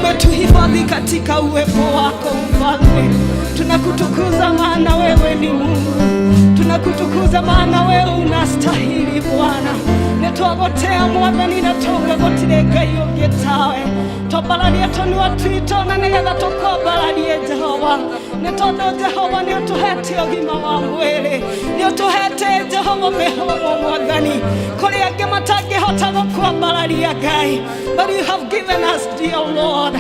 Umetuhifadhi katika uwepo wako Mfalme. Tunakutukuza maana wewe ni Mungu, tunakutukuza maana wewe unastahili Bwana. Nĩtwagũtĩa Mwathani na tauga gũtirĩ Ngai ũngĩ tawe. Twambararie tũnua twitũ na nĩgetha tũkwambararie Jehova, nĩ tondũ Jehova nĩ ũtũhete ũgima wa mwĩrĩ, nĩ ũtũhete Jehova mĩhũmũ Mwathani, kũrĩ angĩ matangĩhota gũkwambararia Ngai, but you have given us, dear Lord.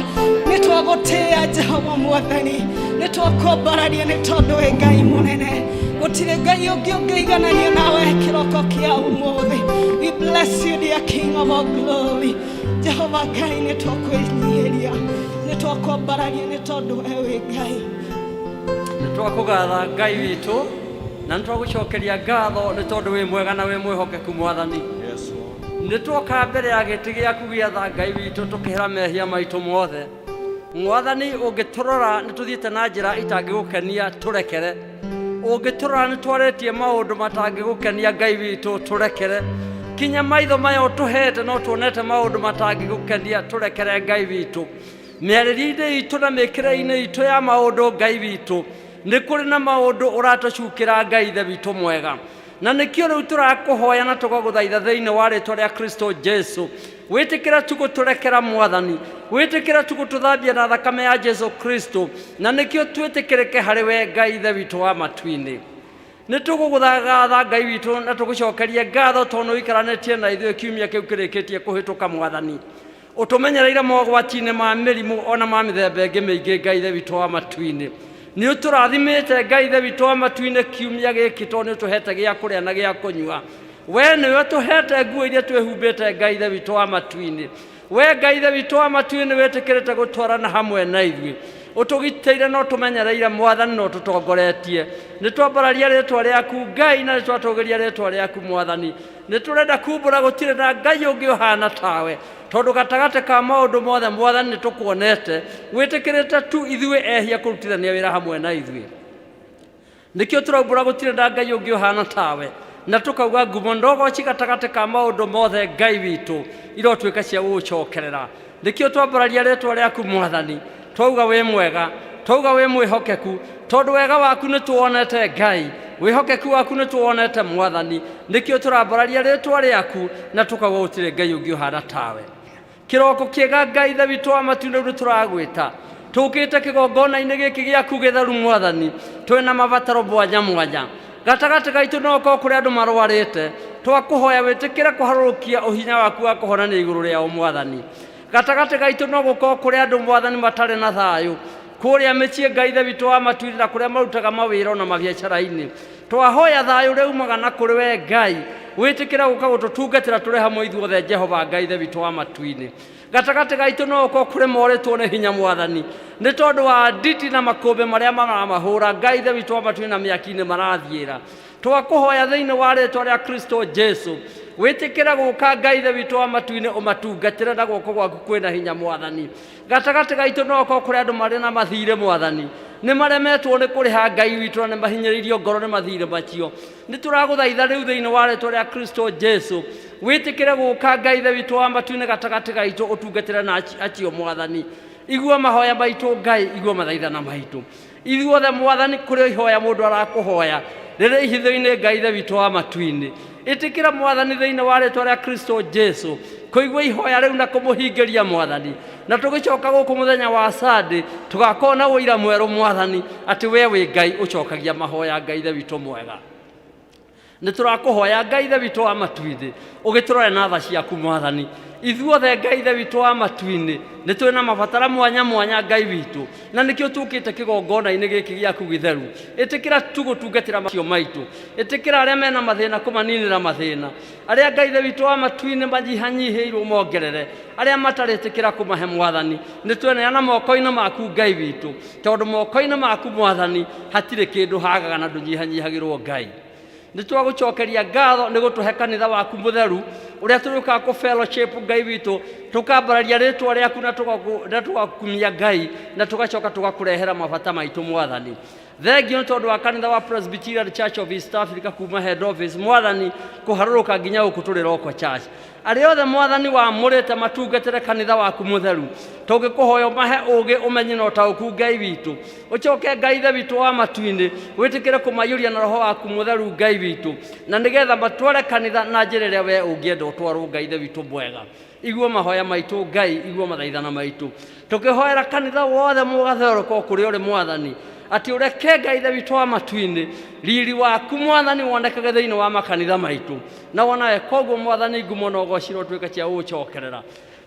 Nĩ twagũtĩa Jehova Mwathani, nĩ twakwambararia nĩ tondũ wĩ Ngai mũnene, gũtirĩ Ngai ũngĩ ũngĩiganania nawe kĩroko kĩa ũmũthĩ. We bless you, dear King of all glory. Jehova Ngai, nĩ twakwĩnyihĩria, nĩ twakwambararia nĩ tondũ we wĩ Ngai. Nĩ twakũgatha Ngai witũ na nĩ twagũcokeria ngatho nĩ tondũ wĩ mwega na wĩ mwĩhokeku Mwathani. Nĩ twoka mbere ya gĩtĩ gĩaku gĩa tha, Ngai witũ, tũkĩhera mehia maitũ mothe. Mwathani, ũngĩtũrora nĩ tũthiĩte na njĩra itangĩgũkenia, tũrekere. Ũngĩtũrora nĩ twarĩtie maũndũ matangĩgũkenia, Ngai witũ, tũrekere. Kinya maitho maya ũtũhete no tuonete maũndũ matangĩgũkenia, tũrekere Ngai witũ. Mĩarĩrie-inĩ itũ na mĩkĩre-inĩ itũ ya maũndũ, Ngai witũ, nĩ kũrĩ na maũndũ ũratũcukĩra, Ngai ithe witũ mwega, na nĩkĩo rĩu tũrakũhoya na tũgagũthaitha thĩinĩ wa rĩtwa rĩa Kristo Jesu, wĩtĩkĩra tu gũtũrekera Mwathani, wĩtĩkĩra tu gũtũthambia na thakame ya Jesu Kristo, na nĩkĩo twĩtĩkĩrĩke harĩ we, Ngai ithe witũ wa matu-inĩ. Nĩ tũgũgũthagatha, Ngai witũ, na tũgũcokerie ngatho tondũ nĩ ũikaranĩtie na ithuĩ kiumia kĩu kĩrĩkĩtie kũhĩtũka. Mwathani, ũtũmenyereire mogwati-inĩ ma mĩrimũ ona ma mĩthemba ĩngĩ mĩingĩ. Ngai ithe witũ wa matu-inĩ, nĩ ũtũrathimĩte, Ngai ithe witũ wa matu-inĩ, kiumia gĩkĩ, tondũ nĩ ũtũhete gĩa kũrĩa na gĩa kũnyua. We nĩwe ũtũhete nguo iria twĩhumbĩte. Ngai ithe witũ wa matu-inĩ, we Ngai ithe witũ wa matu-inĩ, wĩtĩkĩrĩte gũtwarana hamwe na ithuĩ, ũtũgitĩire na ũtũmenyereire Mwathani, na ũtũtongoretie. Nĩ twambararia rĩtwa rĩaku, Ngai, na nĩ twatũgĩria rĩtwa rĩaku Mwathani. Nĩ tũrenda kumbũra gũtirĩ na Ngai ũngĩ ũhana tawe, tondũ gatagatĩ ka maũndũ mothe, Mwathani, nĩ tũkuonete wĩtĩkĩrĩte tu ithuĩ ehia kũrutithania wĩra hamwe na ithuĩ. Nĩkĩo tũraumbũra gũtirĩ na Ngai ũngĩ ũhana tawe, na tũkauga ngumo ndogoci gatagatĩ ka maũndũ mothe, Ngai witũ, irotuĩka cia gũgũcokerera. Nĩkĩo twambararia rĩtwa rĩaku Mwathani, twauga wĩ mwega, twauga wĩ mwĩhokeku, tondũ wega waku nĩ tuwonete, Ngai, wĩhokeku waku nĩ tuwonete Mwathani. Nĩkĩo tũrambararia rĩtwa rĩaku na tũkauga gũtirĩ Ngai ũngĩ ũhana tawe. Kĩroko kĩega, Ngai ithe witũ wa matu-inĩ, rĩu nĩ tũragwĩta tũkĩte kĩgongona-inĩ gĩkĩ gĩaku gĩtheru. Mwathani, twĩna mabataro mwanya mwanya. Gatagatĩ gaitũ no ũkorwo kũrĩ andũ marwarĩte, twakũhoya wĩtĩkĩre kũharũrũkia ũhinya waku wa kũhonania igũrũ rĩao. Mwathani, gatagatĩ gaitũ no gũkorwo kũrĩ andũ, Mwathani, matarĩ na thayũ kũrĩa mĩciĩ, Ngai ithe witũ wa matu-inĩ, na kũrĩa marutaga mawĩra ona mabiacara-inĩ. Twahoya thayũ ũrĩa umaga na kũrĩ we, Ngai, wĩtĩkĩre gũka gũtũtungatĩra tũrĩ hamwe ithuothe, Jehova Ngai ithe witũ wa matu-inĩ. Gatagatĩ gaitũ no ũkorwo kũrĩ morĩtwo nĩ hinya, Mwathani, nĩ tondũ wa nditi na makũmbĩ marĩa maramahũra, Ngai ithe witũ wa matu-inĩ, na mĩaki-inĩ marathiĩra. Twakũhoya thĩinĩ wa rĩtwa rĩa Kristo Jesu, wĩtĩkĩre gũka, Ngai ithe witũ wa matu-inĩ, ũmatungatĩre na guoko gwaku kwĩna hinya. Mwathani, gatagatĩ gaitũ no ũkorwo kũrĩ andũ marĩ na mathirĩ, Mwathani, nĩ maremetwo nĩ kũrĩha, Ngai witũ, na nĩ mahinyĩrĩirio ngoro nĩ mathirĩ macio. Nĩ tũragũthaitha rĩu thĩinĩ wa rĩtwa rĩa Kristo Jesu, wĩtĩkĩre gũka, Ngai ithe witũ wa matu-inĩ, gatagatĩ gaitũ, ũtungatĩre na acio. Mwathani, igua mahoya maitũ. Ngai, igua mathaithana maitũ ithuothe. Mwathani, kũrĩ ihoya mũndũ arakũhoya rĩrĩ ihitho-inĩ, Ngai ithe witũ wa matu-inĩ, ĩtĩkĩra Mwathani thĩinĩ wa rĩtwa rĩa Kristo Jesu kũigua ihoya rĩu na kũmũhingĩria, Mwathani, na tũgĩcoka gũkũ mũthenya wa Sunday tũgakorwo na ũira mwerũ, Mwathani, atĩ we wĩ Ngai ũcokagia mahoya. Ngai ithe witũ mwega, nĩ tũrakũhoya, Ngai ithe witũ wa matu-inĩ, ũgĩtũrore na tha ciaku. Mwathani, ithuothe, Ngai ithe witũ wa matu-inĩ, nĩ twĩ na mabatara mwanya mwanya, Ngai witũ, na nĩkĩo tũkĩte kĩgongona-inĩ gĩkĩ gĩaku gĩtheru. Ĩtĩkĩra tu gũtungatĩra macio maitũ. Ĩtĩkĩra arĩa mena mathĩna kũmaninĩra mathĩna, arĩa, Ngai ithe witũ wa matu-inĩ, manyihanyihĩirwo mongerere, arĩa matarĩ ĩtĩkĩra kũmahe. Mwathani, nĩ tweneana moko-inĩ maku, Ngai witũ, tondũ moko-inĩ maku, Mwathani, hatirĩ kĩndũ hagaga na ndũnyihanyihagĩrwo. Ngai, nĩ twagũcokeria ngatho nĩ gũtũhe kanitha waku mũtheru ũrĩa tũrĩũkaga kũ fellowship, Ngai witũ, tũkambararia rĩtwa rĩaku na tũgakumia Ngai na tũgacoka tũgakũrehera mabata maitũ. Mwathani, Thengio nĩ tondũ wa kanitha wa Presbyterian Church of East Africa kuma head office Mwathani kũharũrũka nginya gũkũ tũrĩ Roko Church. Arĩa othe Mwathani wamũrĩte matungatĩre kanitha waku mũtheru, tũngĩkũhoya ũmahe ũũgĩ, ũmenyi na ũtaũku Ngai witũ. Ũcoke Ngai Ithe witũ wa matu-inĩ wĩtĩkĩre kũmaiyũria na roho waku mũtheru Ngai witũ, na nĩgetha matware kanitha na njĩra ĩrĩa we ũngĩenda ũtwarwo Ngai Ithe witũ mwega. Igua mahoya maitũ Ngai, igua mathaithana maitũ. Tũkĩhoera kanitha wothe mũgatherũka o kũrĩa ũrĩ Mwathani, atĩ ũreke Ngai Ithe witũ wa matu-inĩ riri waku Mwathani wonekage thĩinĩ wa makanitha maitũ, na wonawe koguo Mwathani ngumo na ũgocirwo tuĩke cia gũgũcokerera.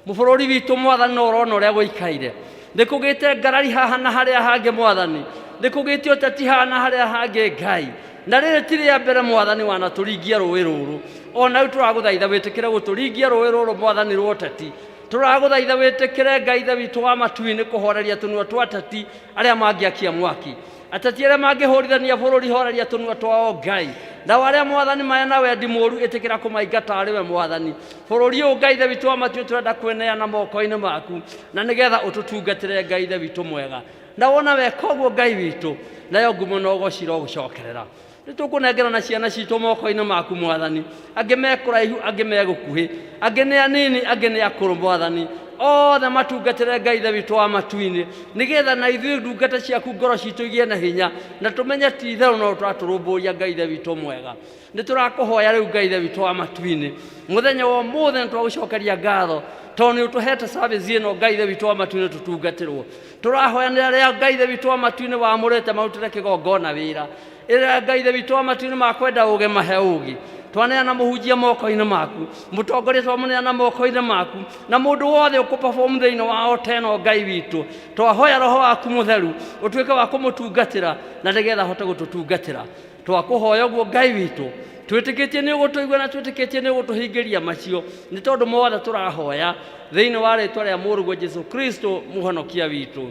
Mũbũrũri witũ Mwathani no ũrona ũrĩa gũikaire, nĩ kũgĩte ngarari haha na harĩa hangĩ Mwathani, nĩ kũgĩte ũteti haha na harĩa hangĩ Ngai, na rĩrĩ ti rĩa mbere Mwathani wanatũringia rũĩ rũrũ, ona rĩu tũragũthaitha wĩtĩkĩre gũtũringia rũĩ rũrũ Mwathani rwa ũteti. Tũragũthaitha wĩtĩkĩre Ngai Ithe witũ wa matu-inĩ kũhoreria tũnua twa ateti arĩa mangĩakia mwaki, ateti arĩa mangĩhũrithania bũrũri, horeria tũnua twao Ngai, nao arĩa Mwathani mena wendi mũũru ĩtĩkĩra kũmaingata arĩ we Mwathani. Bũrũri ũyũ Ngai Ithe witũ wa matu-inĩ tũrenda kwĩneana moko-inĩ maku, na nĩgetha ũtũtungatĩre Ngai Ithe witũ mwega, na wona weka ũguo Ngai witũ, nayo ngumo na ũgoci irogũcokerera. Nĩ tũkũnengerana ciana citũ moko-inĩ maku Mwathani, angĩ me kũraihu, angĩ me gũkuhĩ, angĩ nĩ anini, angĩ nĩ akũrũ Mwathani, othe matungatĩre Ngai Ithe witũ wa matu-inĩ, nĩgetha na ithuĩ ndungata ciaku ngoro citũ igĩe na hinya, na tũmenye ti itherũ no tũratũrũmbũiya Ngai Ithe witũ mwega. Nĩ tũrakũhoya rĩu Ngai Ithe witũ wa matu-inĩ, mũthenya wa ũmũthĩ nĩ twagũcokeria ngatho tondũ nĩ ũtũhete service ĩno Ngai Ithe witũ wa matu-inĩ tũtungatĩrwo. Tũrahoya nĩ arĩa Ngai Ithe witũ wa matu-inĩ wamũrĩte marutĩre kĩgongona wĩra, ĩrĩa Ngai Ithe witũ wa matu-inĩ makwenda ũũgĩ mahe ũũgĩ. Twaneana mũhunjia moko-inĩ maku, mũtongoria twamũneana moko-inĩ maku, na mũndũ wothe ũkũperform thĩinĩ wa ota ĩno Ngai witũ, twahoya roho waku mũtheru ũtuĩke wa kũmũtungatĩra na nĩgetha ahote gũtũtungatĩra. Twakũhoya ũguo Ngai witũ, twĩtĩkĩtie nĩ ũgũtũigua na twĩtĩkĩtie nĩ ũgũtũhingĩria macio, nĩ tondũ mothe tũrahoya thĩinĩ wa rĩtwa rĩa mũrũguo Jesu Kristo mũhonokia witũ.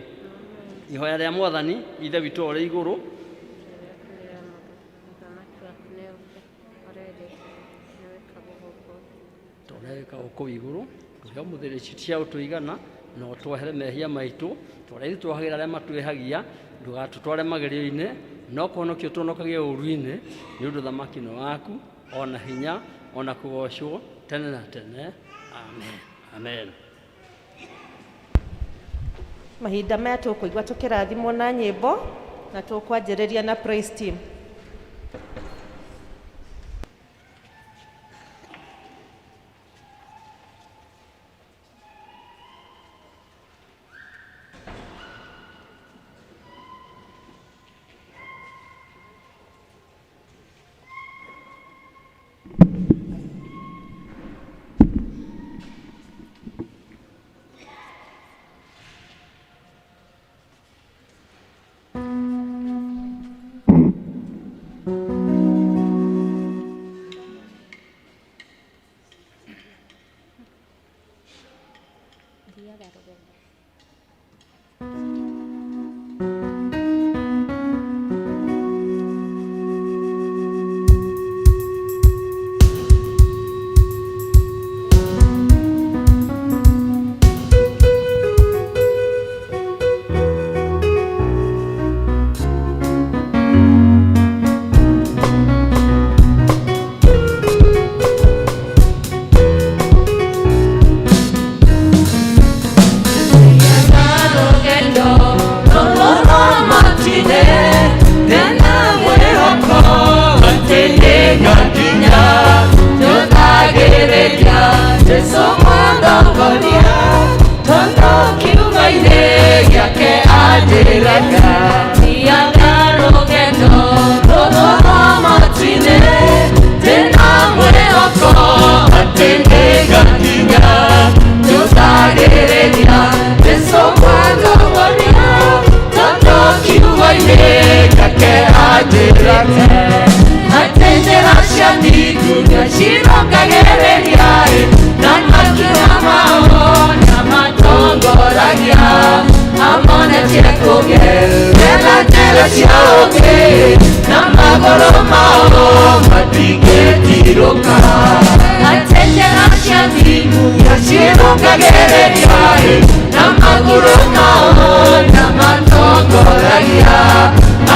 Ihoya rĩa Mwathani Ithe witũ ũrĩ igũrũ. Tũreka gũkũ igũrũ tũhe ũmũthĩ irio cia ũtũigana, na ũtwohere mehia maitũ tũrĩa ithuĩ tuohagĩra arĩa matwĩhagia, ndũgatũtware magerio-inĩ, no kũhonokia ũtũhonokagie ũũru-inĩ, nĩ ũndũ thamaki nĩ waku, ona hinya, ona kũgocwo tene na tene. Amen. Amen. Mahinda maya tũkũigua tũkĩrathimwo na nyĩmbo, na tũkwanjĩrĩria na praise team.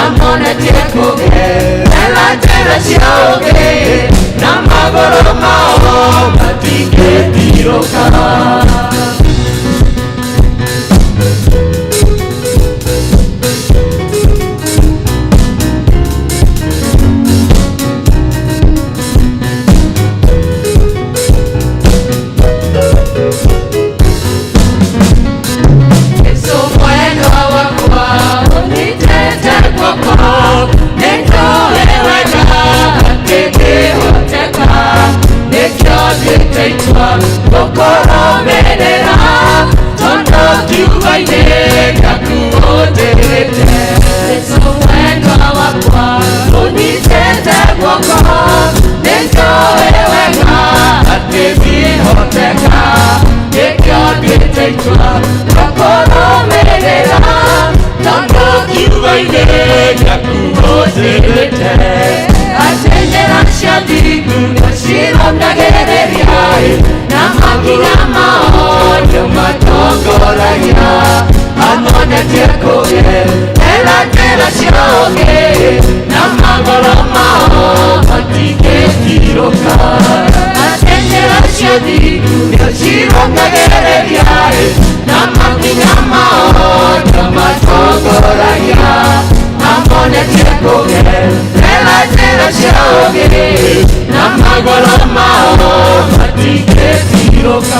Amonetie kũgerera njĩra cia ũũgĩ, na magũrũ mao matingĩtirũka. Yesu mwendwa wakwa, ũnyitĩte guoko, nĩnjũĩ wega atĩ ngĩhoteka, nĩkĩo nduĩte itua gũkũrũmĩrĩra, tondũ kiugo-inĩ gĩaku ũnjĩrĩte. Yesu mwendwa wakwa, ũnyitĩte guoko, nĩnjũĩ wega atĩ ngĩhoteka, nĩkĩo nduĩte itua gũkũrũmĩrĩra, tondũ kiugo-inĩ gĩaku ũnjĩrĩte. Atĩ njĩra cia thingu nĩcirongagĩrĩria, na makinya mao nĩmatongoragia. Amonetie kũgerera njĩra cia ũũgĩ, na magũrũ mao matingĩtirũka. Atĩ njĩra cia thingu nĩcirongagĩrĩria, na makinya mao nĩmatongoragia. Amonetie kũgerera njĩra cia ũũgĩ, na magũrũ mao matingĩtirũka.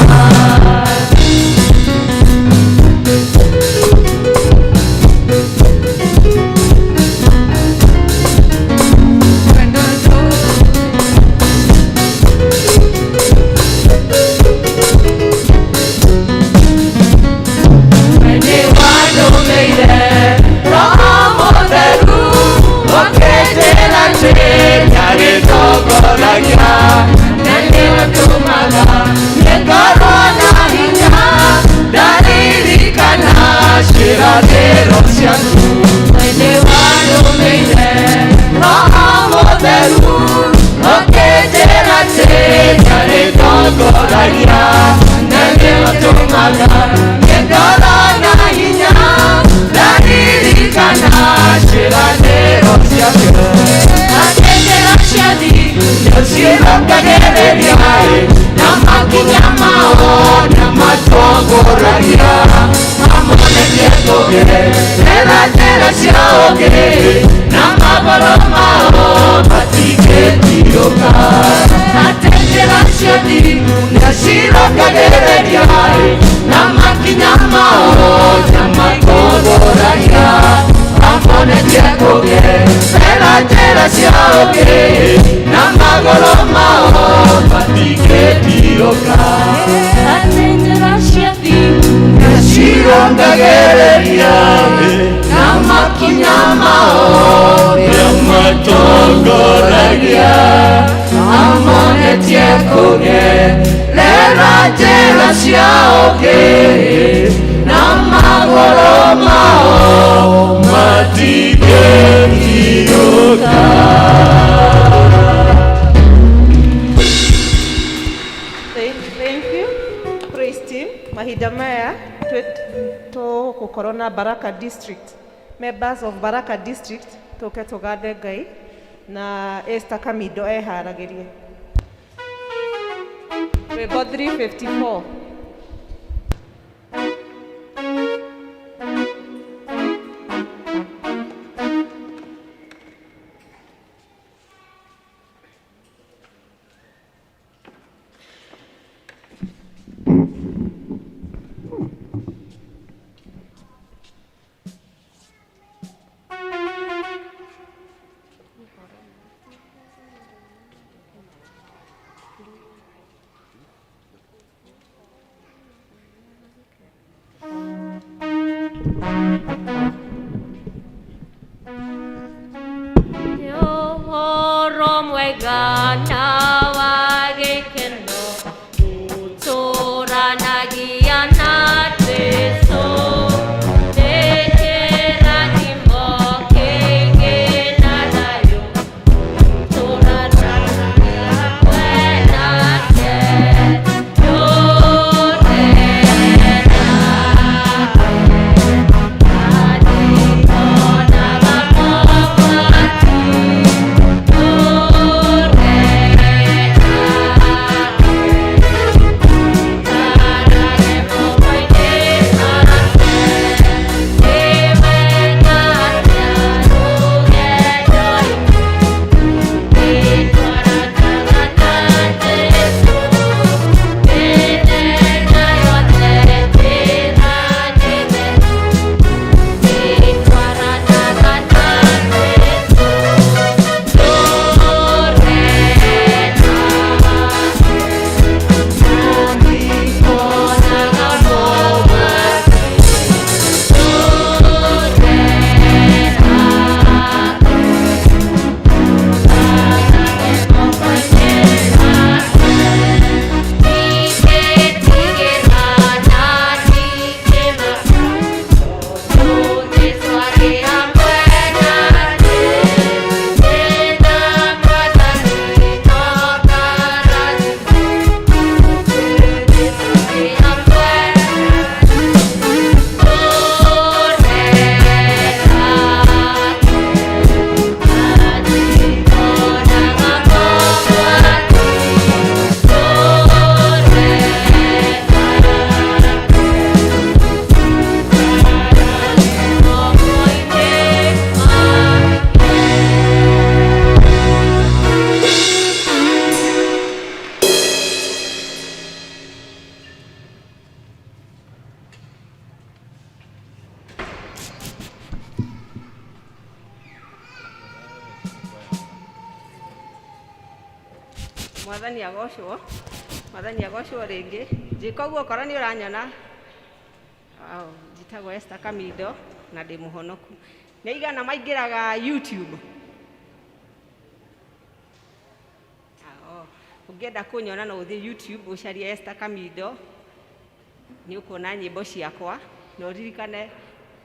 Thank you. Praise team. Mahinda maya tũgũkorwo na Baraka District. Members of Baraka District tũke tũgathe Ngai na Esther Kamindo eharagĩrie. Rwĩmbo 354. Ũhoro mwega na wa gĩkeno ũtũranagia na Jesũ, nĩ kĩrathimo kĩingĩ na thayũ ũtũranagia hamwe nake. Nĩũndenaga na ndĩkonaga Mwathani agocwo, Mwathani agocwo rĩngĩ. Njĩka ũguo okorwo nĩ ũranyona. Au, njĩtagwo Esther Kamindo na ndĩ mũhonoku. Nĩ aigana maingĩraga YouTube? Ao, ũngĩenda kũnyona no ũthiĩ YouTube ũcarie Esther Kamindo, nĩ ũkuona nyĩmbo ciakwa na ũririkane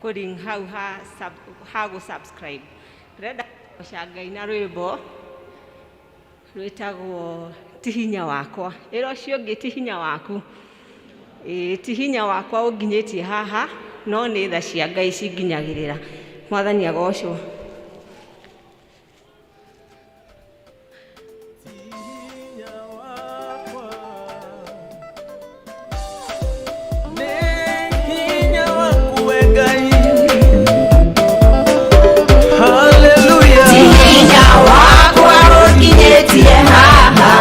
kũring hau ha, sub, ha gũ subscribe. Ndĩrenda kũgoca Ngai na rwĩmbo rwĩtagwo Ti Hinya Wakwa. Ĩra ũcio ũngĩ, ti hinya waku. Ĩĩ, ti hinya wakwa ũnginyĩtie haha, no nĩ tha cia Ngai cinginyagĩrĩra. Mwathani agocwo. Ti hinya wakwa ũnginyĩtie haha,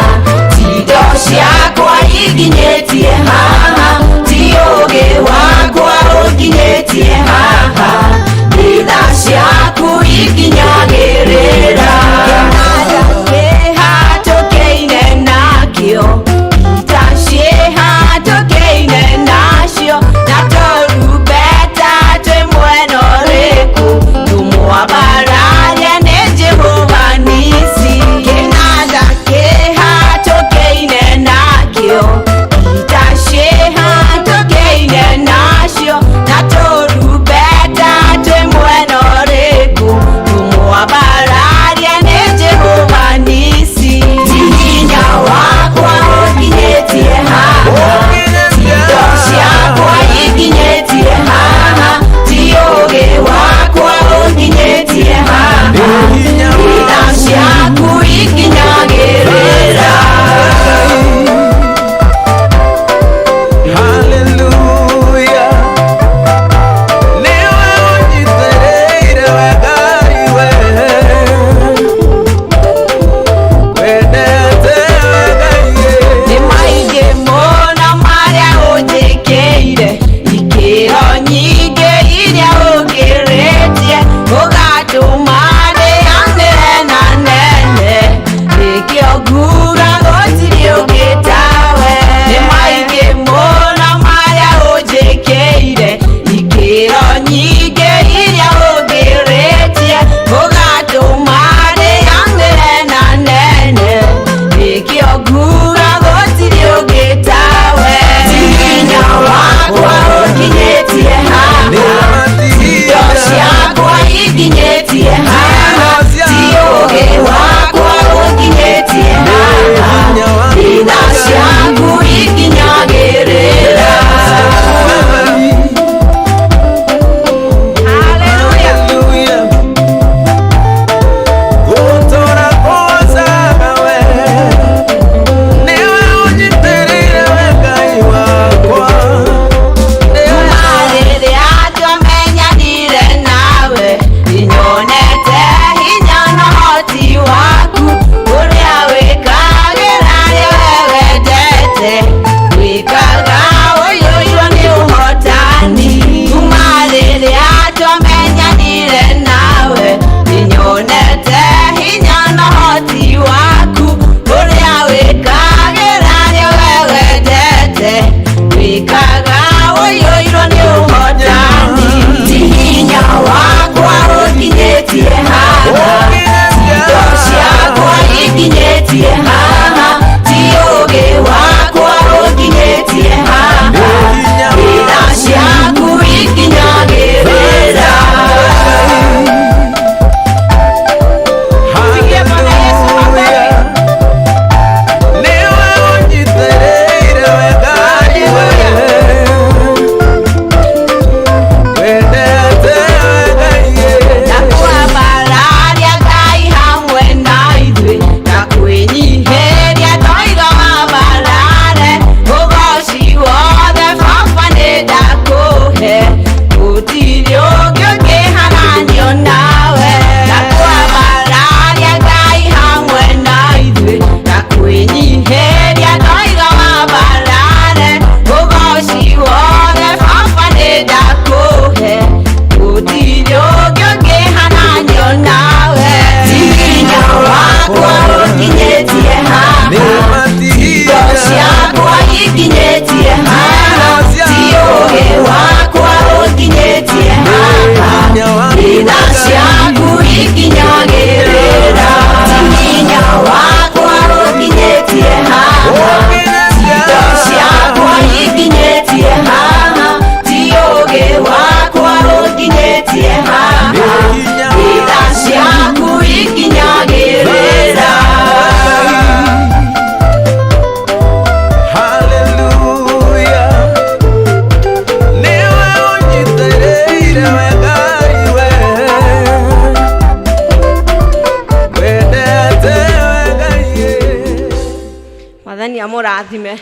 ti indo ciakwa inginyĩtie haha, ti ũũgĩ wakwa ũnginyĩtie haha, nĩ tha ciaku ikinyagĩrĩra. Kĩhatũkĩine nakĩo, ita ciĩhatũkĩine nacio, na tũrumbeta twĩ mwena ũrĩkũ, tũmwambararia nĩ Jehova Nisi. Kĩnanda kĩhatũkĩine nakĩo, ita ciĩ Amũrathime.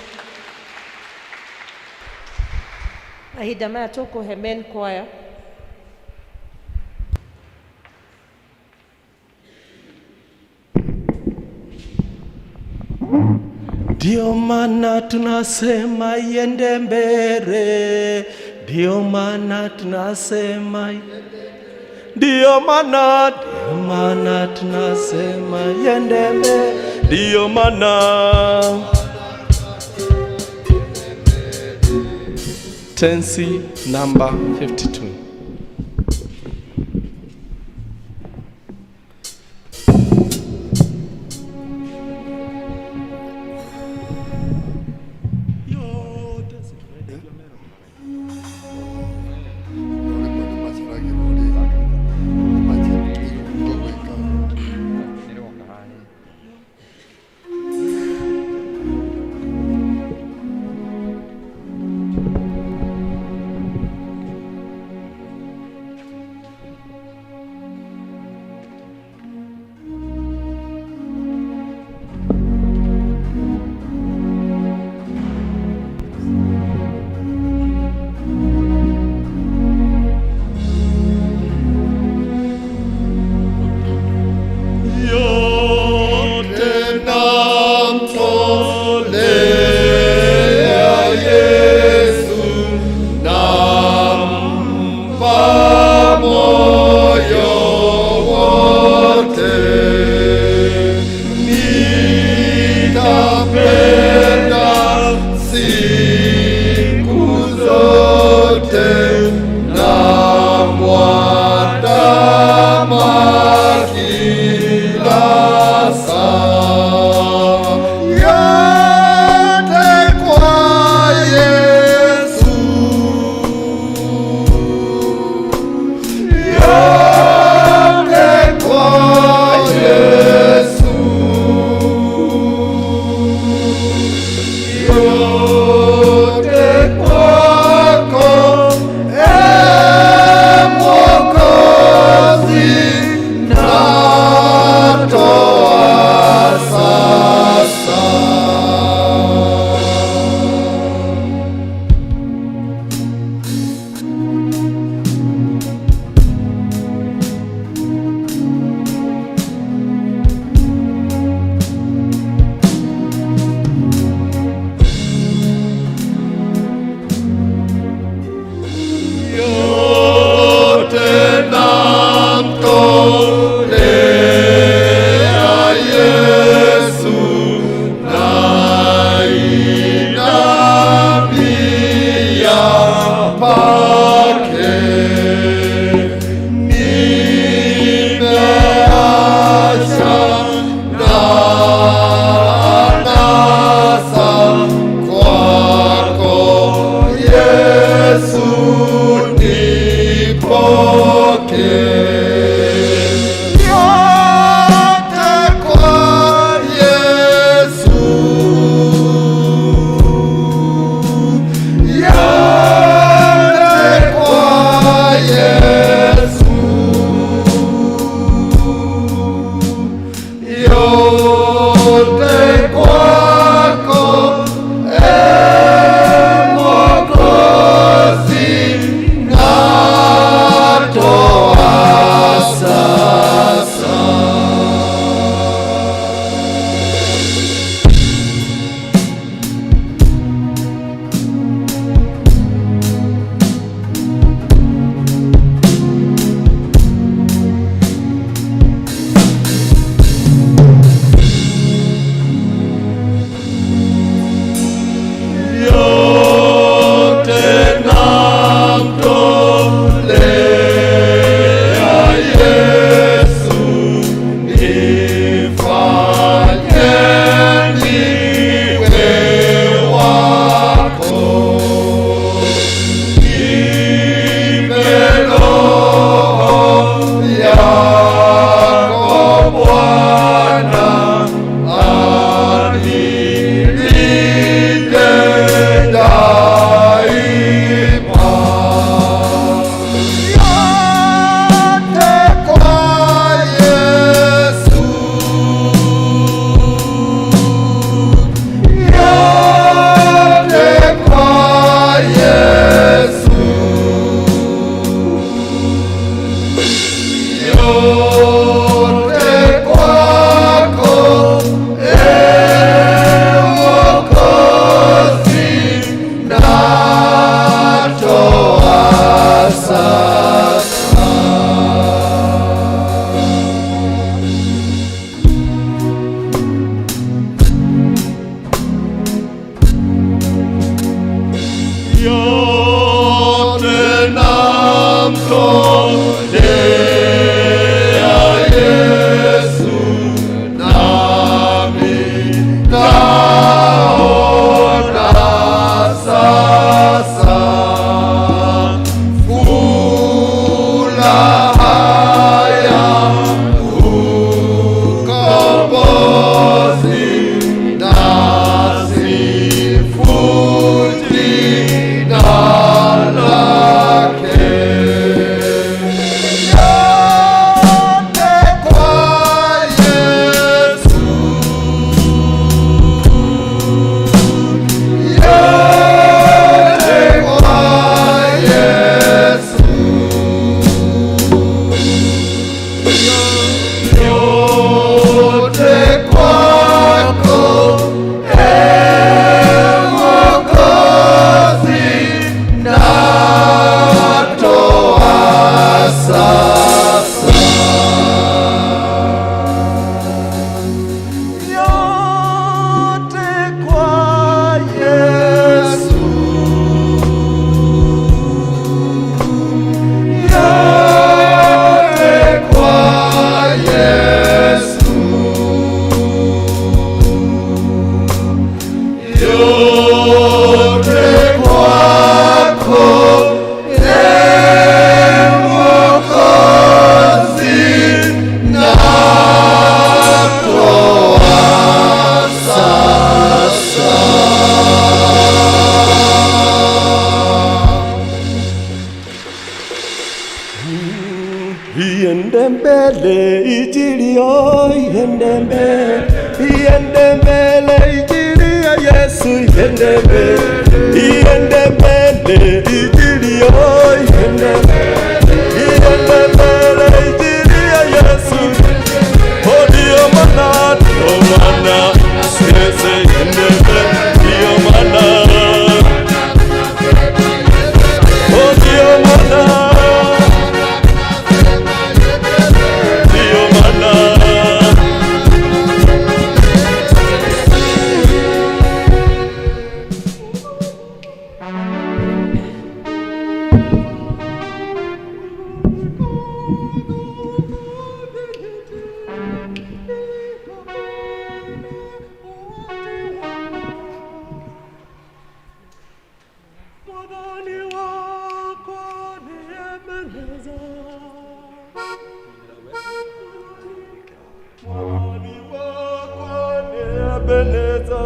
Mahinda maya tũkũhe men choir. Ndio maana tunasema iende mbele, ndio maana tunasema, ndio maana tunasema iende mbele, ndio maana. Tensi number 52. Yote namtolea Yesu, nampa moyo wote, nitapenda siku zote, namwandama kila saa. Yote kwa Yesu, yote kwa Yesu, yote kwako, e Mwokozi, natoa sasa. Yote namtolea Yesu, nainamia pake, nimeacha na anasa, kwako Yesu nipoke. Yote kwa Yesu, yote kwa Yesu, yote kwako, e Mwokozi. Iende mbele injili yo, iende mbele, iende mbele injili ya Yesu, iende mbele, iende mbele injili yo, iende mbele, iende mbele injili ya Yesu. Oh, ndio maana, ndio maana sisi iende mbele, ndio maana, oh, ndio maana. Ndio maana. Mwathani wakwa nĩemeneza. Mwathani wakwa nĩemeneza.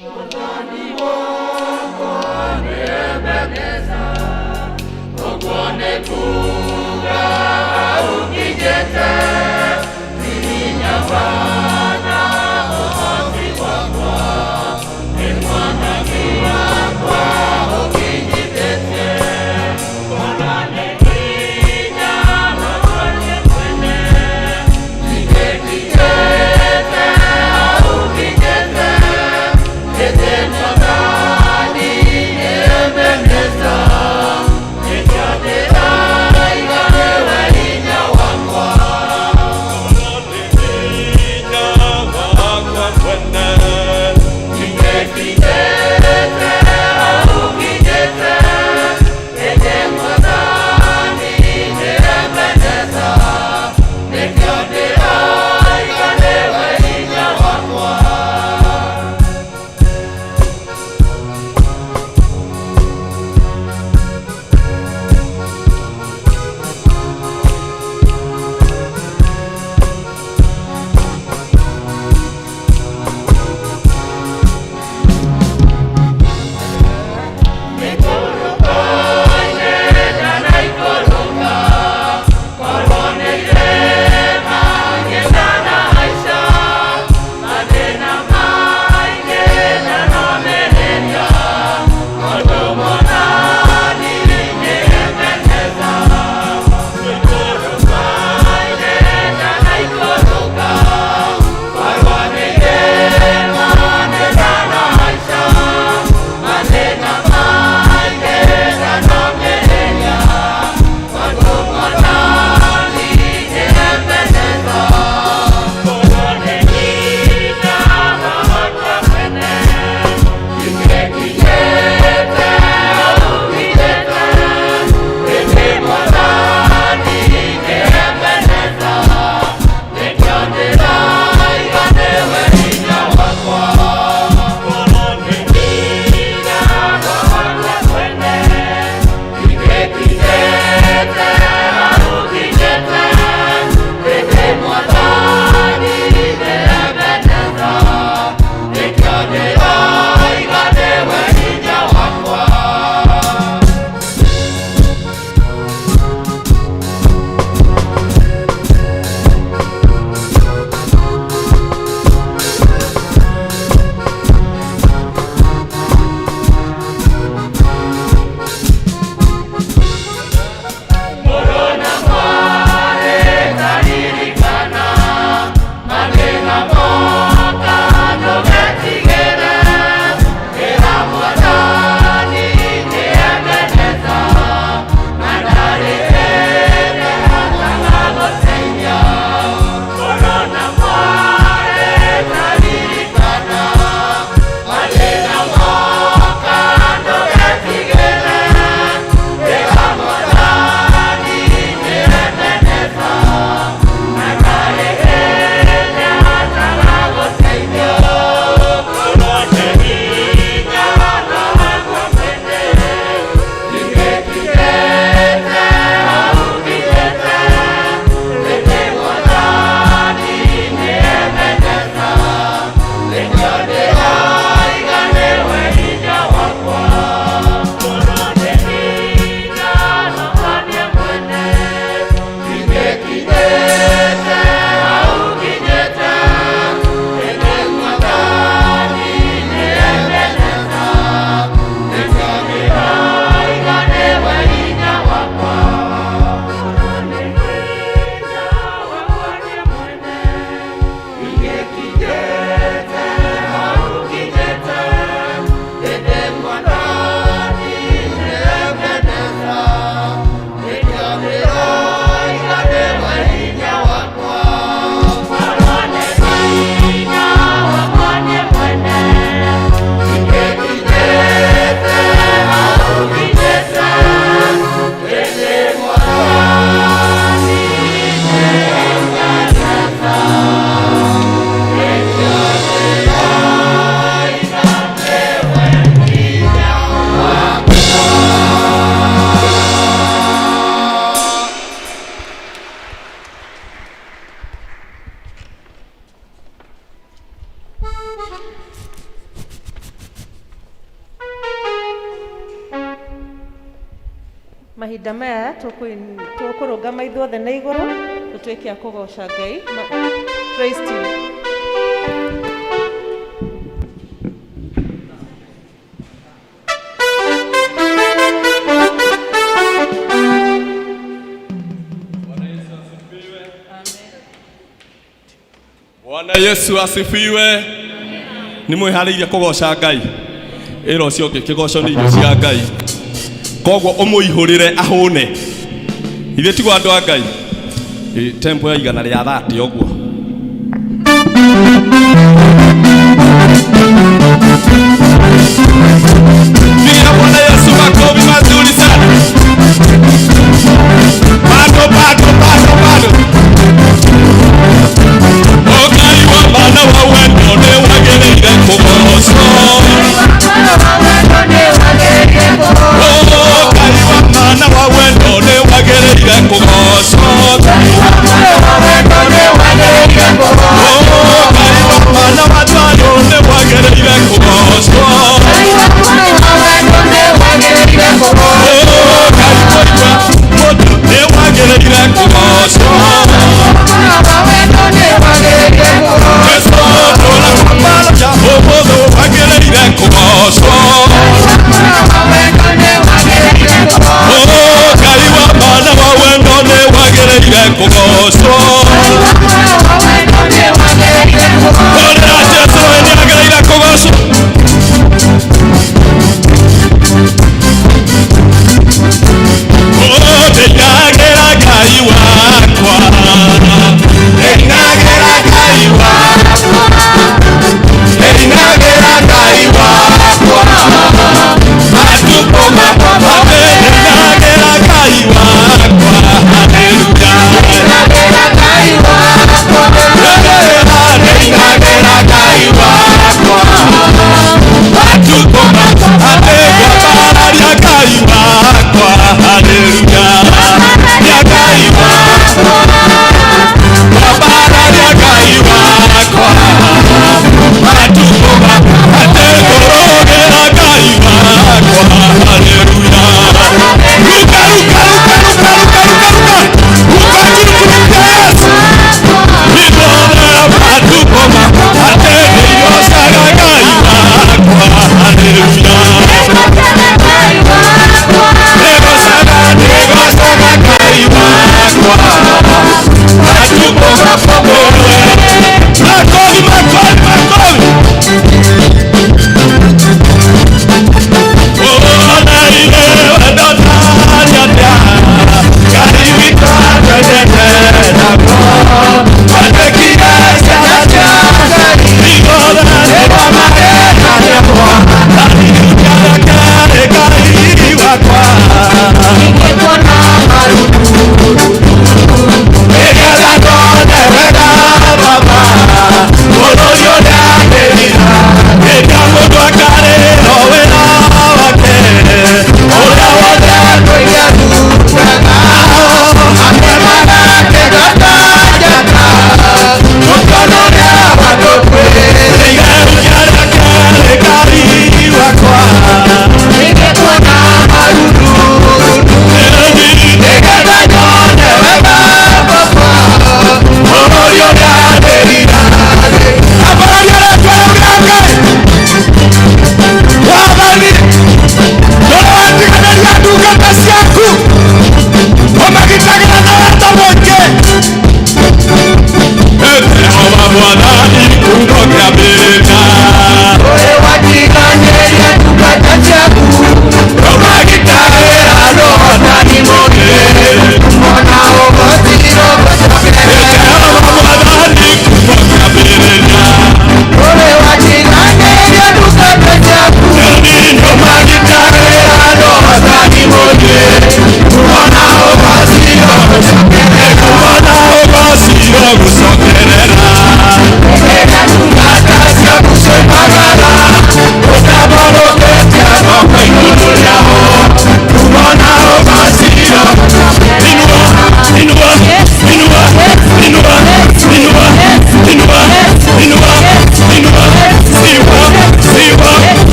Mwathani wakwa nĩemeneza. Mahinda maya tũkũrũgama ithuothe na igũrũ tũtuĩke a kũgoca Ngai. Praise team. Bwana Yesu asifiwe. Nĩ mwĩharĩirie kũgoca Ngai? Ĩra ũcio ũngĩ kĩgoco nĩ irio cia Ngai. Koguo ũmũihũrĩre ahũne. Ithuĩ tiguo andũ a Ngai. Tempo ya 130 ũguo. Pigia Bwana Yesu makofi mazuri sana. Bado bado bado bado. O Ngai wa mana wa wendo nĩ wagĩrĩire kũgocwo. O Ngai wa mana wa wendo nĩ wagĩrĩire kũgocwo. O Ngai wa mana wa thayũ nĩ wagĩrĩire kũgocwo. O Ngai mũigua mũndũ nĩ wagĩrĩire kũgocwo. Jesu ndũra kwambararia ũmũthĩ wagĩrĩire kũgocwo. O Ngai wa mana wa wendo nĩ wagĩrĩire kũgocwo. Hũrĩra Jesu we nĩ agĩrĩire kũgocwo. O ndĩinagĩra Ngai wakwa. Ndĩinagĩra Ngai wakwa. Ndĩinagĩra Ngai wakwa. Matukũ makwa mothe ndĩinagĩra Ngai wakwa. Haleluya.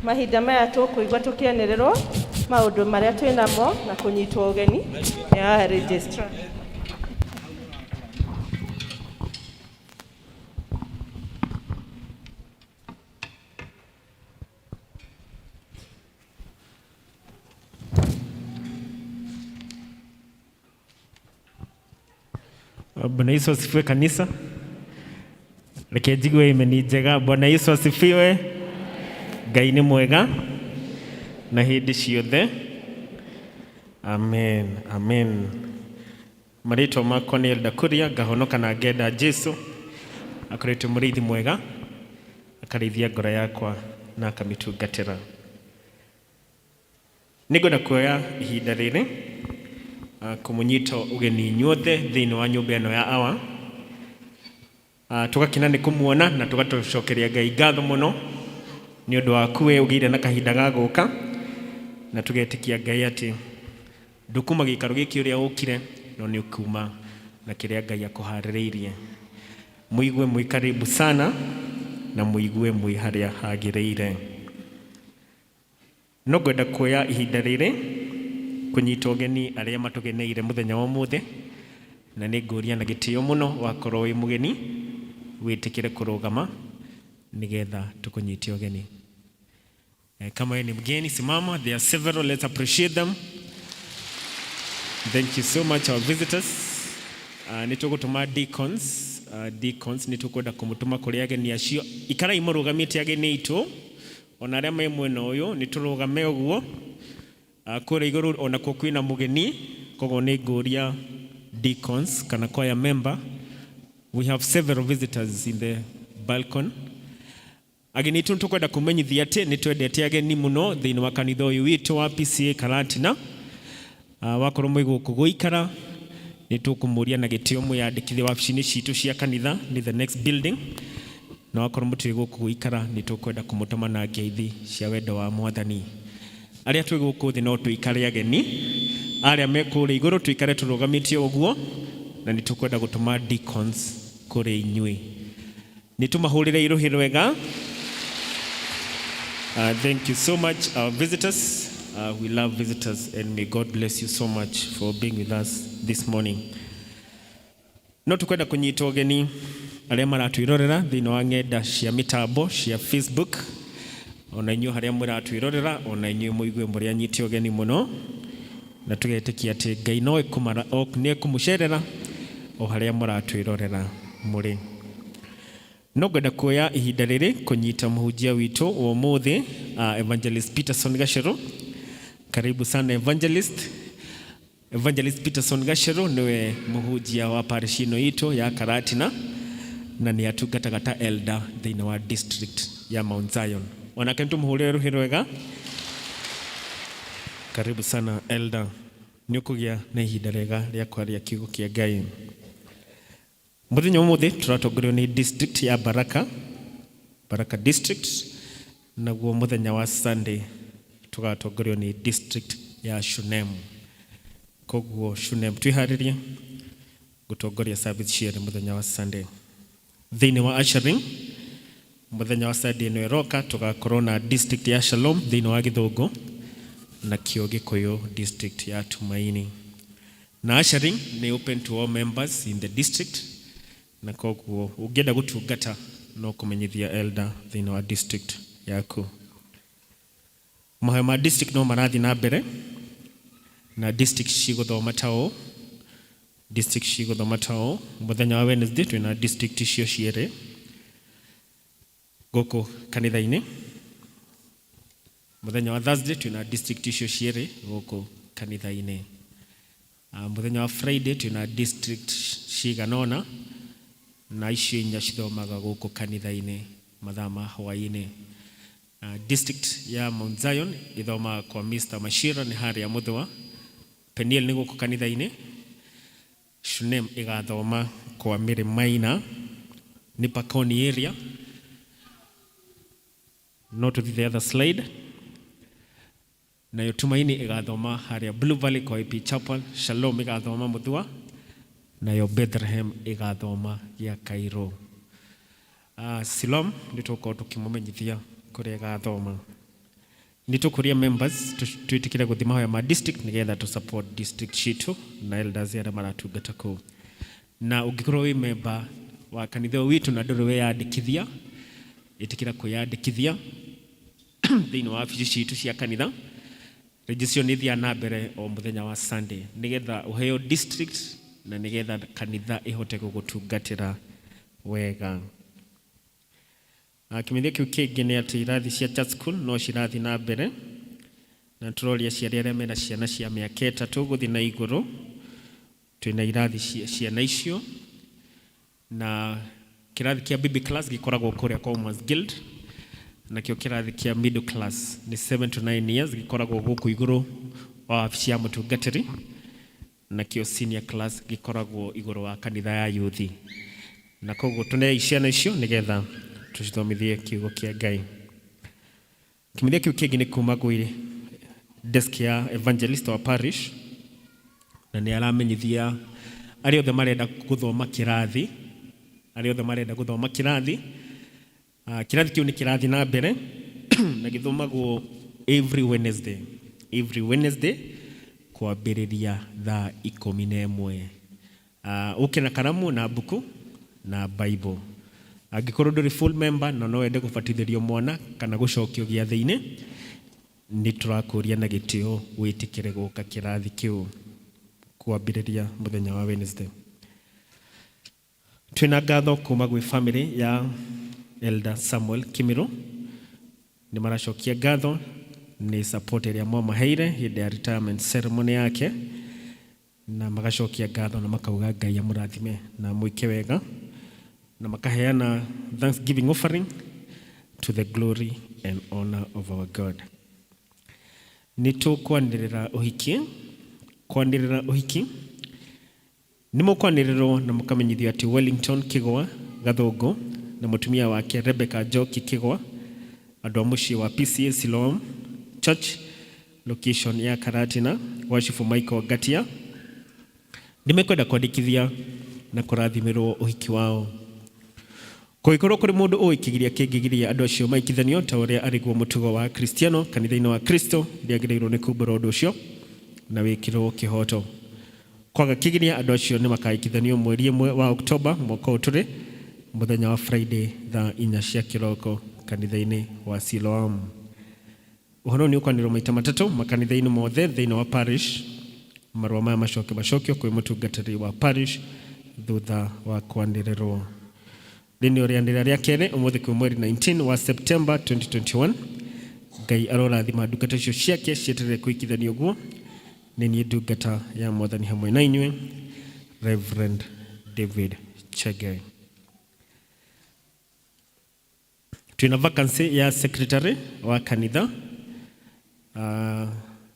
Mahinda maya tũkũigua tũkĩanĩrĩrwo maũndũ marĩa twĩ namo na kũnyitwo ũgeni nĩ our registrar. Bwana Yesu asifiwe kanisa. Reke njigue imeni njega. Bwana Yesu asifiwe. Ngai nĩ mwega na hĩndĩ ciothe. Amen, amen. Marĩtwa makwa nĩ Elda Kuria, ngahonoka na ngenda Jesu. Akoretwo mũrĩithi mwega, akarĩithia ngoro yakwa na akamĩtungatĩra. Nĩngwenda kuoya ihinda rĩrĩ kũmũnyita ũgeni inyuothe thĩinĩ wa nyũmba ĩno ya awa. Tũgakena nĩ kũmuona na tũgatũcokeria Ngai ngatho mũno nĩ ũndũ waku we ũgĩire na kahinda ga gũka, na tũgetĩkia Ngai atĩ ndũkuma gĩikaro gĩkĩ ũrĩa ũkire, no nĩ ũkuma na kĩrĩa Ngai akũharĩrĩirie. Mũigue mwĩ karibu sana na mũigue mwĩ harĩa hagĩrĩire. No ngwenda kuoya ihinda rĩrĩ kũnyita ũgeni arĩa matũgeneire mũthenya wa ũmũthĩ, na nĩ ngũria na gĩtĩo mũno wakorwo wĩ mũgeni wĩtĩkĩre kũrũgama nĩgetha tũkũnyite ũgeni. Kama wewe ni mgeni simama, there are several, let's appreciate them. Thank you so much our visitors. Nĩ tũgũtũma deacons, deacons nĩ tũkwenda kũmũtũma kũrĩ ageni acio. Ikarai mũrũgamĩte ageni aitũ, ona arĩa me mwena ũyũ nĩ tũrũgame ũguo. Kũrĩa igũrũ onakuo kwĩna mũgeni, koguo nĩ ngũria deacons kana choir member. We have several visitors in the balcony. Ageni aitũ nĩtũkwenda kũmenyithia atĩ nĩ twendete ageni mũno thĩinĩ wa kanitha ũyũ witũ wa PCEA Karatina. Wakorwo mwĩ gũkũ gũikara nĩ tũkũmũria na gĩtĩo mwĩyandĩkithie wabici-inĩ citũ cia kanitha, nĩ the next building. Na wakorwo mũtirĩ gũkũ gũikara nĩ tũkwenda kũmũtũma na ngeithi cia wendo wa Mwathani. Arĩa twĩ gũkũ thĩ no tũikare ageni, arĩa me kũrĩa igũrũ tũikare tũrũgamĩte ũguo, na nĩ tũkwenda gũtũma deacons kũrĩ inyuĩ. Nĩ tũmahũrĩre irũhĩ rwega. Thank you so much, our visitors. We love visitors, and may God bless you so much for being with us this morning. No tukwenda kũnyita ũgeni arĩa maratwĩrorera thĩinĩ wa ng'enda cia mĩtambo cia Facebook, ona inyuĩ harĩa mũratwĩrorera, ona inyuĩ mũigue mũrĩ anyite ũgeni mũno, na tũgetĩkia atĩ Ngai no nĩ ekũmũcerera o harĩa mũratwĩrorera mũrĩ. No ngwenda kuoya ihinda rĩrĩ kũnyita mũhunjia witũ wa ũmũthĩ, Evangelist Peterson Gacheru. Karibu sana Evangelist. Evangelist Peterson Gacheru niwe mũhunjia wa parish ĩno itũ ya Karatina, na nĩ atungataga ta elder thĩinĩ wa district ya Mount Zion. Onake nĩtũmũhũrĩre rũhĩ rwega. Karibu sana elder. Nĩ ũkũgĩa na ihinda rĩega rĩa kwaria kiugo kĩa Ngai. Mũthenya ũmũthĩ tũratongorio nĩ district ya Baraka, Baraka district, naguo mũthenya wa Sunday tũgatongorio nĩ district ya Shunem. Koguo Shunem twĩharĩrie gũtongoria service cierĩ mũthenya wa Sunday. Thĩinĩ wa ushering, mũthenya wa Sunday ĩno ĩroka tũgakorwo na district ya Shalom thĩinĩ wa Gĩthũngũ, na kĩo Gĩkũyũ district ya Tumaini. Na ushering nĩ open to all members in the district, na koguo ũngĩenda gũtungata no kũmenyithia elder thĩinĩ wa district yaku. Mahoya ma district no marathiĩ na mbere, na district cigũthoma ta ũũ. District cigũthoma ta ũũ. Mũthenya wa Wednesday twĩna district icio cierĩ gũkũ kanitha-inĩ. Mũthenya wa Thursday twĩna district icio cierĩ gũkũ kanitha-inĩ. Mũthenya wa Friday twĩna district cigana ũna na icio inya cithomaga gũkũ kanitha-inĩ mathaa ma hwaĩ-inĩ. District ya Mount Zion ĩthomaga kwa Mr. Mashira nĩ harĩa Mũthũa. Peniel nĩ gũkũ kanitha-inĩ. Shunem ĩgathoma kwa Mary Maina nĩ Pakoni area. No to the other slide. Nayo Tumaini ĩgathoma harĩa Blue Valley kwa IP Chapel. Shalom ĩgathoma Mũthũa. Nayo Bethlehem ĩgathoma gĩa Cairo. Siloam nĩ tũgũkorwo tũkĩmũmenyithia kũrĩa ĩgathoma. Nĩ tũkũria members twĩtĩkĩre gũthiĩ mahoya ma district nĩgetha tũ support district citũ na elders arĩa maratungata kũu. Na ũngĩkorwo wĩ member wa kanitha ũyũ witũ na ndũrĩ weyandĩkithia, ĩtĩkĩra kwĩyandĩkithia thĩinĩ wa wabici citũ cia kanitha. Registration nĩ ĩthiaga na mbere o mũthenya wa Sunday nĩgetha ũheo district na nĩgetha kanitha ĩhote gũgũtungatĩra wega. Kĩmenyithia kĩu kĩngĩ nĩ atĩ irathi cia church school no cirathiĩ na mbere na tũroria aciari arĩa mena ciana cia mĩaka 3 gũthiĩ na igũrũ. Twĩna irathi cia ciana icio na kĩrathi kĩa baby class gĩkoragwo kũrĩa Commerce Guild, nakĩo kĩrathi kĩa middle class nĩ 7 to 9 years gĩkoragwo gũkũ igũrũ wa wabici ya mũtungatĩri, nakĩo senior class gĩkoragwo igũrũ wa kanitha ya yuthi. Na koguo tũnei ciana icio nĩgetha tũcithomithie kiugo kĩa Ngai. Kĩmenyithia kĩu kĩngĩ nĩ kuma gwĩ desk ya evangelist wa parish, na nĩ aramenyithia arĩa othe marenda gũthoma kĩrathi, arĩa othe marenda gũthoma kĩrathi. Kĩrathi kĩu nĩ kĩrathiĩ na mbere na gĩthomagwo every Wednesday, every Wednesday kwambĩrĩria thaa 11. Ũke na karamu na mbuku na Bible. Angĩkorwo ndũrĩ full member na no wende kũbatithĩrio mwana kana gũcokio gĩathĩ-inĩ, nĩ tũrakũria na gĩtĩo wĩtĩkĩre gũka kĩrathi kĩu kwambĩrĩria mũthenya wa Wednesday. Twĩna ngatho kuma gwĩ family ya Elder Samuel Kimiru. Nĩ maracokia ngatho nĩ support ĩrĩa mwamaheire hĩndĩ ya retirement ceremony yake, na magacokia ngatho na makauga Ngai amũrathime na mwĩke wega, na makaheana thanksgiving offering to the glory and honor of our God. Nĩ tũkwanĩrĩra ũhiki, kwanĩrĩra ũhiki nĩ mũkwanĩrĩrwo na mũkamenyithio atĩ Wellington Kĩgwa Gathũngũ na mũtumia wake Rebecca Njoki Kĩgwa, andũ a mũciĩ wa PCA Siloam Church location ya Karatina gwa Chifu Michael Ngatia, nĩ mekwenda kwandĩkithia na kũrathimĩrwo ũhiki wao. Kũngĩkorwo kũrĩ mũndũ ũĩ kĩgiria kĩngĩgiria andũ acio maikithanio ta ũrĩa arĩguo mũtugo wa Kristiano kanitha-inĩ wa Kristo, ndĩagĩrĩirwo nĩ kumbũra ũndũ ũcio na wĩkĩrwo kĩhoto. Kwaga kĩgiria, andũ acio nĩ makaikithanio mweri 1 wa Oktoba mwaka ũyũ tũrĩ, mũthenya wa Friday thaa 4 cia kĩroko kanitha-inĩ wa Siloam. Ũhoro nĩ ũkwanĩrwo maita matatũ makanitha-inĩ mothe thĩinĩ wa parish. Marũa maya macoke macokio kwĩ mũtungatĩri wa parish thutha wa kwanĩrĩrwo. Rĩu rĩanĩrĩra rĩa kerĩ ũmũthĩ kwĩ mweri 19 wa September 2021. Ngai arorathima ndungata icio ciake cieterere kũikithanio guo. Nĩ niĩ ndungata ya Mwathani hamwe na inyuĩ, Reverend David Chege. Twĩna vacancy ya secretary wa kanitha,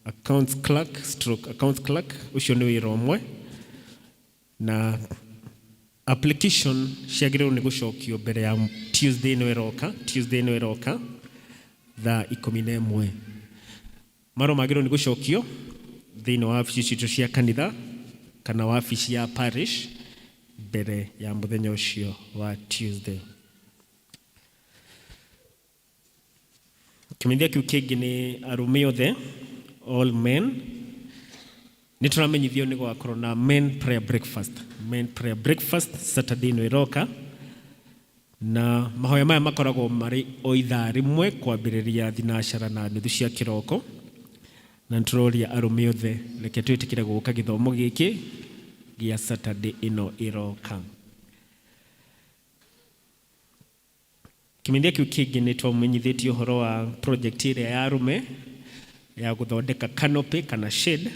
accounts clerk stroke accounts clerk, ũcio nĩ wĩra ũmwe, na application ciagĩrĩirwo nĩ gũcokio mbere ya Tuesday ĩno ĩroka, Tuesday ĩno ĩroka thaa 11. Marũa magĩrĩirwo nĩ gũcokio thĩinĩ wa wabici citũ cia kanitha kana wabici ya parish mbere ya mũthenya ũcio wa Tuesday. Kĩmenyithia kĩu kĩngĩ nĩ arũme othe, all men, nĩ tũramenyithio nĩ gũgakorwo na men prayer breakfast, men prayer breakfast Saturday ĩno ĩroka, na mahoya maya makoragwo marĩ o ithaa rĩmwe kwambĩrĩria 9:30 cia kĩroko, na nĩ tũroria arũme othe reke twĩtĩkĩre gũka gĩthomo gĩkĩ gĩa Saturday ĩno ĩroka. Kĩmenyithia kĩu kĩngĩ nĩ twamenyithĩtie ũhoro wa project ĩrĩa ya arũme ya gũthondeka canopy kana shade,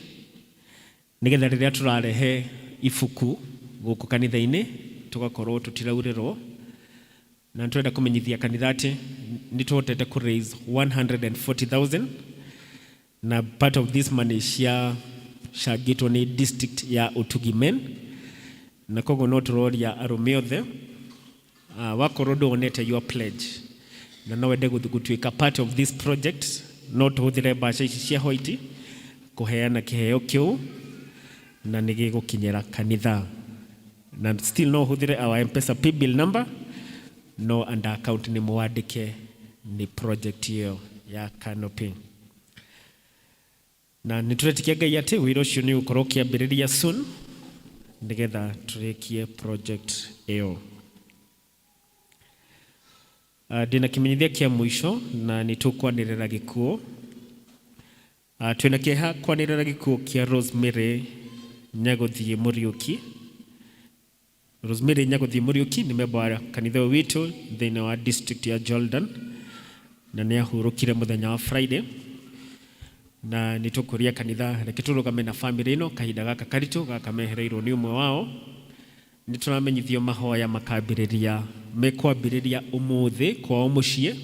nĩgetha rĩrĩa tũrarehe ibuku gũkũ kanitha-inĩ tũgakorwo tũtiraurĩrwo. Na nĩ tũrenda kũmenyithia kanitha atĩ nĩ tũhotete kũ raise 140,000, na part of this money cia cangĩtwo nĩ district ya Ũtugi Men. Na koguo no tũroria arũme othe, wakorwo ndũonete your pledge na no wende gũtuĩka part of this project, no tũhũthĩre mbaca ici cia white kũheana kĩheo kĩu na nĩ gĩgũkinyĩra kanitha. Na still no ũhũthĩre our M-Pesa paybill number, no under account nĩ mwandĩke nĩ project ĩyo ya canopy. Na nĩ tũretikia Ngai atĩ wĩra ũcio nĩ ũgũkorwo ũkĩambĩrĩria soon, nĩgetha tũrĩkie project ĩyo. Ndĩna kĩmenyithia kĩa mũico na nĩ tũkwanĩrĩra gĩkuũ. Twĩna kĩeha kwanĩrĩra gĩkuũ kĩa Rosemary Nyagũthiĩ Mũriũki. Rosemary Nyagũthiĩ Mũriũki nĩ memba wa kanitha ũyũ witũ thĩinĩ wa district ya Jordan, na nĩ ahurũkire mũthenya wa Friday. Na nĩ tũkũria kanitha, reke tũrũgame na family ĩno kahinda gaka karitũ gaka mehereirwo nĩ ũmwe wao. Nĩ tũramenyithio mahoya makambĩrĩria, mekwambĩrĩria ũmũthĩ kwao mũciĩ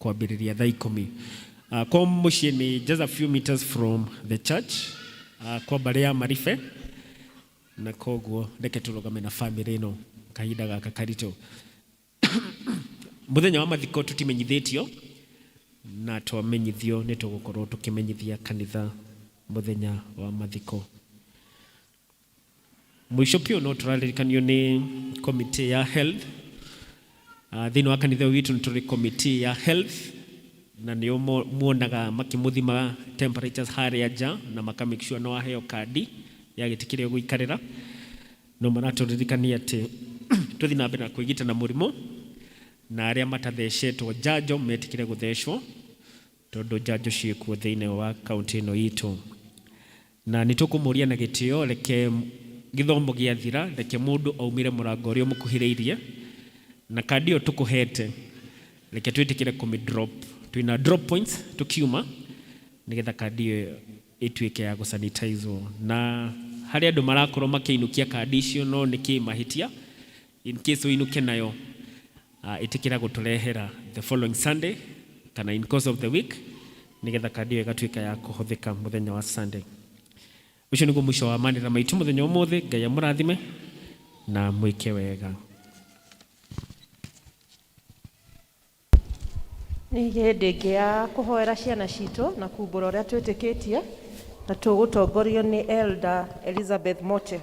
kwambĩrĩria thaa 10. Kwao mũciĩ nĩ just a few meters from the church, kwa mbarĩ ya Maribe. Na koguo reke tũrũgame na family ĩno kahinda gaka karitũ. Mũthenya wa mathiko tũtimenyithĩtio, na twamenyithio nĩ tũgũkorwo tũkĩmenyithia kanitha mũthenya wa mathiko. Mũico biũ no tũraririkanio nĩ committee ya health. Thĩinĩ wa kanitha witũ nĩ tũrĩ committee ya health, na nĩo muonaga makĩmũthima temperatures harĩa nja na maka make sure no aheo kandi ya gĩtĩ kĩrĩa ũgũikarĩra. No maratũririkania atĩ tũthiĩ na mbere na kwĩgita na mũrimũ, na arĩa matathecetwo njanjo metĩkĩre gũthecwo, tondũ njanjo ciĩkuo thĩinĩ wa kaunti ĩno itũ. Na nĩ tũkũmũria na gĩtĩo, reke gĩthomo gĩathira, reke mũndũ aumĩre mũrango ũrĩa ũmũkuhĩrĩirie, na kandi ĩyo tũkũhete reke twĩtĩkĩre kũmĩ drop. Twĩna drop points tũkiuma, nĩgetha kandi ĩyo ĩtuĩke ya gũsanitizwo. Na harĩ andũ marakorwo makĩinũkia kandi icio, no nĩ kĩ mahĩtia, in case ũinũke nayo, ĩtĩkĩra gũtũrehera the following Sunday kana in course of the week, nĩgetha kandi ĩyo ĩgatuĩka ya kũhũthĩka mũthenya wa Sunday. Ũcio nĩguo mũico wa manĩra maitũ mũthenya ũmũthĩ. Ngai amũrathime na mwĩke wega. Nĩ hĩndĩ ĩngĩ ya kũhoera ciana citũ na kumbũra ũrĩa twĩtĩkĩtie, na tũgũtongorio nĩ Elder Elizabeth Mote.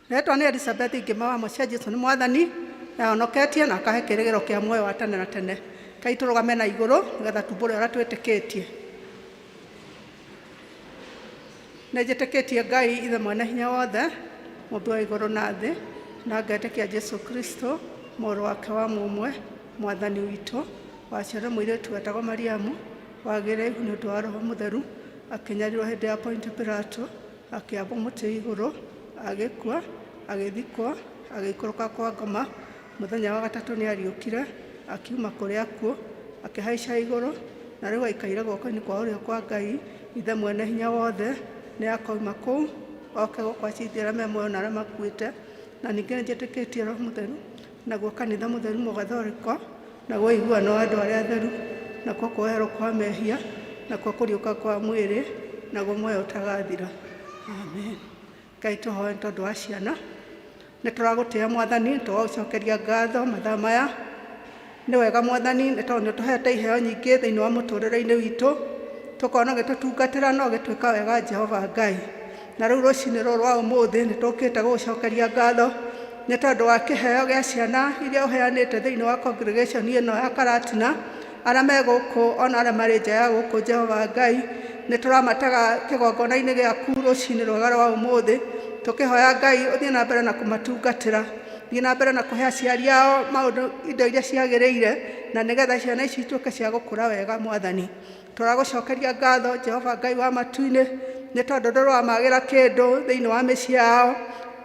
Retwa nĩ Elizabeth Ngĩma wa Mũcia. Jesu nĩ Mwathani, ahonoketie na akahe kĩrĩgĩro kĩa muoyo wa tene na tene. Kai tũrũgame na igũrũ nĩgetha tumbũre ũrĩa twĩtĩkĩtie. Nĩ njĩtĩkĩtie Ngai Ithe mwene hinya wothe, mũmbi wa igũrũ na thĩ, na ngetĩkia Jesu Kristo, mũrũ wake wa mũmwe, Mwathani witũ, waciarwo mũirĩtu wetagwo Mariamu, wagĩrĩru nĩ ũndũ wa Roho Mũtheru, akĩnyarirwo hĩndĩ ya Pontio Pilato, akĩambwo mũtĩ igũrũ, agĩkua, agĩthikwo, agĩikũrũka kwa ngoma. Mũthenya wa gatatũ nĩ ariũkire akiuma kũrĩ akuũ, akĩhaica igũrũ, na rĩu aikaire guoko-inĩ kwa ũrĩo kwa Ngai Ithe mwene hinya wothe. Nĩ akoima kũu oke gũkũ acirithie arĩa me muoyo na arĩa makuĩte. Na ningĩ nĩ njĩtĩkĩtie Roho Mũtheru, naguo kanitha mũtheru mũgathoriko, naguo ũiguano wa andũ arĩa atheru, nakuo kuoherwo kwa mehia, nakuo kũriũka kwa mwĩrĩ, naguo muoyo ũtagathira. Amen. Ngai, tũhoe nĩ tondũ wa ciana. Nĩ tũragũtĩa Mwathani, tũgagũcokeria ngatho mathaa maya. Nĩ wega Mwathani, nĩ tondũ nĩ ũtũhete iheo nyingĩ thĩinĩ wa mũtũrĩre-inĩ witũ, tũkona ũgĩtũtungatĩra na ũgĩtwĩka wega Jehova Ngai. Na rĩu rũcinĩ rũrũ rwa ũmũthĩ nĩ tũkĩte gũgũcokeria ngatho nĩ tondũ wa kĩheo gĩa ciana iria ũheanĩte thĩinĩ wa congregation ĩno ya Karatina, arĩa me gũkũ ona arĩa marĩ nja ya gũkũ. Jehova Ngai, Nĩ tũramataga kĩgongona-inĩ gĩaku rũcinĩ rwega rwa ũmũthĩ, tũkĩhoya Ngai ũthiĩ na mbere na kũmatungatĩra, thiĩ na mbere na kũhe aciari ao maũndũ indo iria ciagĩrĩire, na nĩgetha ciana ici ituĩke cia gũkũra wega. Mwathani, tũragũcokeria ngatho, Jehova Ngai wa matu-inĩ, nĩ tondũ ndũramagĩra kĩndũ thĩinĩ wa mĩciĩ yao,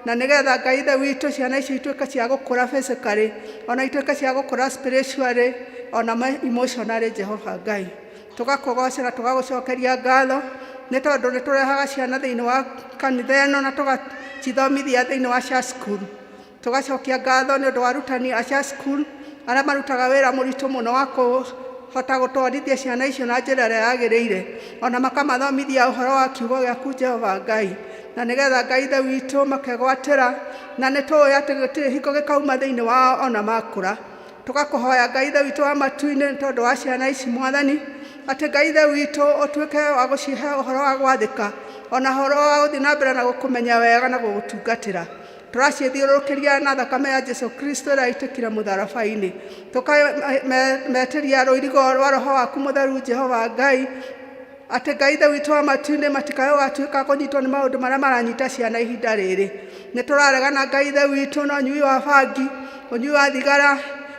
na nĩgetha Ngai Ithe witũ ciana icio ituĩke cia gũkũra physically, ona ituĩke cia gũkũra spiritually, ona emotionally. Jehova Ngai, tũgakũgoca na tũgagũcokeria ngatho, nĩ tondũ nĩ tũrehaga ciana thĩinĩ wa kanitha ĩno na tũgacithomithia thĩinĩ wa church school. Tũgacokia ngatho nĩ ũndũ wa arutani a church school arĩa marutaga wĩra mũritũ mũno wa kũhota gũtwarithia ciana icio na njĩra ĩrĩa yagĩrĩire, ona makamathomithia ũhoro wa kiugo gĩaku, Jehova Ngai, na nĩgetha Ngai Ithe witũ makegwatĩra, na nĩ tũĩ atĩ gũtirĩ hingo gĩkauma thĩinĩ wao ona makũra. Tũgakũhoya, Ngai Ithe witũ wa matu-inĩ, nĩ tondũ wa ciana ici, Mwathani, atĩ Ngai Ithe witũ ũtuĩke wa gũcihe ũhoro wa gwathĩka, ona ũhoro wa gũthiĩ na mbere na gũkũmenya wega na gũgũtungatĩra. Tũraciĩthiũrũrũkĩria na thakame ya Jesu Kristo ĩrĩa ĩitĩkire mũtharaba-inĩ. Tũkametĩria rũirigo rwa Roho waku Mũtheru, Jehova Ngai, atĩ Ngai Ithe witũ wa matu-inĩ matikae gũgatuĩka kũnyitwo nĩ maũndũ marĩa maranyita ciana ihinda rĩrĩ. Nĩ tũraregana, Ngai Ithe witũ, na ũnyui wa bangi, ũnyui wa thigara,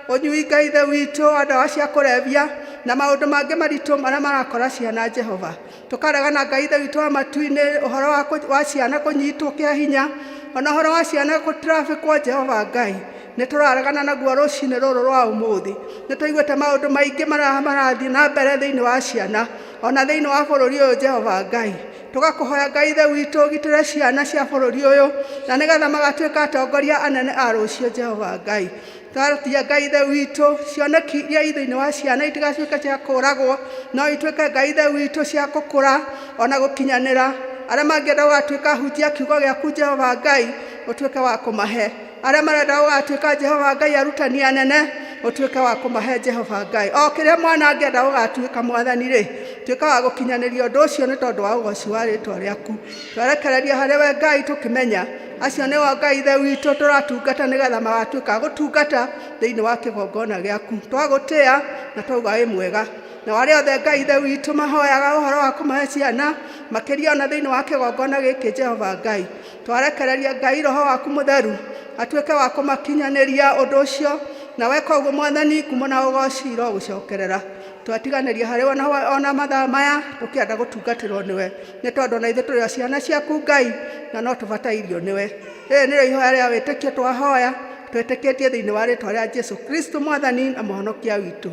ũnyui, Ngai Ithe witũ, wa ndawa cia kũrebia na maũndũ mangĩ maritũ marĩa marakora ciana. Jehova, tũkaregana, Ngai Ithe witũ wa matu-inĩ, ũhoro wa ciana kũnyitwo kĩa hinya, ona ũhoro wa ciana gũtrafikwo. Jehova Ngai, nĩ tũraregana naguo rũcinĩ rũrũ rwa ũmũthĩ. Nĩ tũiguĩte maũndũ maingĩ marĩa marathiĩ na mbere thĩinĩ wa ciana, ona thĩinĩ wa bũrũri ũyũ. Jehova Ngai, tũgakũhoya, Ngai Ithe witũ, ũgitĩre ciana cia bũrũri ũyũ, na nĩgetha magatuĩka atongoria anene a rũciũ. Jehova Ngai, twatia, Ngai Ithe witũ, cioneki iria i thĩinĩ wa ciana itigatuĩke cia kũragwo, no ituĩke, Ngai Ithe witũ, cia gũkũra ona gũkinyanĩra. Arĩa mangĩenda gũgatuĩka hunjia kiugo gĩaku, Jehova Ngai, ũtuĩke wa kũmahe. Arĩa marenda gũgatuĩka, Jehova Ngai, arutani anene, ũtuĩke wa kũmahe. Jehova Ngai, o kĩrĩa mwana angĩenda gũgatuĩka, Mwathani rĩ, tuĩka wa gũkinyanĩria ũndũ ũcio nĩ tondũ wa ũgoci wa rĩtwa rĩaku. Twerekereria harĩ we, Ngai, tũkĩmenya acio nĩo, Ngai Ithe witũ, tũratungata, nĩgetha magatuĩka a gũtungata thĩinĩ wa kĩgongona gĩaku. Twagũtĩa na twauga wĩ mwega. Na arĩa othe, Ngai Ithe witũ, mahoyaga ũhoro wa kũmahe ciana makĩria ona thĩinĩ wa kĩgongona gĩkĩ, Jehova Ngai, twarekereria, Ngai, Roho waku Mũtheru atuĩke wa kũmakinyanĩria ũndũ ũcio, na weka ũguo, Mwathani, ngumo na ũgoci irogũcokerera. Twatiganĩria harĩ we ona mathaa maya, tũkĩenda gũtungatĩrwo nĩwe, nĩ tondũ ona ithuĩ tũrĩ o ciana ciaku, Ngai, na no tũbatairio nĩwe. Rĩrĩ nĩrĩo ihoya rĩa wĩtĩkio twahoya twĩtĩkĩtie thĩinĩ wa rĩtwa rĩa Jesu Kristo, Mwathani na Mũhonokia witũ,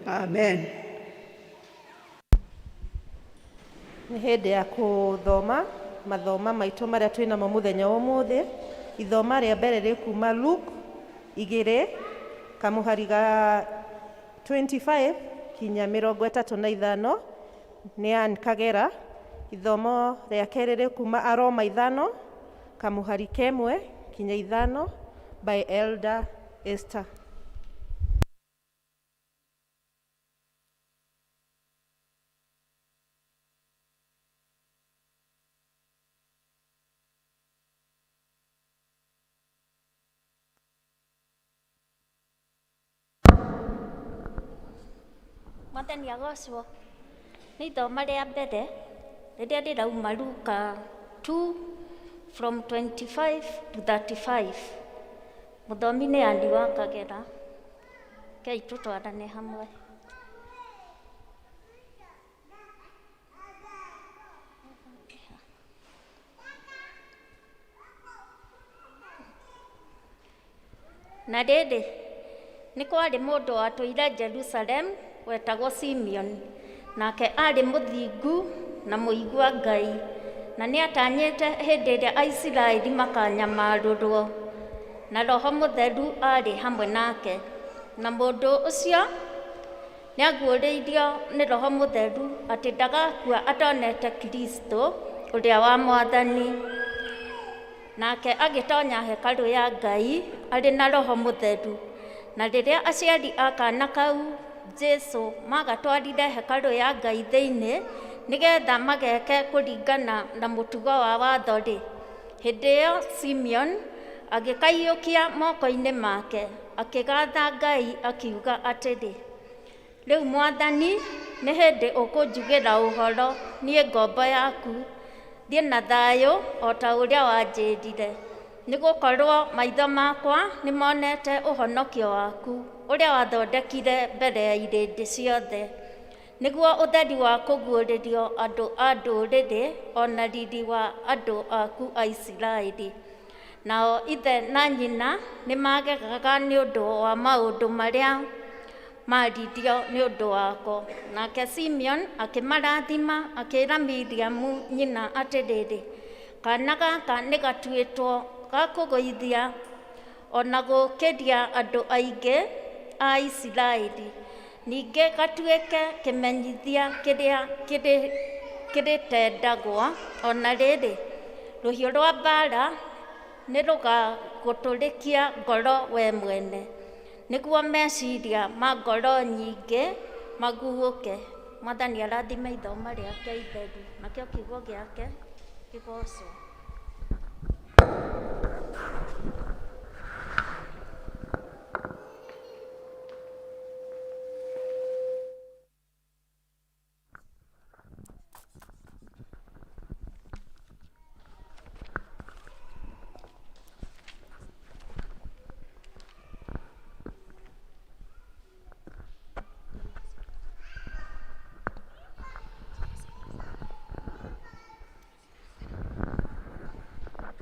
amen. Nĩ hĩndĩ ya kũthoma mathoma maitũ marĩa twĩ namo mũthenya wa ũmũthĩ. Ithoma rĩa mbere rĩ kuma Luke 2 kamũhari ga 25 kinya 35, nĩ Ann Kagera. Ithomo rĩa kerĩ rĩ kuma Aroma 5 kamũhari 1 kinya 5, by Elder Esther. Mwathani agocwo. Nĩ ithoma rĩa mbere rĩrĩa rĩrauma Luka 2 from 25 to 35. Mũthomi nĩ Ann wa Kagera. Kei tũtwarane hamwe. Na rĩrĩ, nĩ kwarĩ mũndũ watũire Jerusalemu wetagwo Simeoni, nake aarĩ mũthingu na mũigua Ngai, na nĩatanyĩte hĩndĩ ĩrĩa Aisiraeli makanyamarũrwo, na Roho Mũtheru aarĩ hamwe nake. Na mũndũ ũcio nĩaguũrĩirio nĩ Roho Mũtheru atĩ ndagakua atonete Kristo ũrĩa wa Mwathani. Nake agĩtonya hekarũ ya Ngai arĩ na Roho Mũtheru. Na rĩrĩa aciari a kaana kau Jesu magatwarire hekarũ ya Ngai thĩinĩ nĩgetha mageke kũringana na mũtugo wa watho-rĩ, hĩndĩ ĩyo Simeon agĩkaiyũkia moko-inĩ make, akĩgatha Ngai akiuga atĩrĩ, "Rĩu Mwathani, Nĩ hĩndĩ ũkũnjugĩra ũhoro, niĩ ngombo yaku. Thiĩ na thayũ o ta ũrĩa wanjĩrire, nĩgũkorwo maitho makwa nĩmonete ũhonokio waku, ũrĩa wathondekire mbere ya irĩndĩ ciothe, nĩguo ũtheri wa kũguũrĩrio andũ a ndũrĩrĩ, o na riri wa andũ aku a Isiraeli. Nao ithe na nyina nĩmagegaga nĩ ũndũ wa maũndũ marĩa maaririo nĩ ũndũ wako. Nake Simeon akĩmarathima, akĩĩra Miriamu nyina atĩrĩrĩ, kaana gaka nĩ gatuĩtwo ga kũgũithia o na gũũkĩria andũ aingĩ a Isiraeli, ningĩ gatuĩke kĩmenyithia kĩrĩa kĩrĩtendagwo. O na rĩrĩ, rũhiũ rwa mbaara nĩ rũgagũtũrĩkia ngoro we mwene, nĩguo meciria ma ngoro nyingĩ maguũke. Mwathani arathime ithoma rĩake itheru, nakĩo kiugo gĩake kĩgocwo.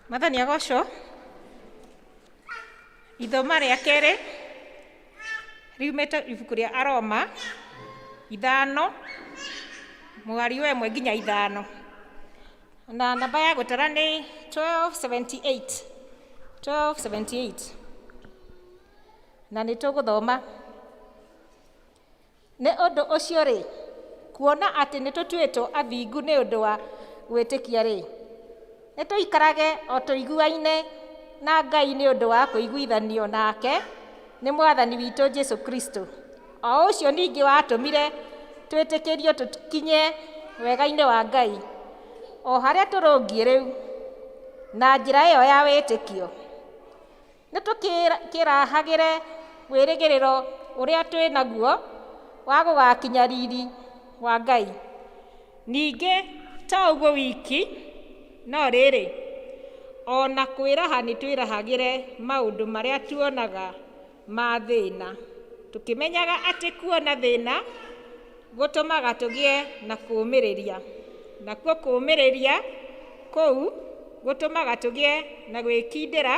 Mwathani agocwo. Ithoma rĩa kerĩ riumĩte ibuku rĩa Aroma 5:1 nginya 5, na namba ya gũtara nĩ 1278, 1278, na nĩ tũgũthoma. Nĩ ũndũ ũcio rĩ, kuona atĩ nĩ tũtuĩtwo athingu nĩ ũndũ wa gwĩtĩkia rĩ, nĩ tũikarage o tũiguaine na Ngai nĩ ũndũ wa kũiguithanio nake nĩ Mwathani witũ Jesu Kristo, o ũcio ningĩ watũmire twĩtĩkĩrio tũkinye wega-inĩ wa Ngai, o harĩa tũrũngiĩ rĩu na njĩra ĩyo ya wĩtĩkio. Nĩ tũkĩrahagĩre wĩrĩgĩrĩro ũrĩa twĩ naguo wa gũgakinya riri wa Ngai. Ningĩ to ũguo wiki, no rĩrĩ, o na kwĩraha nĩ twĩrahagĩre maũndũ marĩa tuonaga ma thĩna, tũkĩmenyaga atĩ kuona thĩna gũtũmaga tũgĩe na kũũmĩrĩria, nakuo kũũmĩrĩria kũu gũtũmaga tũgĩe na gwĩkindĩra,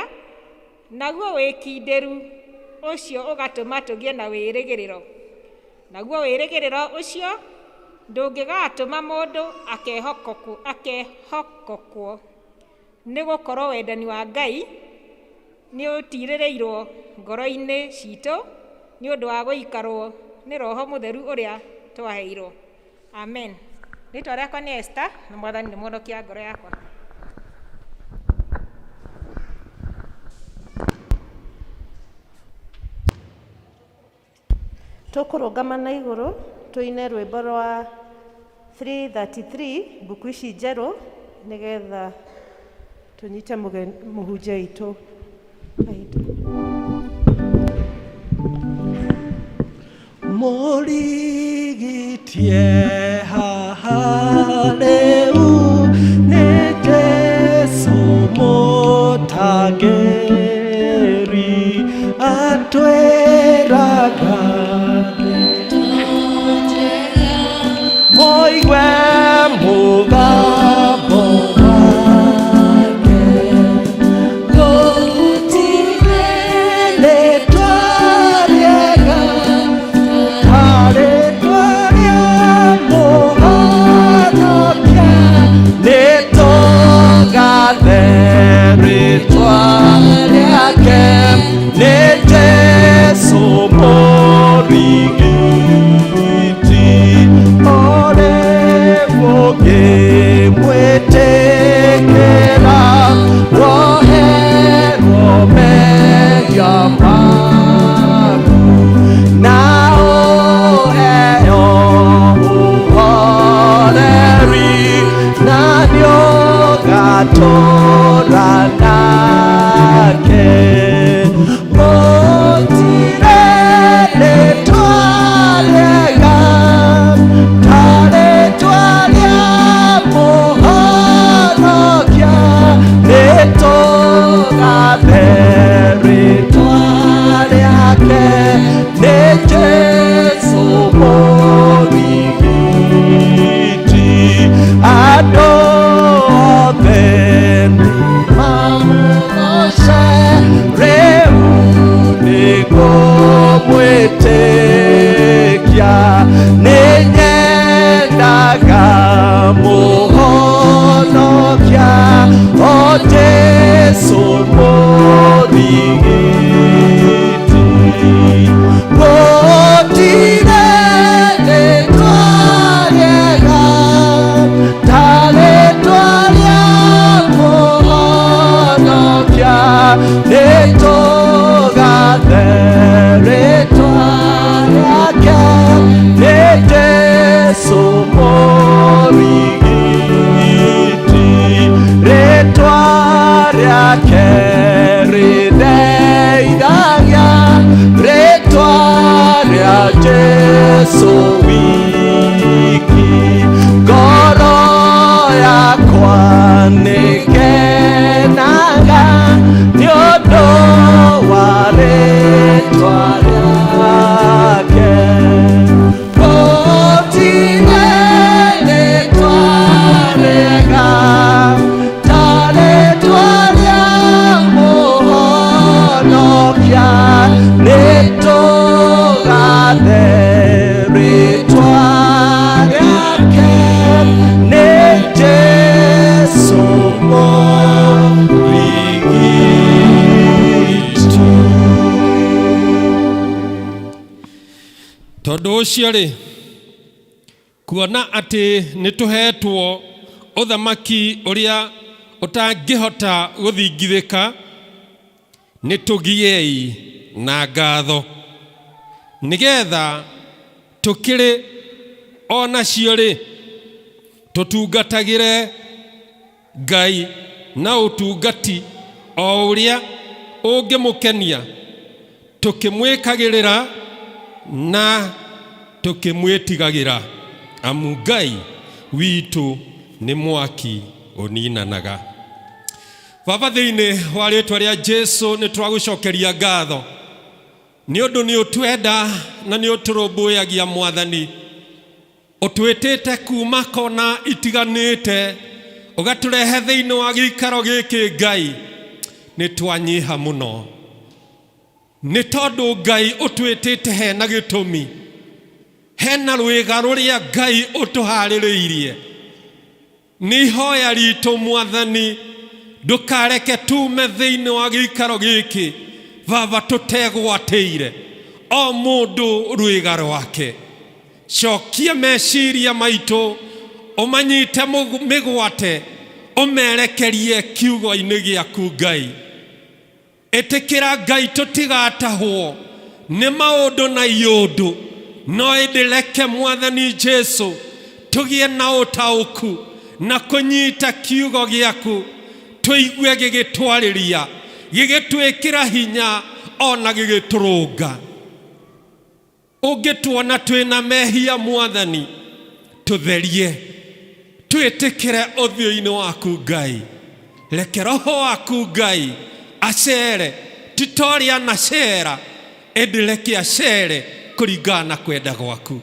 naguo wĩkindĩru ũcio ũgatũma tũgĩe na wĩrĩgĩrĩro, naguo wĩrĩgĩrĩro ũcio ndũngĩgatũma mũndũ akehokokwo, nĩ gũkorwo wendani wa Ngai nĩ ũtirĩrĩirwo ngoro-inĩ citũ nĩ ũndũ wa gũikarwo nĩ Roho Mũtheru ũrĩa twaheirwo. Amen. Rĩtwa rĩakwa nĩ Esther, na Mwathani nĩ mũhonokia ngoro yakwa. Tũkũrũgama na igũrũ tũine rwĩmbo rwa 333, mbuku ici njerũ, nĩgetha tũnyite mũhunjia witũ kahinda. Mũrigitie haha rĩu nĩ Jesũ mũtangĩri, atwĩraga mũigue mũgambo wake, gũtirĩ rĩtwa rĩega ta rĩtwa rĩa Mũhonokia, nĩ tũgathe rĩtwa rĩake, nĩ Jesũ. Ngathe rĩtwa rĩake nĩ Jesũ mũrigitũ. Tondũ ũcio rĩ, kuona atĩ nĩ tũheetwo ũthamaki ũrĩa ũtangĩhota gũthingithĩka, nĩ tũgiei na ngatho, nĩgetha tũkĩrĩ o nacio rĩ, tũtungatagĩre Ngai na ũtungati o ũrĩa ũngĩmũkenia, tũkĩmwĩkagĩrĩra na tũkĩmwĩtigagĩra, amu Ngai witũ nĩ mwaki ũninanaga. Baba, thĩinĩ wa rĩtwa rĩa Jesu nĩ tũragũcokeria ngatho nĩ ũndũ nĩ ũtwenda na nĩ ũtũrũmbũyagia. Mwathani, ũtwĩtĩte kuma kona itiganĩte ũgatũrehe thĩinĩ wa gĩikaro gĩkĩ. Ngai, nĩ twanyiha mũno nĩ tondũ Ngai ũtwĩtĩte hena gĩtũmi, hena rwĩga rũrĩa Ngai ũtũharĩrĩirie. Nĩ ihoya ritũ, Mwathani, ndũkareke tume thĩinĩ wa gĩikaro gĩkĩ, Baba, tũtegwatĩire o mũndũ rwĩga rwake. Cokia meciria maitũ, ũmanyite mĩgwate, ũmerekerie kiugo-inĩ gĩaku. Ngai, ĩtĩkĩra, Ngai, tũtigatahwo nĩ maũndũ na iũndũ, no ĩndĩ reke, Mwathani Jesu, tũgĩe na ũtaũku na kũnyita kiugo gĩaku, tũigue gĩgĩtwarĩria, gĩgĩtwĩkĩra hinya ona gĩgĩtũrũnga. Ũngĩtuona twĩna mehia, Mwathani, tũtherie, twĩtĩkĩre ũthiũ-inĩ waku. Ngai, reke Roho waku, Ngai, acere, ti ta ũrĩa anacera, ĩndĩ reke acere kũringana na kwenda gwaku.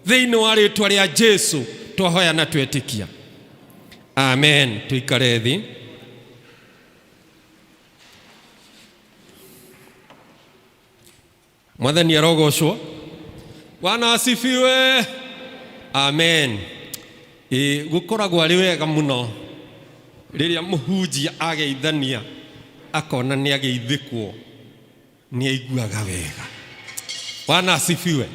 Thĩinĩ wa rĩtwa rĩa Jesu twahoya na twetĩkia, amen. Tũikare thĩ. Mwathani arogocwo. Bwana asifiwe. Amen. Ĩ gũkoragwo arĩ wega mũno rĩrĩa mũhunjia ageithania akona nĩ ageithĩkwo, nĩ aiguaga wega. Bwana asifiwe.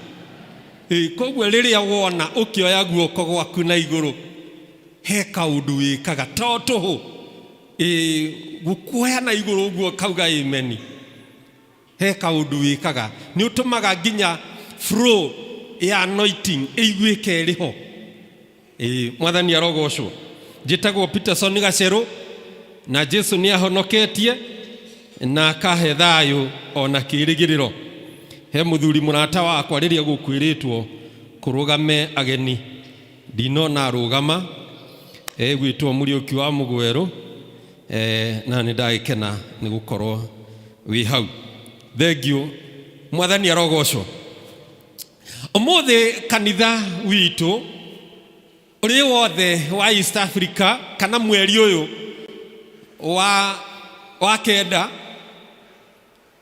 Ĩ koguo rĩrĩa wona ũkĩoya guoko gwaku na igũrũ, he kaũndũ wĩkaga to tũhũ. Ĩ gũkuoya na igũrũ ũguo kauga ameni, he kaũndũ wĩkaga nĩ ũtũmaga nginya flow ya anointing ĩiguĩke ĩrĩ ho. Ĩ Mwathani arogocwo. Njĩtagwo Peterson Gacerũ, na Jesu nĩ ahonoketie na akahe thayũ ona kĩrĩgĩrĩro. He mũthuri mũrata wakwa rĩrĩa gũkwĩrĩtwo kũrũgame ageni, ndinona arũgama, egwĩtwo Mũriũki wa Mũgwerũ, na nĩ ndagĩkena nĩ gũkorwo wĩ hau. Thengiũ. Mwathani arogocwo. Ũmũthĩ kanitha witũ ũrĩ wothe wa East Africa, kana mweri ũyũ wa kenda,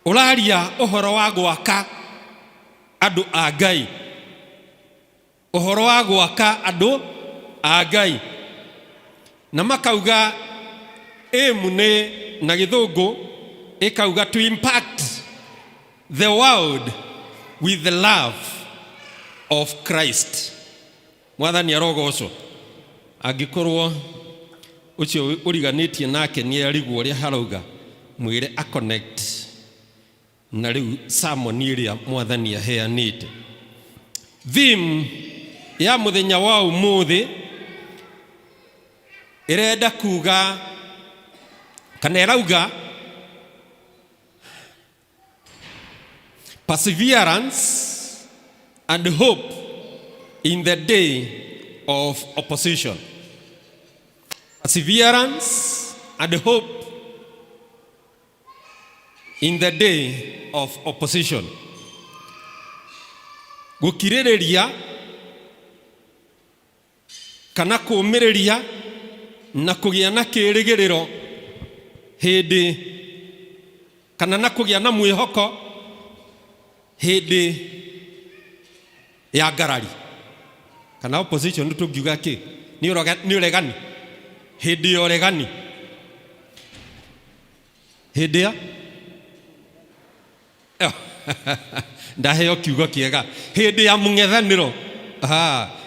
ũraria ũhoro wa gwaka andũ a Ngai, ũhoro wa gwaka andũ a Ngai, na makauga aim nĩ na gĩthũngũ ĩkauga to impact the world with the love of Christ. Mwathani arogocwo. Angĩkorwo ũcio ũriganĩtie nake nĩ arigwo ũrĩa harauga, mwĩre aconnect na rĩu sermon ĩrĩa Mwathani aheanĩte. Theme ya mũthenya wa ũmũthĩ ĩrenda kuga kana ĩrauga perseverance and hope in the day of opposition. Perseverance and hope in the day of opposition. Gũkirĩrĩria kana kũũmĩrĩria na kũgĩa na kĩĩrĩgĩrĩro hĩndĩ kana na kũgĩa na mwĩhoko hĩndĩ Ya ngarari kana opposition tũngiuga kĩ nĩ ũregani, hĩndĩ ya ũregani, hĩndĩ ya ndaheo kiugo kĩega, hĩndĩ ya mũng'ethanĩro.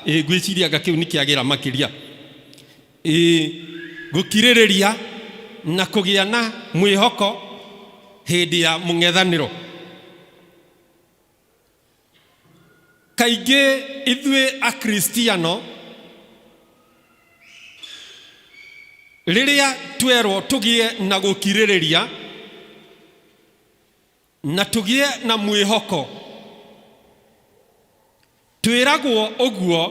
Ĩ ngwĩciria anga kĩu nĩ kĩagĩra makĩria. Ĩ gũkirĩrĩria na kũgĩa na mwĩhoko hĩndĩ ya mũng'ethanĩro. Kaingĩ ithuĩ Akristiano rĩrĩa twerwo tũgĩe na gũkirĩrĩria na tũgĩe na mwĩhoko, twĩragwo ũguo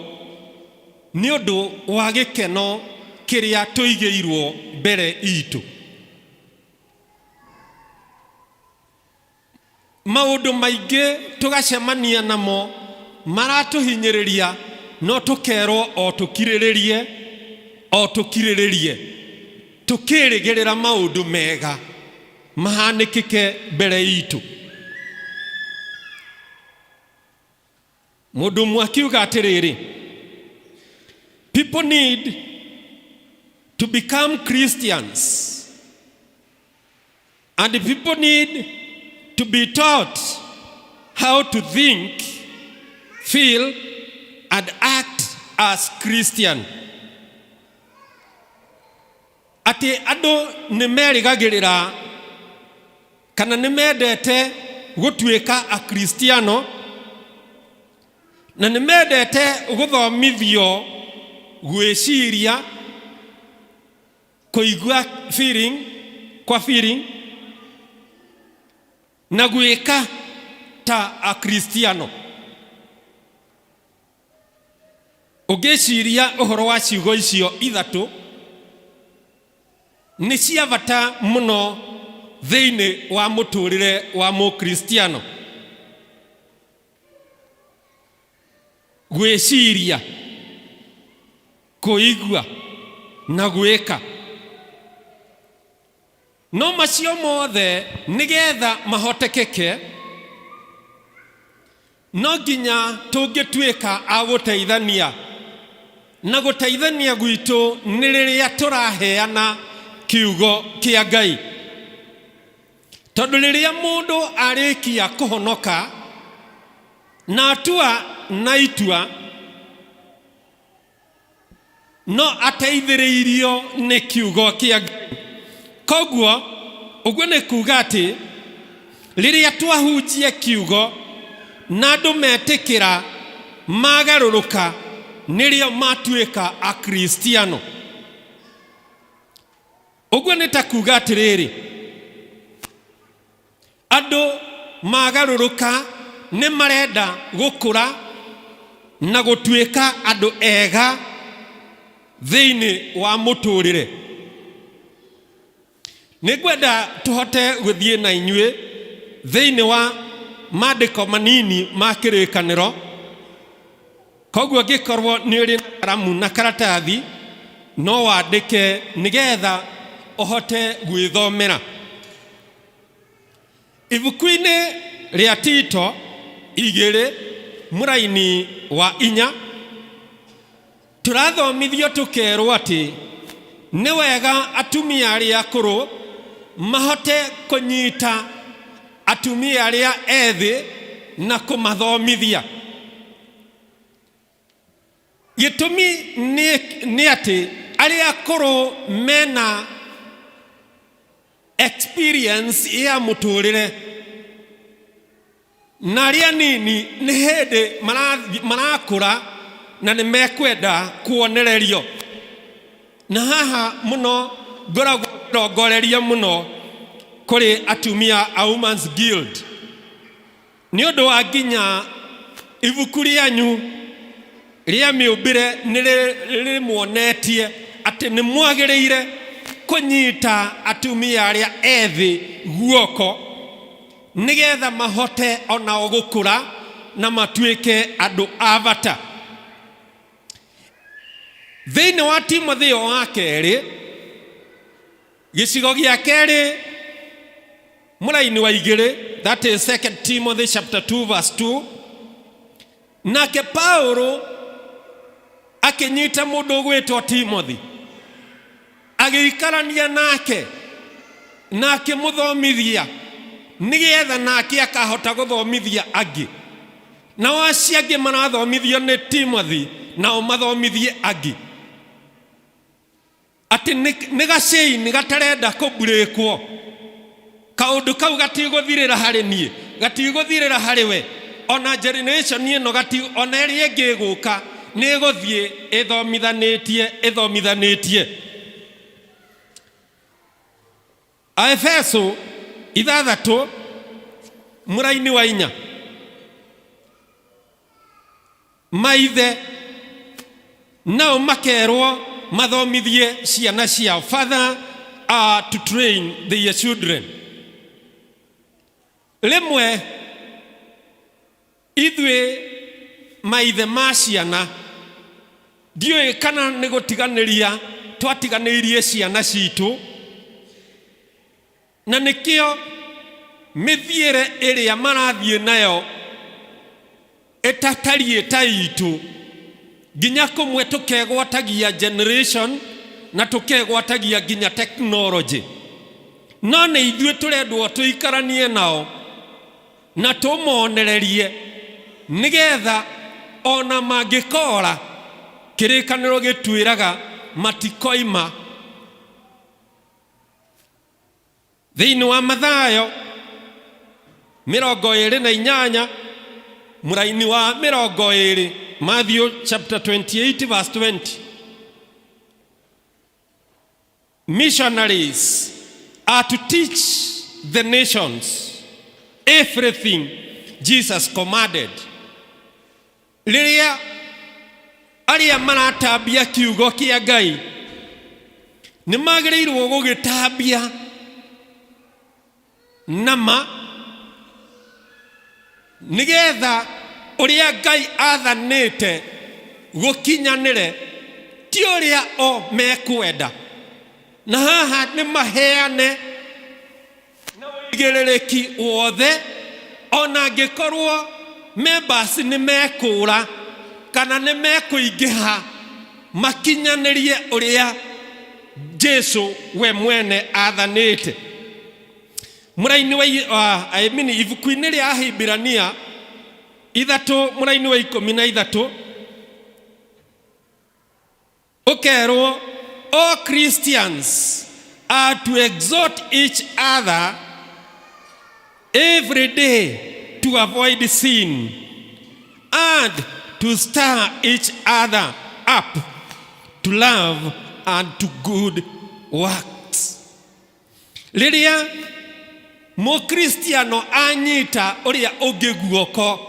nĩ ũndũ wa gĩkeno kĩrĩa tũigĩirwo mbere itũ. Maũndũ maingĩ tũgacemania namo maratũhinyĩrĩria, no tũkerwo o tũkirĩrĩrie, o tũkirĩrĩrie, tũkĩrĩgĩrĩra maũndũ mega mahanĩkĩke mbere itũ. Mũndũ ũmwe akiuga atĩrĩrĩ, people need to become Christians and people need to be taught how to think, feel and act as Christian. Atĩ andũ nĩ merĩgagĩrĩra kana nĩ mendete gũtuĩka Akristiano na nĩ mendete gũthomithio gwĩciria, kũigua feeling, kwa feeling na gwĩka ta Akristiano. Ũngĩciria ũhoro wa ciugo icio ithatũ, nĩ cia bata mũno thĩinĩ wa mũtũrĩre wa Mũkristiano. Gwĩciria, kũigua na gwĩka. No macio mothe nĩgetha mahotekeke, no nginya tũngĩtuĩka a gũteithania, na gũteithania gwitũ nĩ rĩrĩa tũraheana kiugo kĩa Ngai. Tondũ rĩrĩa mũndũ arĩkia kũhonoka na atua na itua, no ateithĩrĩirio nĩ kiugo kĩa Ngai. Koguo ũguo nĩ kuga atĩ rĩrĩa twahunjia kiugo na andũ metĩkĩra magarũrũka, nĩrĩo matuĩka Akristiano. Ũguo nĩ ta kuga atĩrĩrĩ, Andũ magarũrũka nĩ marenda gũkũra na gũtuĩka andũ ega thĩinĩ wa mũtũrĩre. Nĩ ngwenda tũhote gũthiĩ na inyuĩ thĩinĩ wa maandĩko manini ma kĩrĩkanĩro. Koguo angĩkorwo nĩ ũrĩ na karamu na karatathi no wandĩke nĩgetha ũhote gwĩthomera. Ibuku-inĩ rĩa Tito igĩrĩ mũraini wa inya tũrathomithio tũkerwo atĩ nĩ wega atumia arĩa akũrũ mahote kũnyita atumia arĩa ethĩ na kũmathomithia. Gĩtũmi nĩ atĩ arĩa akũrũ mena experience ya mũtũrĩre na arĩa anini nĩ hĩndĩ marakũra na nĩ mekwenda kuonererio. Na haha mũno ngoragwo ngĩrongoreria mũno kũrĩ atumia a Women's Guild, nĩ ũndũ wa nginya ibuku rĩanyu rĩa mĩũmbĩre nĩ rĩmuonetie atĩ nĩ mwagĩrĩire kũnyita atumia arĩa ethĩ guoko nĩgetha mahote onao gũkũra na matuĩke andũ a bata. Thĩinĩ wa Timotheo wa kerĩ gĩcigo gĩa kerĩ mũraini wa igĩrĩ, that is 2 Timothy chapter 2 verse 2. Nake Paulo akĩnyita mũndũ ũgwĩtwo Timothy, agĩikarania nake na akĩmũthomithia nĩgetha nake akahota gũthomithia angĩ. Nao acio angĩ marathomithio nĩ Timothy nao mathomithie angĩ. Atĩ nĩ gachain gatarenda kũmburĩkwo. Kaũndũ kau gatigũthirĩra harĩ niĩ, gatigũthirĩra harĩ we, ona generation ĩno gati, ona ĩrĩa ĩngĩ ĩgũka nĩ ĩgũthiĩ ĩthomithanĩtie ĩthomithanĩtie. Aefeso ithathatũ mũraini wa inya. Maithe nao makerwo mathomithie ciana ciao. Father are to train their children. Rĩmwe ithuĩ maithe ma ciana ndiũĩ kana nĩ gũtiganĩria twatiganĩirie ciana citũ, na nĩkĩo mĩthiĩre ĩrĩa marathiĩ nayo ĩtatariĩ ta itũ, nginya kũmwe tũkegwatagia generation na tũkegwatagia nginya technology. No nĩ ithuĩ tũrendwo tũikaranie nao na tũmonererie nĩgetha ona mangĩkora kĩrĩkanĩro gĩtwĩraga matikoima. Thĩinĩ wa Mathayo 28 mũraini wa 20, Matthew chapter 28 verse 20, missionaries are to teach the nations everything Jesus commanded. Rĩrĩa arĩa maratambia kiugo kĩa Ngai nĩ magĩrĩirwo gũgĩtambia na ma, nĩgetha ũrĩa Ngai athanĩte gũkinyanĩre, ti ũrĩa o mekwenda. Na haha nĩ maheane na ũigĩrĩrĩki wothe, ona angĩkorwo members nĩ mekũra kana nĩ mekũingĩha, makinyanĩrie ũrĩa Jesu we mwene athanĩte. Mũraini wa, I mean, ibuku-inĩ rĩa Ahibirania 3 mũraini wa 13 ũkerwo, all Christians are to exhort each other every day to avoid sin and to stir each other up to love and to good works. Rĩrĩa Mũkristiano anyita ũrĩa ũngĩ guoko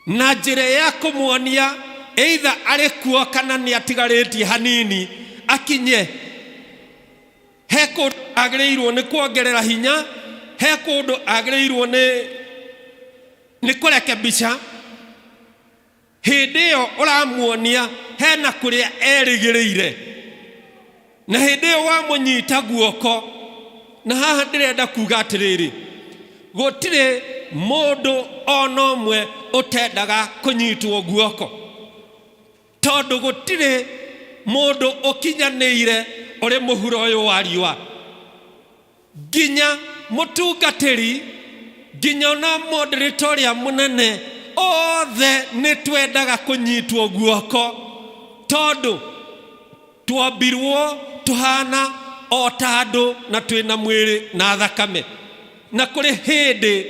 na njĩra ya kũmuonia either arĩ kuo kana nĩ atigarĩtie hanini akinye he kũndũ agĩrĩirwo nĩ kuongerera hinya, he kũndũ agĩrĩirwo nĩ kũrekebisha, hĩndĩ ĩyo ũramuonia hena kũrĩa erĩgĩrĩire, na hĩndĩ ĩyo wamũnyita guoko. Na haha ndĩrenda kuga atĩrĩrĩ, gũtirĩ mũndũ ona ũmwe ũtendaga kũnyitwo guoko, tondũ gũtirĩ mũndũ ũkinyanĩire ũrĩ mũhuro ũyũ wa riũa, nginya mũtungatĩri, nginya ona moderator ũrĩa mũnene, othe nĩ twendaga kũnyitwo guoko, tondũ twambirwo tũhana o ta andũ na twĩna mwĩrĩ na thakame, na kũrĩ hĩndĩ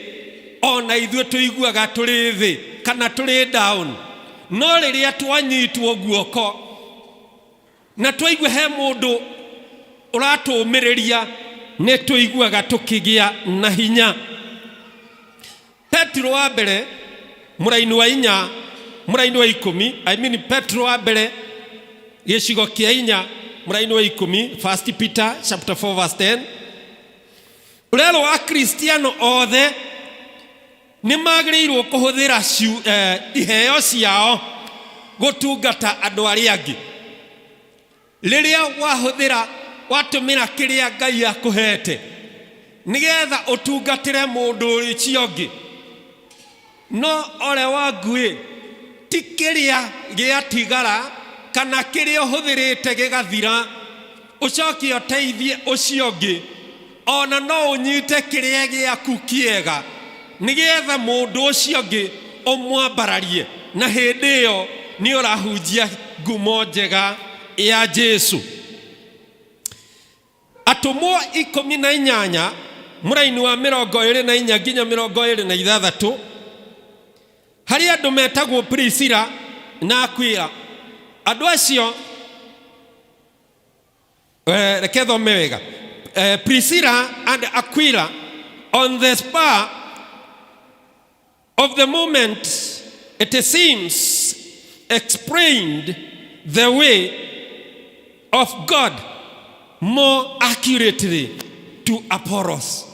ona ithuĩ tũiguaga tũrĩ thĩ kana tũrĩ down. No rĩrĩa twanyitwo guoko na twaigua he mũndũ ũratũũmĩrĩria, nĩ tũiguaga tũkĩgĩa na hinya. Petro wa mbere mũraini wa 4 mũraini wa 10, I mean Petro wa mbere gĩcigo kĩa 4 mũraini wa 10, First Peter chapter 4 verse 10, ũrerwo Akristiano othe nĩ magĩrĩirwo kũhũthĩra iheo ciao gũtungata andũ arĩa angĩ. Rĩrĩa wahũthĩra, watũmĩra kĩrĩa Ngai akũhete nĩgetha ũtungatĩre mũndũ ũcio ũngĩ, No ole waku-ĩ, ti kĩrĩa gĩatigara kana kĩrĩa ũhũthĩrĩte gĩgathira, ũcoke ũteithie ũcio ũngĩ, o na no ũnyite kĩrĩa gĩaku kĩega, nĩgetha mũndũ ũcio ũngĩ ũmwambararie, na hĩndĩ ĩyo nĩ ũrahunjia ngumo njega ya Jesu. Atũmwo 18 mũraini wa 24 nginya 26, harĩ andũ metagwo Priscilla na Aquila. Andũ acio, reke thome wega. Priscilla and Aquila on the spur of the moment it seems explained the way of God more accurately to Apollos.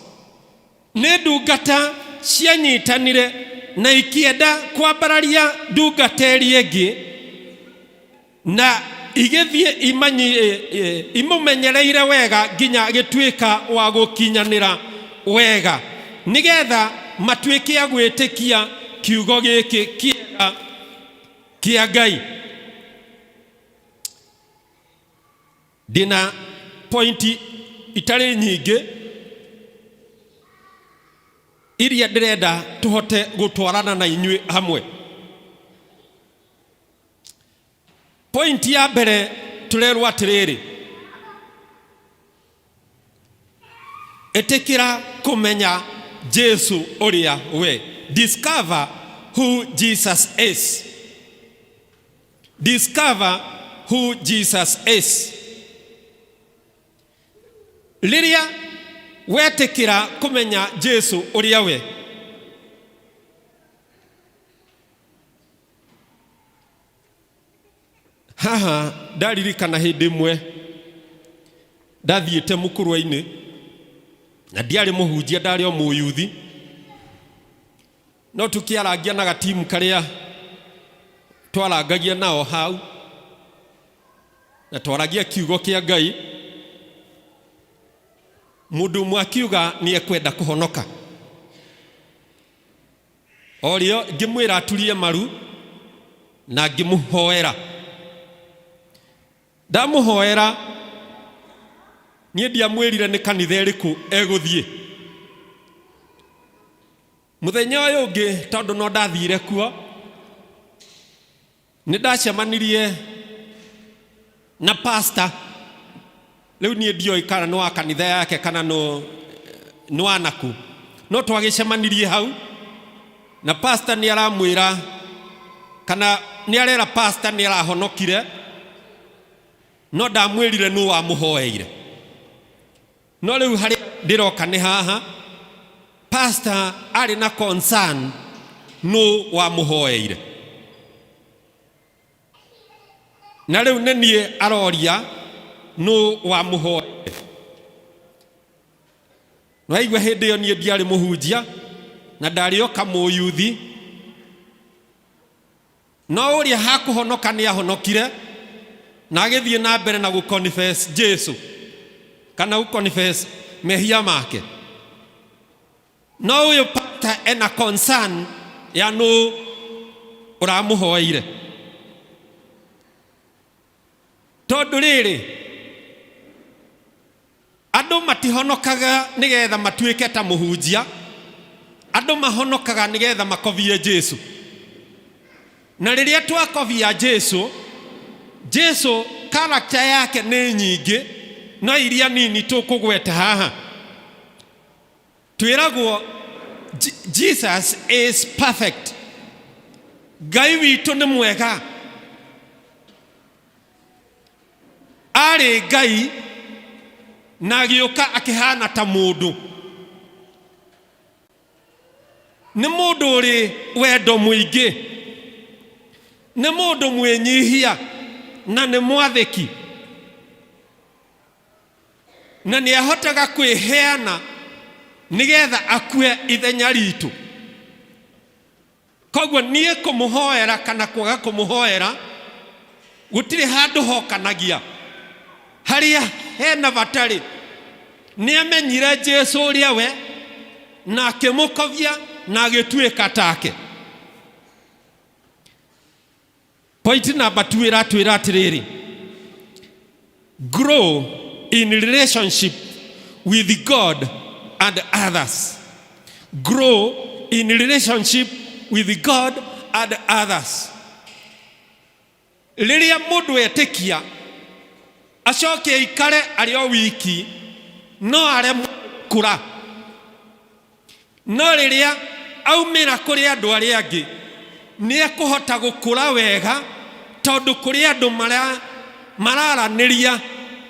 Nĩ ndungata cianyitanire na ikĩenda kwambararia ndungata ĩrĩa ĩngĩ na igĩthiĩ imũmenyereire wega nginya agĩtuĩka wa gũkinyanĩra wega, nĩgetha matuĩke a gwĩtĩkia kiugo gĩkĩ kĩega kĩa Ngai. Ndĩna pointi itarĩ nyingĩ iria ndĩrenda tũhote gũtwarana na inyuĩ hamwe. Pointi ya mbere tũrerwo atĩrĩrĩ, ĩtĩkĩra kũmenya Jesu ũrĩa we. Discover who Jesus is. Discover who Jesus is. Rĩrĩa wetĩkĩra kũmenya Jesu ũrĩa we, haha ndaririkana hĩndĩ ĩmwe ndathiĩte mũkũrwe-inĩ na ndiarĩ mũhunjia, ndarĩ o mũyuthi, no tũkĩarangia na gatimu karĩa twarangagia nao hau, na twaragia kiugo kĩa Ngai. Mũndũ ũmwe akiuga nĩ ekwenda kũhonoka, o rĩo ngĩmwĩra aturie maru na ngĩmũhoera. Ndamũhoera niĩ ndiamwĩrire nĩ kanitha ĩrĩkũ egũthiĩ. Mũthenya ũyũ ũngĩ tondũ no ndathire kuo, nĩ ndacemanirie na pastor. Rĩu niĩ ndioĩ kana nĩ wa kanitha yake kana nĩ wa naku, no twagĩcemanirie hau na pastor nĩ aramwĩra kana nĩ arera pastor nĩ arahonokire, no ndamwĩrire nũ wamũhoeire. No rĩu harĩa ndĩroka nĩ haha, pastor arĩ na concern nũ wamũhoeire, na rĩu nĩ niĩ aroria nũ wamũhoeire. Waigua hĩndĩ ĩyo niĩ ndiarĩ mũhunjia na ndarĩ o kamũyuthi, no ũrĩa hakũhonoka nĩ ahonokire na agĩthiĩ na mbere na gũconfess Jesu kana gũconfess mehia make. No ũyũ pastor ena concern ya nũ ũramũhoeire, tondũ rĩrĩ andũ matihonokaga nĩgetha matuĩke ta mũhunjia, andũ mahonokaga nĩgetha makobie Jesu. Na rĩrĩa twakobia Jesu, Jesu character yake nĩ nyingĩ, no iria nini tũkũgweta haha. Twĩragwo Jesus is perfect. Ngai witũ nĩ mwega. Arĩ Ngai na agĩũka akĩhana ta mũndũ. Nĩ mũndũ ũrĩ wendo mũingĩ, nĩ mũndũ mwĩnyihia na nĩ mwathĩki, na nĩ ahotaga kwĩheana nĩgetha akue ithenya ritũ. Koguo niĩ kũmũhoera kana kwaga kũmũhoera gũtirĩ handũ hokanagia. Harĩa hena batarĩ, nĩ amenyire Jesu ũrĩa we na akĩmũkobia na agĩtuĩka take. Point number 2 ĩratwĩra atĩrĩrĩ, grow in relationship with God and others. Grow in relationship with God and others. Rĩrĩa mũndũ etĩkia acoke aikare arĩ o wiki, no aremwo gũkũra. No rĩrĩa aumĩra kũrĩ andũ arĩa angĩ, nĩ ekũhota gũkũra wega, tondũ kũrĩ andũ mararanĩria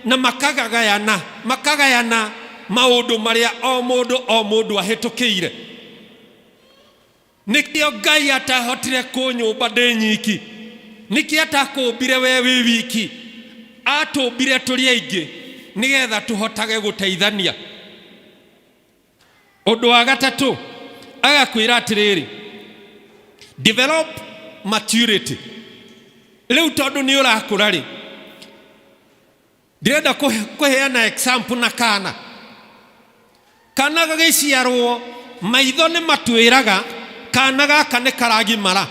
na makagayana, makagayana maũndũ marĩa o mũndũ o mũndũ ahĩtũkĩire. Nĩkĩo Ngai atahotire kũnyũmba ndĩ nyiki, nĩkĩo atakũmbire we wĩ wiki, atũmbire tũrĩ aingĩ nĩgetha tũhotage gũteithania. Ũndũ wa gatatũ agakwĩra atĩrĩrĩ, develop maturity. Rĩu tondũ nĩ ũrakũra rĩ, ndĩrenda kũheana example na kana. Kana gagĩciarwo maitho nĩ matwĩraga kana gaka nĩ karagimara.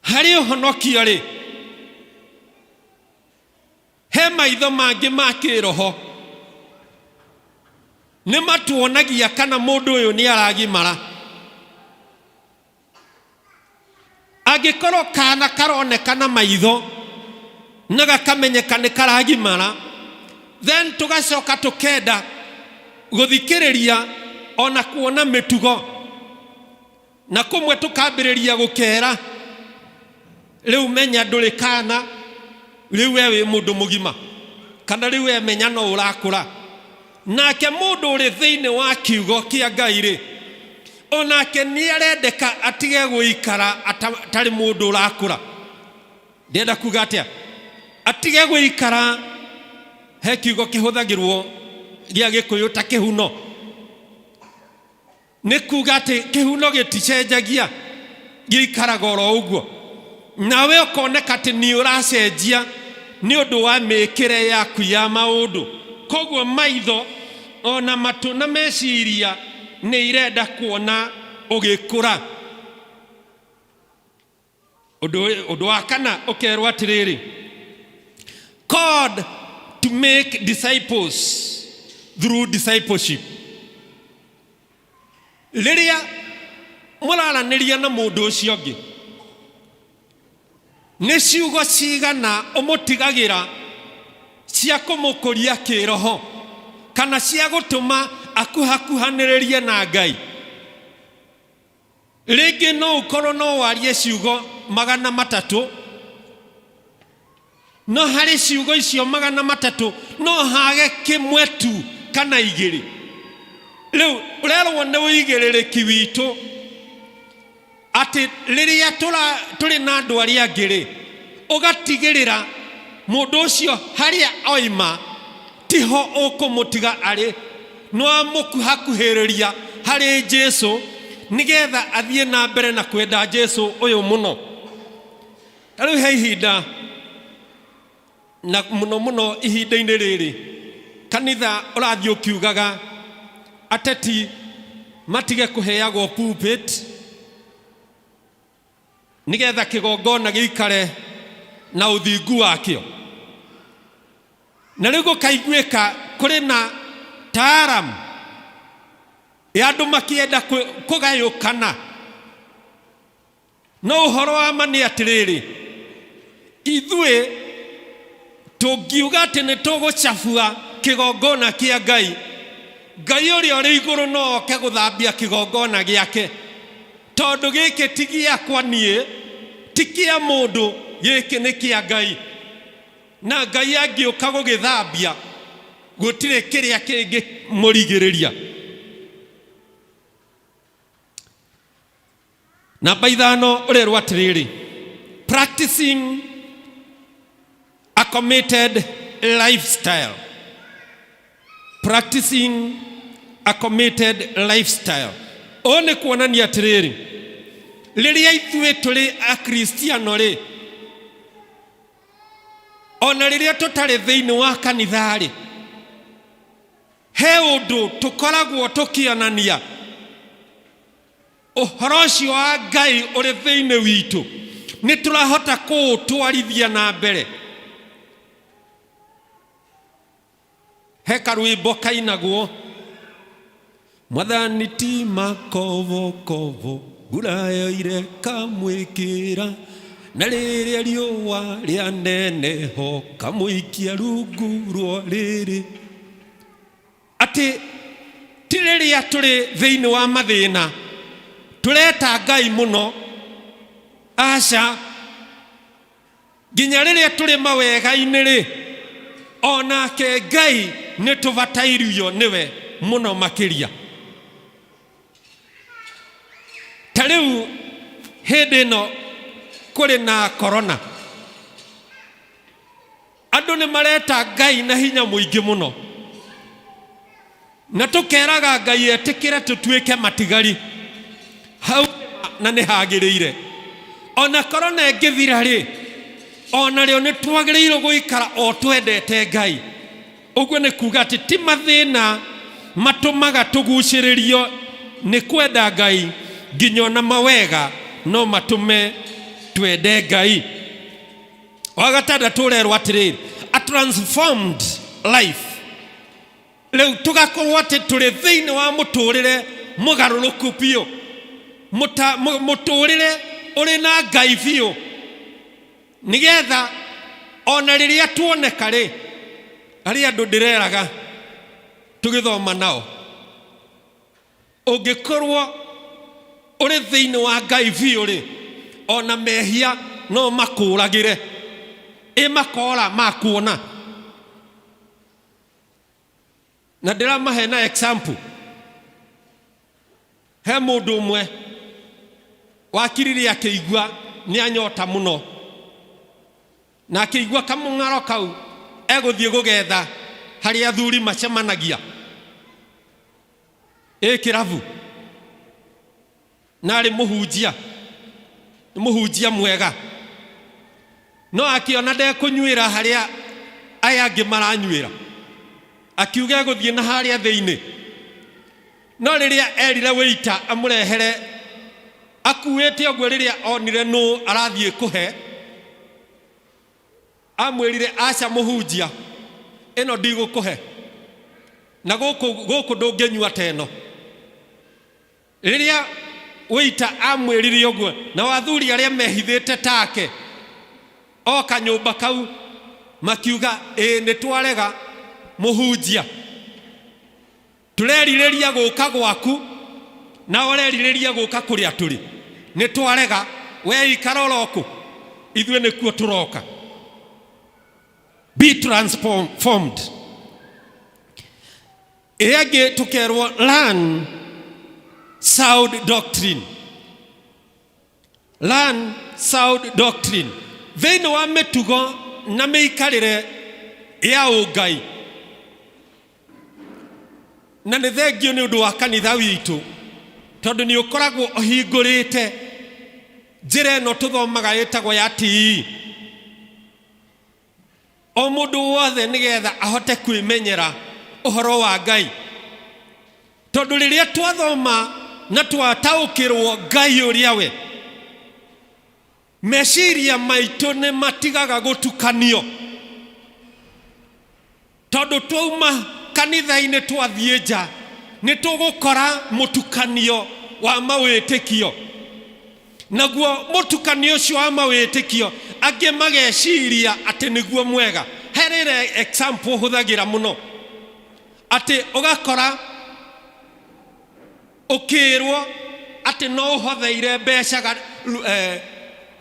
Harĩ ũhonokio rĩ, he maitho mangĩ ma kĩroho nĩ matuonagia kana mũndũ ũyũ nĩ aragimara. Angĩkorwo kana karoneka na maitho na gakamenyeka nĩ karagimara, then tũgacoka tũkenda gũthikĩrĩria ona kuona mĩtugo, na kũmwe tũkambĩrĩria gũkera, rĩu menya ndũrĩ kana, rĩu we wĩ mũndũ mũgima, kana rĩu we menya no ũrakũra. Nake mũndũ ũrĩ thĩinĩ wa kiugo kĩa Ngai rĩ, onake nĩ arendeka atige gũikara atarĩ mũndũ ũrakũra. Ndĩrenda kuga atĩa? Atige gũikara, he kiugo kĩhũthagĩrwo gĩa Gĩkũyũ ta kĩhuno. Nĩ kuga atĩ kĩhuno gĩticenjagia, gĩikaraga oro ũguo. Nawe ũkoneka atĩ nĩ ũracenjia nĩ ũndũ wa mĩkĩre yaku ya maũndũ. Koguo maitho ona matũ na meciria nĩ irenda kuona ũgĩkũra. Ũndũ wa kana ũkerwo atĩrĩrĩ, called to make disciples through discipleship. Rĩrĩa mũraranĩria na mũndũ ũcio ũngĩ, nĩ ciugo cigana ũmũtigagĩra cia kũmũkũria kĩroho kana cia gũtũma akuhakuhanĩrĩrie na Ngai? Rĩngĩ no ũkorwo no warie ciugo 300, no harĩ ciugo icio 300 no hage kĩmwe tu kana igĩrĩ. Rĩu ũrerwo nĩ ũigĩrĩrĩki witũ atĩ rĩrĩa tũrĩ na andũ arĩa angĩ rĩ, ũgatigĩrĩra mũndũ ũcio harĩa oima tiho ũkũmũtiga arĩ, nĩwamũkuhakuhĩrĩria harĩ Jesu nĩgetha athiĩ na mbere na kwenda Jesu ũyũ mũno. Ta rĩu he ihinda, na mũno mũno ihinda-inĩ rĩrĩ, kanitha ũrathiĩ ũkiugaga ateti matige kũheagwo pulpit nĩgetha kĩgongona gĩikare na ũthingu wakĩo. Na rĩu gũkaiguĩka kũrĩ na taaram ya andũ makĩenda kũgayũkana. No ũhoro wa ma nĩ atĩrĩrĩ, ithuĩ tũngiuga atĩ nĩ tũgũcabua kĩgongona kĩa Ngai, Ngai ũrĩa ũrĩ igũrũ no oke gũthambia kĩgongona gĩake, tondũ gĩkĩ ti gĩakwa niĩ, ti kĩa mũndũ, gĩkĩ nĩ kĩa Ngai. Na Ngai angĩũka gũgĩthambia, gũtirĩ kĩrĩa kĩngĩmũrigĩrĩria. Namba 5 ũrerwo atĩrĩrĩ, practicing a committed lifestyle. Practicing a committed lifestyle. Ũũ nĩ kuonania atĩrĩrĩ, rĩrĩa ithuĩ tũrĩ Akristiano rĩ, ona rĩrĩa tũtarĩ thĩinĩ wa kanitha rĩ, he ũndũ tũkoragwo tũkĩonania. Ũhoro ũcio wa Ngai ũrĩ thĩinĩ witũ nĩ tũrahota kũũtwarithia na mbere. He karwĩmbo kainagwo, Mwathani ti makobokobo mbura yoire kamwĩkĩra, na rĩrĩa riũa rĩaneneho kamũikia rungu rwa rĩrĩ. Atĩ ti rĩrĩa tũrĩ thĩinĩ wa mathĩna tũreta Ngai mũno, aca. Nginya rĩrĩa tũrĩ mawega-inĩ-rĩ, o nake Ngai nĩ tũbatairio nĩwe mũno makĩria. Ta rĩu hĩndĩ ĩno kũrĩ na korona, andũ nĩ mareta Ngai na hinya mũingĩ mũno, na tũkeraga Ngai etĩkĩre tũtuĩke matigari hau na nĩ hagĩrĩire. Ona korona ĩngĩthira rĩ, ona rĩo nĩ twagĩrĩirwo gũikara o twendete Ngai. Ũguo nĩ kuga atĩ ti mathĩna matũmaga tũgucĩrĩrio nĩ kwenda Ngai, nginya ona mawega no matũme twende Ngai. Wa gatandatũ ũrerwo atĩrĩrĩ, a transformed life. Rĩu tũgakorwo atĩ tũrĩ thĩinĩ wa mũtũrĩre mũgarũrũku biũ, mũtũrĩre ũrĩ na Ngai biũ, nĩgetha ona rĩrĩa tuoneka rĩ, arĩa andũ ndĩreraga tũgĩthoma nao, ũngĩkorwo ũrĩ thĩinĩ wa Ngai biũ rĩ, ona mehia no makũragĩre, ĩ makora makuona. Na ndĩramahe na example, he mũndũ ũmwe wakirire akĩigua nĩ anyota mũno, na akĩigua kamũng'aro kau egũthiĩ gũgetha harĩa athuri macemanagia ĩ kĩrabu, na arĩ mũhunjia, nĩ mũhunjia mwega, no akĩona ndekũnyuĩra harĩa aya angĩ maranyuĩra, akiuga egũthiĩ na harĩa thĩinĩ. No rĩrĩa erire wĩita amũrehere akuĩte ũguo, rĩrĩa onire nũ arathiĩ kũhe, amwĩrire aca mũhunjia, ĩno ndigũkũhe, na gũkũ gũkũ ndũngĩnyua ta ĩno. Rĩrĩa Wĩita amwĩrire ũguo, nao athuri arĩa mehithĩte take o kanyũmba kau makiuga, ĩĩ nĩ twarega mũhunjia, tũrerirĩria gũka gwaku na ũrerirĩria gũka kũrĩa tũrĩ, nĩ twarega, we ikara oro kũ, ithuĩ nĩkuo tũroka. Be transformed. Ĩrĩa ĩngĩ tũkerwo learn sound doctrine, learn sound doctrine thĩinĩ wa mĩtugo na mĩikarĩre ya ũngai. Na nĩ thengio nĩ ũndũ wa kanitha witũ, tondũ nĩ ũkoragwo ũhingũrĩte njĩra ĩno tũthomaga ĩtagwo ya TE. O mũndũ wothe nĩgetha ahote kwĩmenyera ũhoro wa Ngai, tondũ rĩrĩa twathoma na twataũkĩrwo Ngai ũrĩa we, meciria maitũ nĩ matigaga gũtukanio, tondũ twauma kanitha-inĩ twathiĩ nja nĩ tũgũkora mũtukanio wa mawĩtĩkio. Naguo mũtukanio ũcio wa mawĩtĩkio angĩ mageciria atĩ nĩguo mwega. He rĩrĩa example hũthagĩra mũno, atĩ ũgakora ũkĩrwo atĩ no ũhotheire mbeca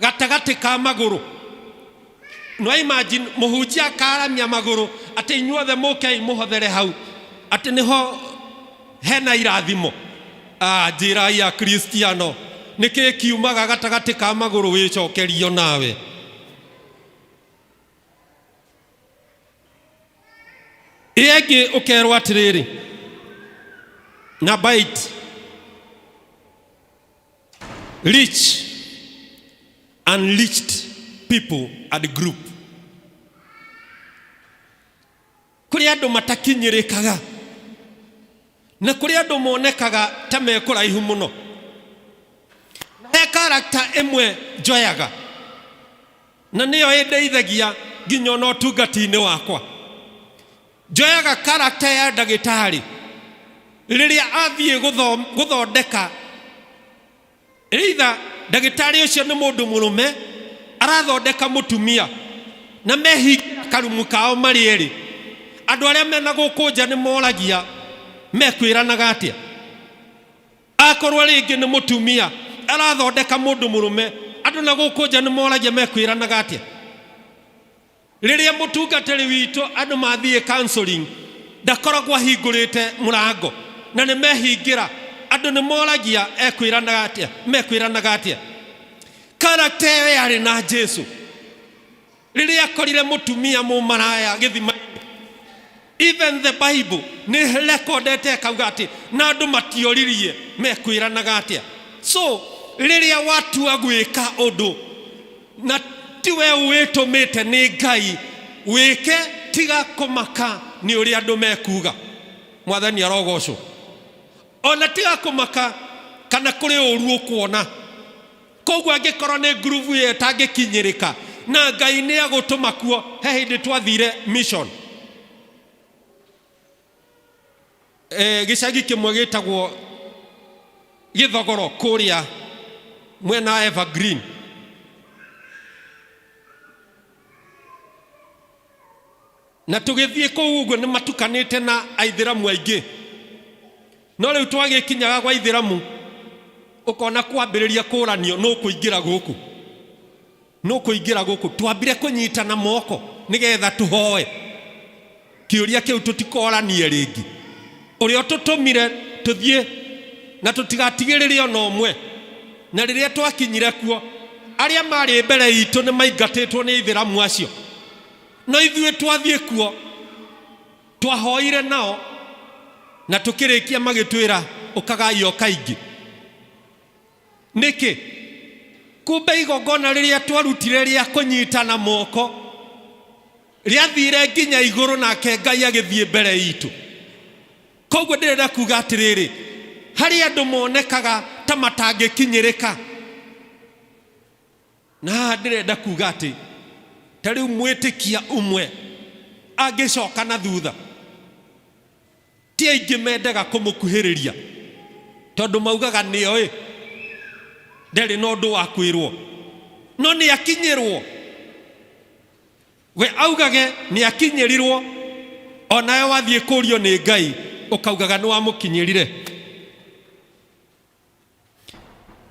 gatagatĩ ka magũrũ. No imagine mũhunjia akaramia magũrũ atĩ inyuothe mũkei mũhothere hau, atĩ nĩho hena irathimo. Njĩrai Akristiano, nĩkĩ kiumaga gatagatĩ ka magũrũ wĩcokerio nawe? Ĩrĩa ĩngĩ ũkerwo atĩrĩrĩ, number 8, reach unreached people and group. Kũrĩ andũ matakinyĩrĩkaga na kũrĩ andũ monekaga ta me kũraihu mũno. Character ĩmwe njoyaga na nĩyo ĩndeithagia nginya ona ũtungati-inĩ wakwa. Njoyaga character ya ndagĩtarĩ rĩrĩa athiĩ gũthondeka, either ndagĩtarĩ ũcio nĩ mũndũ mũrũme arathondeka mũtumia na mehingĩra karumu kao marĩ erĩ. Andũ arĩa mena gũkũ nja nĩ moragia mekwĩranaga atĩa. Akorwo rĩngĩ nĩ mũtumia arathondeka mũndũ mũrũme, andũ na gũkũ nja nĩ moragia mekwĩranaga atĩa. Rĩrĩa mũtungatĩri witũ andũ mathiĩ counseling, ndakoragwo ahingũrĩte mũrango na nĩ mehingĩra, andũ nĩ moragia ekwĩranaga atĩa, mekwĩranaga atĩa. Character ĩyo yarĩ na Jesu rĩrĩa akorire mũtumia mũmaraya gĩthima-inĩ. Even the Bible nĩ rekondete ĩkauga atĩ na andũ matioririe mekwĩranaga atĩa. So rĩrĩa watua gwĩka ũndũ na tiwe wĩtũmĩte nĩ Ngai wĩke, tiga kũmaka nĩ ũrĩa andũ mekuga. Mwathani arogocwo. Ona tiga kũmaka kana kũrĩ ũru ũkuona. Koguo angĩkorwo nĩ ngurubu ĩyo ĩtangĩkinyĩrĩka na Ngai nĩ agũtũma kuo. He hĩndĩ twathire mission gĩcagi kĩmwe gĩtagwo Gĩthogoro kũrĩa mwena wa Evergreen. Na tũgĩthiĩ kũu ũguo nĩ matukanĩte na aithĩramu aingĩ. No rĩu twagĩkinyaga gwa aithĩramu ũkona kwambĩrĩria kũranio nũ kũingĩra gũkũ, nũ kũingĩra gũkũ. Twambire kũnyitana moko nĩgetha tũhoe kĩũria kĩu tũtikoranie rĩngĩ. Ũrĩa ũtũtũmire tũthiĩ na tũtigatigĩrĩre ona ũmwe. Na rĩrĩa twakinyire kuo, arĩa marĩ mbere itũ nĩ maingatĩtwo nĩ aithĩramu acio. No ithuĩ twathiĩ kuo twahoire nao na tũkĩrĩkia magĩtwĩra ũkagai o kaingĩ. Nĩkĩ? Kumbe igongona rĩrĩa twarutire rĩa kũnyitana moko rĩathire nginya igũrũ, nake Ngai agĩthiĩ mbere itũ. Koguo ndĩrenda kuga atĩrĩrĩ, harĩ andũ monekaga ta matangĩkinyĩrĩka. Na haha ndĩrenda kuga atĩ ta rĩu mwĩtĩkia ũmwe angĩcoka na thutha, ti aingĩ mendaga kũmũkuhĩrĩria tondũ maugaga nĩoĩ ndarĩ na ũndũ wa kwĩrwo, no nĩ akinyĩrwo. We augage nĩ akinyĩrirwo, onawe wathiĩ kũrio nĩ Ngai ũkaugaga nĩ wamũkinyĩrire.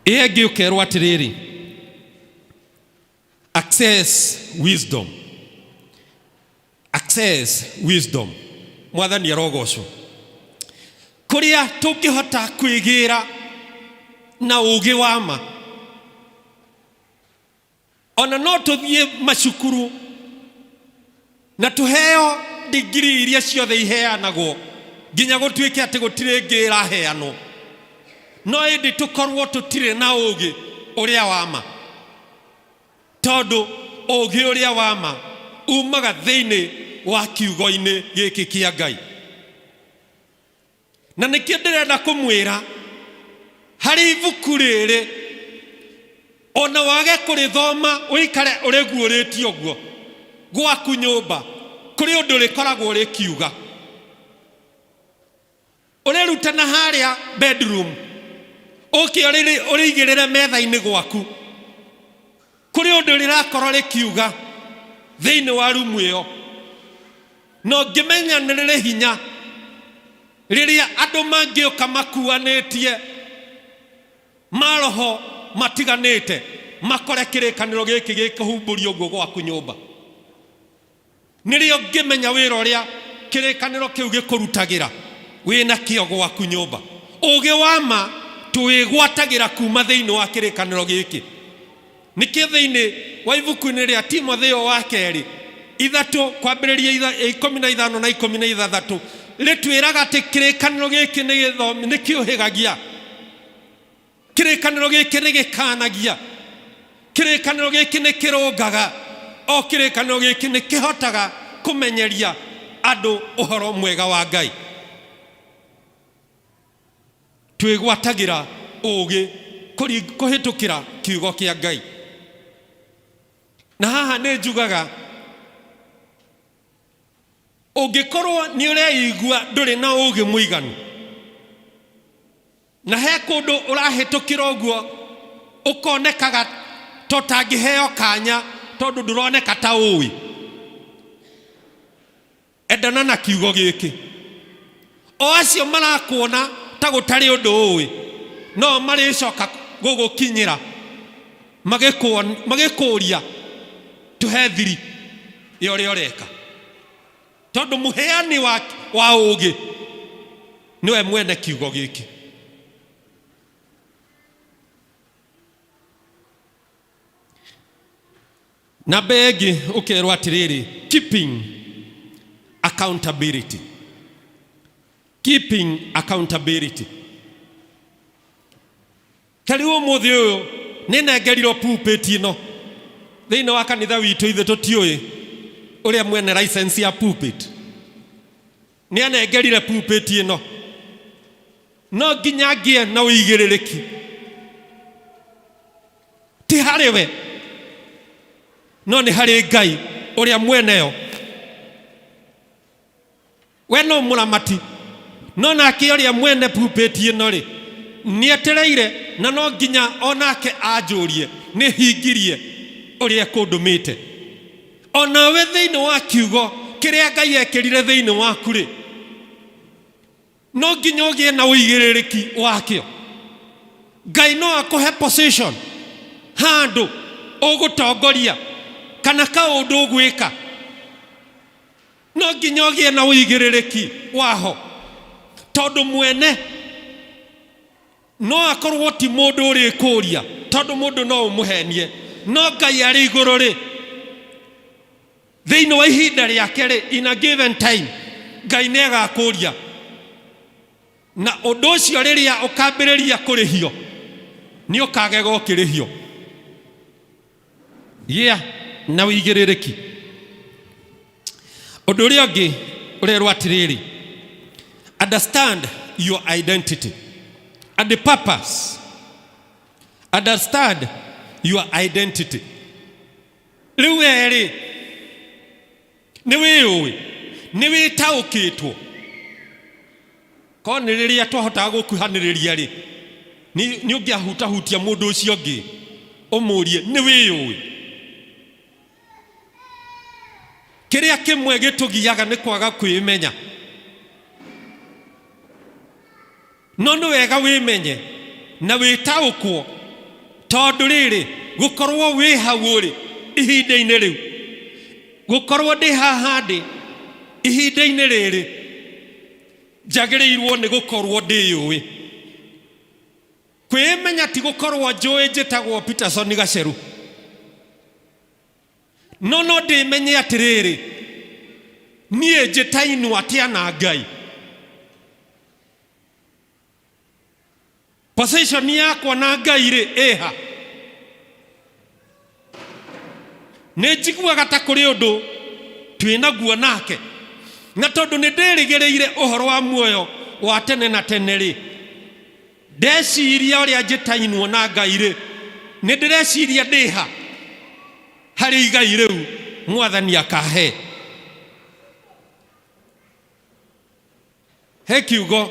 Ĩyo ĩngĩ ũkerwo atĩrĩrĩ, access wisdom, access wisdom. Mwathani arogocwo. Kũrĩa tũngĩhota kwĩgĩra na ũgĩ wa ma, ona no tũthiĩ macukuru na tũheo digiri iria ciothe iheanagwo nginya gũtuĩke atĩ gũtirĩ ĩngĩ ĩraheanwo, no ĩndĩ tũkorwo tũtirĩ na ũgĩ ũrĩa wa ma, tondũ ũgĩ ũrĩa wa ma umaga thĩinĩ wa kiugo-inĩ gĩkĩ kĩa Ngai. Na nĩkĩo ndĩrenda kũmwĩra harĩ ibuku rĩrĩ, ona wage kũrĩthoma ũikare ũrĩguũrĩtie ũguo gwaku nyũmba, kũrĩ ũndũ rĩkoragwo rĩkiuga. Ũrĩrute na harĩa bedroom, ũke ũrĩigĩrĩre metha-inĩ gwaku, kũrĩ ũndũ rĩrakorwo rĩkiuga thĩinĩ wa rumu ĩyo. Na ũngĩmenya nĩ rĩrĩ hinya rĩrĩa andũ mangĩũka makuanĩtie maroho matiganĩte, makore kĩrĩkanĩro gĩkĩ gĩkũhumbũrio ũguo gwaku nyũmba, nĩrĩo ngĩmenya wĩra ũrĩa kĩrĩkanĩro kĩu gĩkũrutagĩra wĩna kĩo gwaku nyũmba. Ũgĩ wa ma tũwĩgwatagĩra kuma thĩinĩ wa kĩrĩkanĩro gĩkĩ. Nĩkĩo thĩinĩ wa ibuku-inĩ rĩa Timotheo wa kerĩ 3 kwambĩrĩria 15 na 16 rĩtwĩraga atĩ kĩrĩkanĩro gĩkĩ nĩ kĩũhĩgagia, kĩrĩkanĩro gĩkĩ nĩ gĩkanagia, kĩrĩkanĩro gĩkĩ nĩ kĩrũngaga, o kĩrĩkanĩro gĩkĩ nĩ kĩhotaga kũmenyeria andũ ũhoro mwega wa Ngai. Twĩgwatagĩra ũũgĩ Kũhĩtũkĩra kiugo kĩa Ngai. Na haha nĩ njugaga ũngĩkorwo nĩ ũreigua ndũrĩ na ũgĩ mũiganu na he kũndũ ũrahĩtũkĩra ũguo ũkonekaga ta ũtangĩheo kanya tondũ ndũroneka ta ũĩ, endana na kiugo gĩkĩ. O acio marakuona ta gũtarĩ ũndũ ũĩ no marĩcoka gũgũkinyĩra magĩkũria tũhe thiri ya ũrĩa ũreka, tondũ mũheani wa ũgĩ nĩwe mwene kiugo gĩkĩ. Namba ĩngĩ ũkerwo atĩrĩrĩ, keeping accountability, keeping accountability. Ta rĩu ũmũthĩ ũyũ nĩ nengerirwo pulpit ĩno thĩinĩ wa kanitha witũ, ithuĩ tũtiũĩ ũrĩa mwene license ya pulpit nĩ anengerire pulpit ĩno, no nginya ngĩe na ũigĩrĩrĩki ti harĩ we no nĩ harĩ Ngai ũrĩa mweneyo. We no mũramati, no nake ũrĩa mwene pulpit ĩno rĩ nĩetereire, na no nginya onake anjũrie nĩ hingirie ũrĩa ekũndũmĩte. Onawe thĩinĩ wa kiugo kĩrĩa Ngai ekĩrire thĩinĩ waku rĩ, no nginya ũgĩe na ũigĩrĩrĩki wakĩo. Ngai no akũhe position handũ ũgũtongoria kana kaũndũ ũgwĩka, no nginya ũgĩe na ũigĩrĩrĩki waho, tondũ mwene no akorwo ti mũndũ ũrĩkũria, tondũ mũndũ no ũmũhenie, no Ngai arĩ igũrũ rĩ, thĩinĩ wa ihinda rĩake rĩ, in a given time Ngai nĩ agakũria, na ũndũ ũcio rĩrĩa ũkambĩrĩria kũrĩhio nĩ ũkagega ũkĩrĩhio. Gĩa na ũigĩrĩrĩki. Ũndũ ũrĩa ũngĩ ũrerwo atĩrĩrĩ, understand your identity and the purpose. Understand your identity. Rĩu we rĩ nĩ wĩyũĩ, nĩ wĩtaũkĩtwo. Korwo nĩ rĩrĩa twahotaga gũkuhanĩrĩria rĩ, nĩ ũngĩahutahutia mũndũ ũcio ũngĩ ũmũrie nĩ wĩyũĩ. Kĩrĩa kĩmwe gĩtũgiaga nĩ kwaga kwĩmenya, no nĩ wega wĩmenye na wĩtaũkwo, tondũ rĩrĩ gũkorwo wĩ hau ũrĩ ihinda-inĩ rĩu, gũkorwo ndĩ haha ndĩ ihinda-inĩ rĩrĩ, njagĩrĩirwo nĩ gũkorwo ndĩyũĩ. Kwĩmenya ti gũkorwo njũĩ njĩtagwo Peterson Gaceru, no no ndĩmenye atĩrĩrĩ, niĩ njĩtainwo atĩa na Ngai, position yakwa na Ngai rĩ ĩha. Nĩ njiguaga ta kũrĩ ũndũ twĩnaguo nake, na tondũ nĩ ndĩrĩgĩrĩire ũhoro wa muoyo wa tene na tene rĩ, ndeciria ũrĩa njĩtainwo na Ngai rĩ, nĩ ndĩreciria ndĩha harĩ igai rĩu Mwathani akahe. He kiugo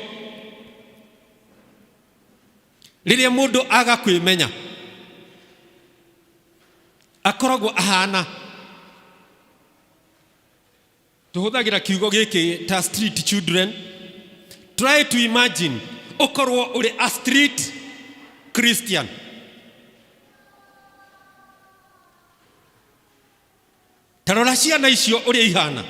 rĩrĩa mũndũ aga kwĩmenya akoragwo ahana, tũhũthagĩra kiugo gĩkĩ ta street children. Try to imagine ũkorwo ũrĩ a street Christian. Ta rora ciana icio ũrĩa ihana,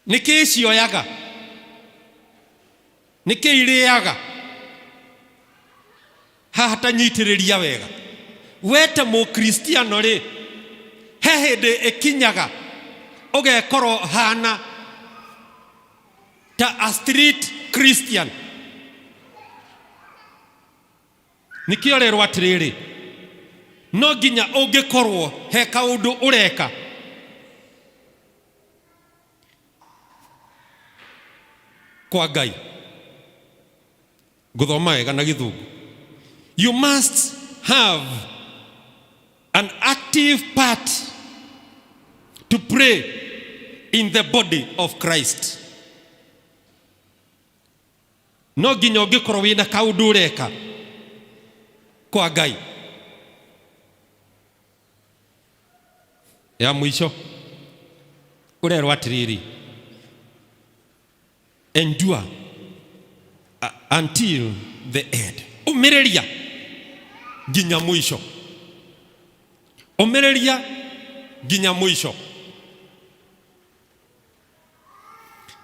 nĩkĩ cioyaga, nĩkĩ irĩaga haha, ta nyitĩrĩria wega. We ta mũkristiano rĩ, he hĩndĩ ĩkinyaga ũgekorwo hana ta a street Christian. Nĩkĩo rerwo atĩrĩrĩ, no nginya ũngĩkorwo he kaũndũ ũreka kwa Ngai. Ngũthoma wega na Gĩthũngũ. You must have an active part to play in the body of Christ. No nginya ũngĩkorwo wĩna kaũndũ ũreka kwa Ngai. Ya mũico ũrerwo atĩrĩrĩ, endure until the end. Ũmĩrĩria nginya mũico, ũmĩrĩria nginya mũico.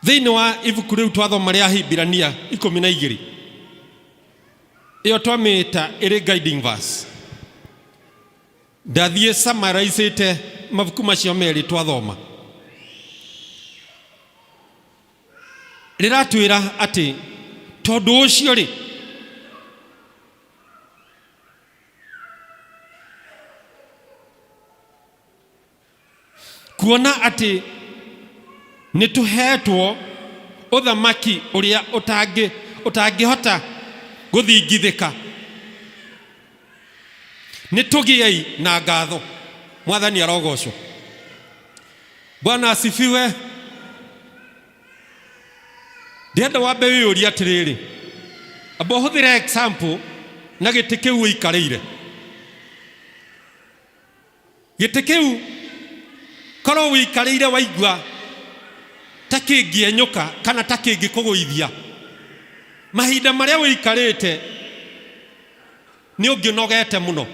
Thĩinĩ wa ibuku rĩu twathoma rĩa Ahibirania 12, ĩyo twamĩta ĩrĩ guiding verse, ndathiĩ summarizĩte mabuku macio merĩ twathoma, rĩratwĩra atĩ tondũ ũcio rĩ, kuona atĩ nĩ tũheetwo ũthamaki ũrĩa ũtangĩhota gũthingithĩka, nĩ tũgĩei na ngatho. Mwathani arogocwo. Bwana asifiwe. Ndĩrenda wambe wĩyũrie atĩrĩrĩ, amba ũhũthĩre example na gĩtĩ kĩu ũikarĩire. Gĩtĩ kĩu korwo wĩikarĩire waigua ta kĩngĩenyũka kana ta kĩngĩkũgũithia, mahinda marĩa wĩikarĩte nĩ ũngĩnogete mũno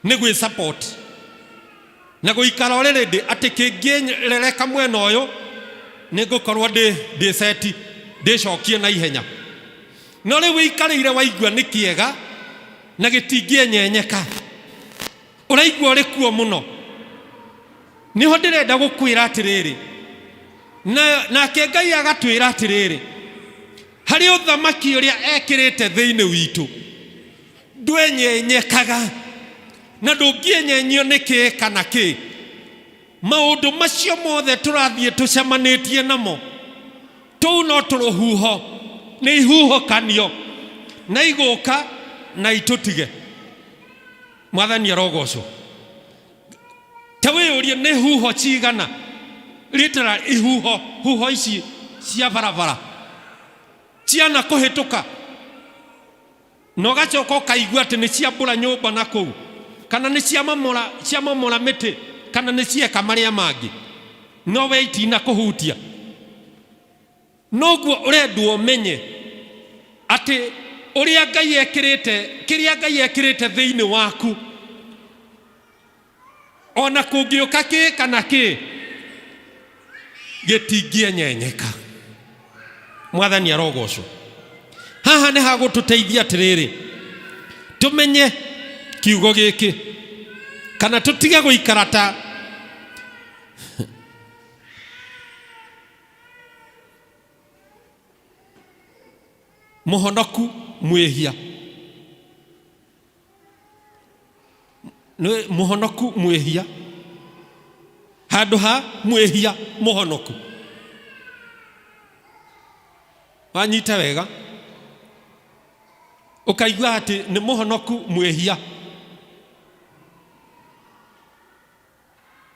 nĩ gwĩ support na gũikara ũrĩ ready atĩ kĩngĩrereka mwena ũyũ nĩ ngũkorwo ndĩ seti ndĩcokie na ihenya. No rĩu wĩikarĩire waigua nĩ kĩega na gĩtingĩenyenyeka, ũraigua ũrĩ kuo mũno. Nĩho ndĩrenda gũkwĩra atĩrĩrĩ, nake Ngai agatwĩra atĩrĩrĩ, harĩ ũthamaki ũrĩa ekĩrĩte thĩinĩ witũ ndwenyenyekaga na ndũngĩenyenyio nĩ kĩ kana kĩ. Maũndũ macio mothe tũrathiĩ tũcemanĩtie namo, tũu no tũrũhuho, nĩ ihuhũkanio na igũka na itũtige. Mwathani arogocwo. Ta wĩyũrie nĩ huho cigana, literal ihuho, huho ici cia barabara ciana kũhĩtũka, na ũgacoka ũkaigua atĩ nĩ ciambũra nyũmba na kũu, kana nĩ ciamomora mĩtĩ, kana nĩ cieka marĩa mangĩ, no we itina kũhutia. Noguo ũrendwo ũmenye atĩ ũrĩa Ngai ekĩrĩte, kĩrĩa Ngai ekĩrĩte thĩinĩ waku, ona kũngĩũka kĩ kana kĩ, gĩtingĩenyenyeka. Mwathani arogocwo. Haha nĩ hagũtũteithia atĩrĩrĩ, tũmenye kiugo gĩkĩ, kana tũtige gũikara ta mũhonoku mwĩhia. Nĩ mũhonoku mwĩhia handũ ha mwĩhia mũhonoku. Wanyita wega, ũkaigua atĩ nĩ mũhonoku mwĩhia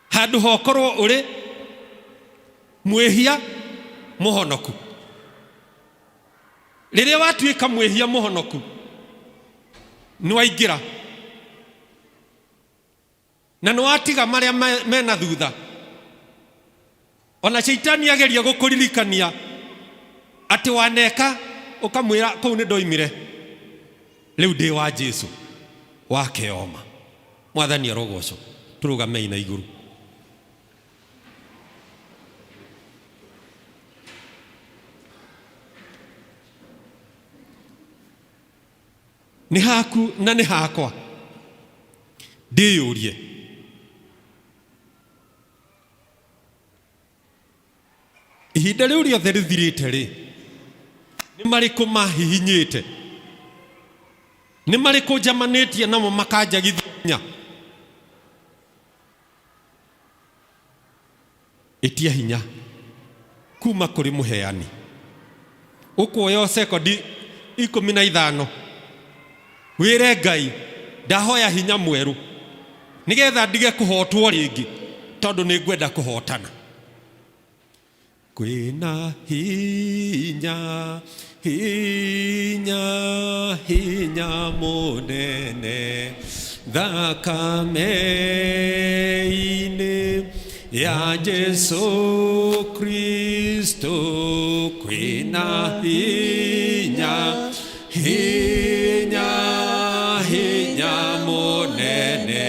handũ ha ũkorwo ũrĩ mwĩhia mũhonoku. Rĩrĩa watuĩka mwĩhia mũhonoku, nĩ waingĩra na nĩ watiga marĩa mena thutha. Ona shaitani ageria gũkũririkania atĩ waneka, ũkamwĩra kũu nĩ ndoimire, rĩu ndĩ wa Jesu wakeoma. Mwathani arogocwo. Tũrũgamei na igũrũ. Nĩ haku na nĩ hakwa, ndĩyũrie ihinda rĩu rĩothe rĩthirĩte rĩ, nĩ marĩkũ mahihinyĩte, nĩ marĩkũ njamanĩtie namo makanjagithia hinya. Ĩtia hinya kuma kũrĩ mũheani. Ũkuoya o sekondi 15 wĩre Ngai ndahoya hinya mwerũ nĩgetha ndige kũhotwo rĩngĩ tondũ nĩ ngwenda kũhotana. Kwĩna hinya hinya hinya mũnene thakame-inĩ ya Jesu Kristo, kwĩna hinya hinya hinya mũnene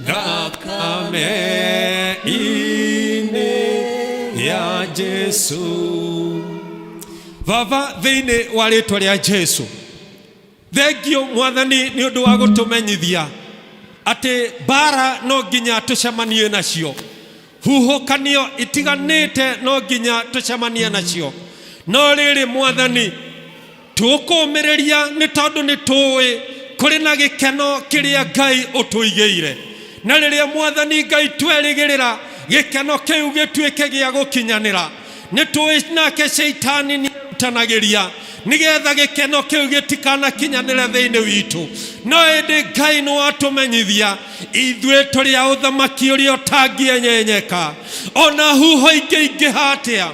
thakame-inĩ ya Jesu. Baba, thĩinĩ wa rĩtwa rĩa Jesu, thengio Mwathani nĩ ũndũ wa gũtũmenyithia atĩ mbara no nginya tũcemanie nacio, huhũkanio itiganĩte no nginya tũcemanie nacio, no rĩrĩ Mwathani tũkũmĩrĩria nĩ tondũ nĩ tũĩ kũrĩ na gĩkeno kĩrĩa Ngai ũtũigĩire, na rĩrĩa Mwathani Ngai twerĩgĩrĩra gĩkeno kĩu gĩtuĩke gĩa gũkinyanĩra, nĩ tũĩ nake Shaitani nĩ erutanagĩria nĩgetha gĩkeno kĩu gĩtikanakinyanĩre thĩinĩ witũ, no ĩndĩ Ngai nĩ watũmenyithia ithuĩ tũrĩ a ũthamaki ũrĩa ũtangĩenyenyeka, ona huho ingĩingĩha atĩa,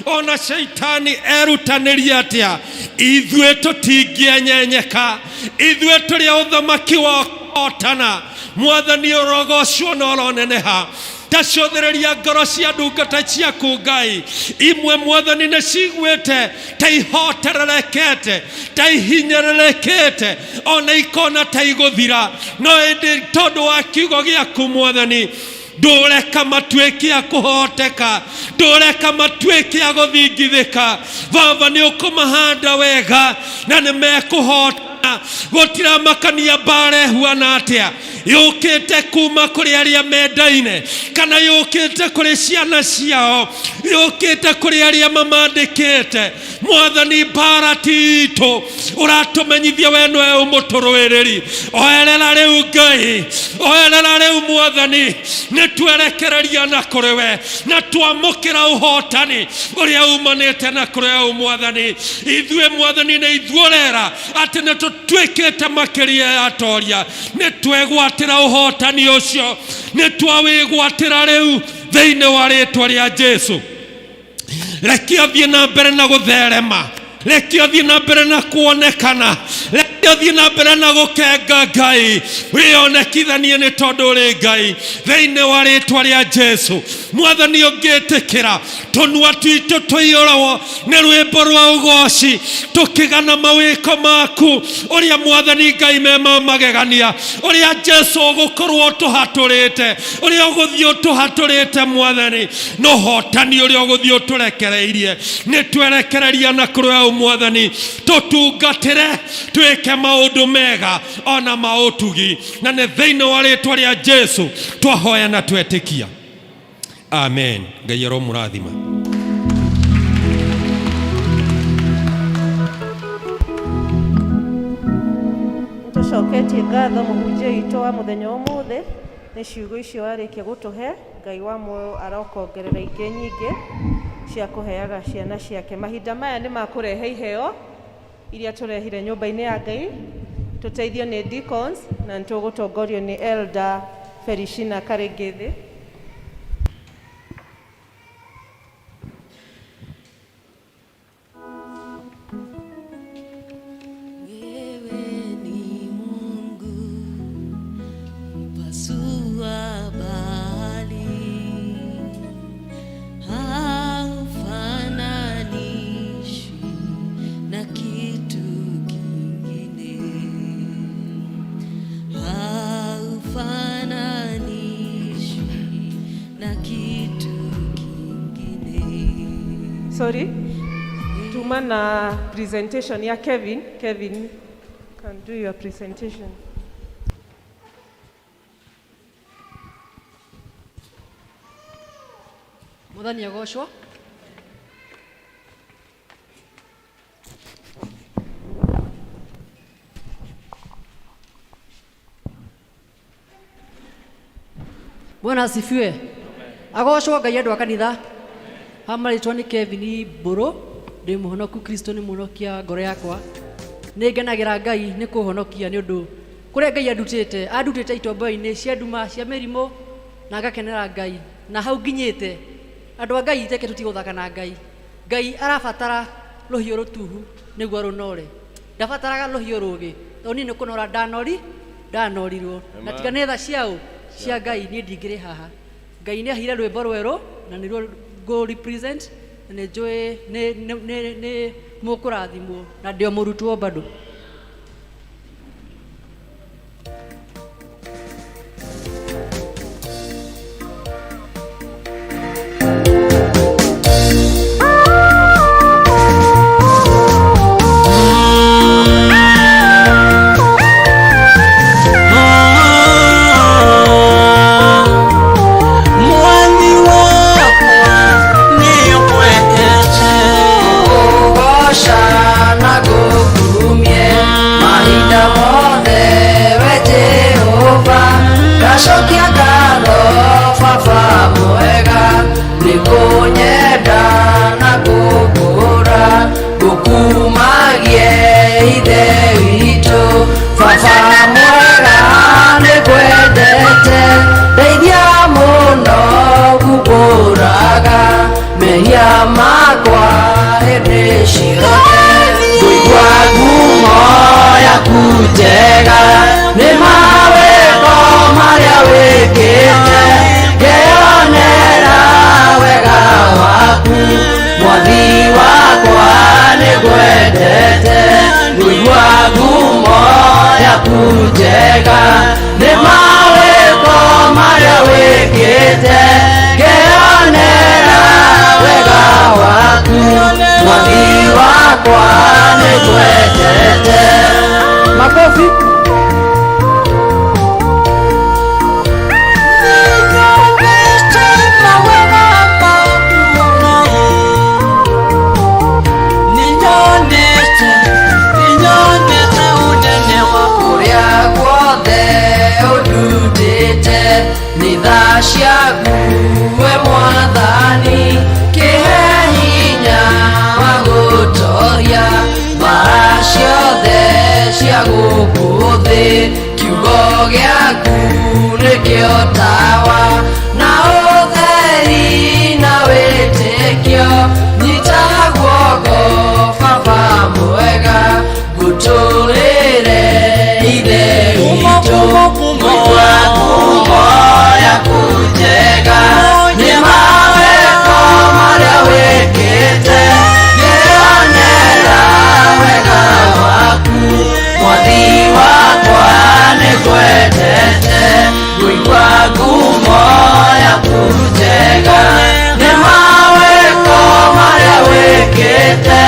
ona Shaitani erutanĩria atĩa, ithuĩ tũtingĩenyenyeka, ithuĩ tũrĩ a ũthamaki wa kũhotana. Mwathani ũrogocwo na ũroneneha. Tacũthĩrĩria ngoro cia ndungata ciaku Ngai, imwe Mwathani nĩ ciguĩte ta ihotererekete, ta ihinyĩrĩrĩkĩte, ona ikona ta igũthira, no ĩndĩ tondũ wa kiugo gĩaku Mwathani ndũreka matuĩke a kũhoteka, ndũreka matuĩke a gũthingithĩka. Baba nĩ ũkũmahanda wega na nĩ mekũhotana. Gũtiramakania mbara ĩhuana atĩa, yũkĩte kuma kũrĩ arĩa mendaine, kana yũkĩte kũrĩ ciana ciao, yũkĩte kũrĩ arĩa mamandĩkĩte. Mwathani mbara ti itũ, ũratũmenyithia we nĩwe ũmũtũrũĩrĩri. Oerera rĩu Ngai, oerera rĩu Mwathani, nĩ twerekereria na kũrĩ we na twamũkĩra ũhotani ũrĩa umanĩte na kũrĩ we Mwathani. Ithuĩ Mwathani nĩ ithuĩ ũrera atĩ nĩ tũtuĩkĩte makĩria ya atoria, nĩ twegwatĩra ũhotani ũcio, nĩ twawĩgwatĩra rĩu thĩinĩ wa rĩtwa rĩa Jesu. Reke ũthiĩ na mbere na gũtherema, reke ũthiĩ na mbere na kuonekana, reke ũthiĩ na mbere na gũkenga Ngai, wĩonekithanie nĩ tondũ ũrĩ Ngai thĩinĩ wa rĩtwa rĩa Jesu. Mwathani ũngĩtĩkĩra tũnua twitũ tũiyũrwo nĩ rwĩmbo rwa ũgoci, tũkĩgana mawĩko maku ũrĩa Mwathani Ngai me ma magegania, ũrĩa Jesu ũgũkorwo ũtũhatũrĩte, ũrĩa ũgũthiĩ ũtũhatũrĩte Mwathani, na ũhotani ũrĩa ũgũthiĩ ũtũrekereirie. Nĩ twerekereria na kũrĩ we Mwathani, tũtungatĩre, twĩke maũndũ mega ona ma ũtugi, na nĩ thĩinĩ wa rĩtwa rĩa Jesu twahoya na twetĩkia, amen. Ngai aromũrathima. Nĩtũcoketie ngatho mũhunjia witũ wa mũthenya ũmũthĩ nĩ ciugo icio arĩkia gũtũhe. Ngai wa muoyo arokongerera ingĩ nyingĩ cia kũheaga ciana ciake. Mahinda maya nĩ ma kũrehe iheo iria tũrehire nyũmba-inĩ ya Ngai, tũteithio nĩ deacons na nĩtũgũtongorio nĩ Elder Felishina Karĩngĩthĩ. Wewe ni Mungu mpasua bahari, haufananishwi na kitu kingine, haufananishwi na kitu kingine. Sorry, tuma na presentation ya Kevin. Kevin can do your presentation. Mwathani agocwo. Bwana asifiwe. Agocwo Ngai andũ a kanitha. Ha marĩtwa nĩ Kevin Mbũrũ, ndĩ mũhonoku, Kristo nĩ mũhonokia ngoro yakwa. Nĩ ngenagĩra Ngai nĩ kũhonokia nĩ ũndũ kũrĩa Ngai andutĩte, andutĩte itombo-inĩ cia nduma cia mĩrimũ na ngakenera Ngai. Na hau nginyĩte, andũ a Ngai reke tũtige gũthaka na Ngai. Ngai arabatara rũhiũ rũtuhu nĩguo rũnore. Ndabataraga rũhiũ rũgĩ, tondũ niĩ nĩ kũnora ndanorirwo. Na tiga nĩ tha ciaũ cia Ngai niĩ ndingĩrĩ haha. Ngai nĩ aheire rwĩmbo rwerũ na nĩruo ngũ represent na nĩ njũĩ nĩ mũkũrathimwo na ndĩ o mũrutwo bado. Mwathi wakwa nĩũkwendete. Kũgooca na gũkumie mahinda mothe we Jehova, ngacokia ngatho Baba mwega nĩ kũnyenda na kũngũra, ngũkumagie Ithe witũ. Baba mwega nĩngwendete, ndeithia mũno ngumbũraga mehia makwa hĩndĩ ciothe. Ngũigua ngumo yaku njega nĩ mawĩko marĩa wĩkĩte, ngeyonera wega waku Mwathi wakwa nĩngwendete. Ngũigua ngumo yaku njega nĩ mawĩko marĩa wĩkĩte, ngeyonera wega waku Mwathi wakwa nĩngwendete. Makofi. Kũrĩa guothe ũndutĩte nĩ tha ciaku we Mwathani, kĩhe hinya wa gũtoria mbara ciothe cia gũkũ thĩ. Kiugo gĩaku nĩkĩo tawa na ũtheri na wĩtĩkio, nyita guoko Baba mwega ngũtũrĩre Ithe witũ. Ngũigua ngumo yaku njega nĩ mawĩko marĩa wĩkĩte, ngeyonera wega waku Mwathi wakwa nĩngwendete. Ngũigua ngumo yaku njega nĩ mawĩko marĩa wĩkĩte,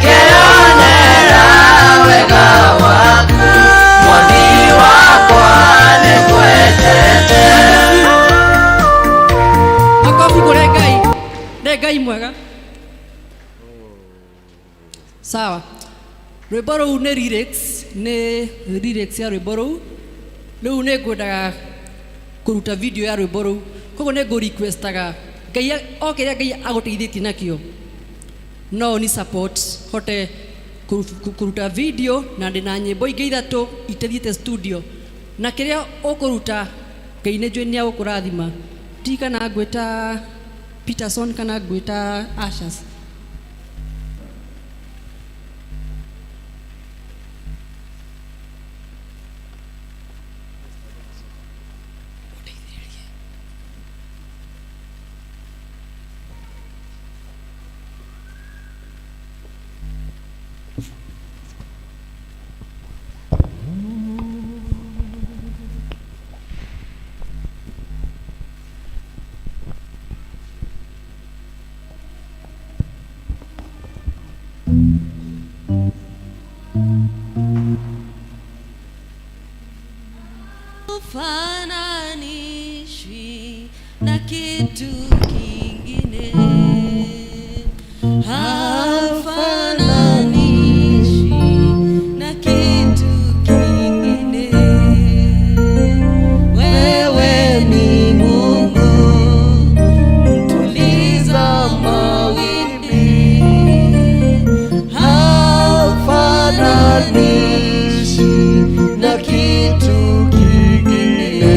ngeyonera wega waku Mwathi wakwa nĩngwendete. Makofi kũrĩ Ngai. Nĩ Ngai mwega. Sawa. Rwĩmbo rũu nĩ lyrics, nĩ lyrics ya rwĩmbo rũu. Rĩu nĩ ngwendaga kũruta video ya rwĩmbo rũu. Koguo nĩ ngũ requestaga Ngai o kĩrĩa Ngai agũteithĩtie nakĩo no ni support hote kũruta video na ndĩna nyĩmbo ingĩ ithatũ itathiĩte studio na kĩrĩa ũkũruta Ngai nĩ njũĩ nĩ agũkũrathima. Ti kana ngwĩta Peterson kana ngwĩta Ashers. Haufananishwi na kitu kingine.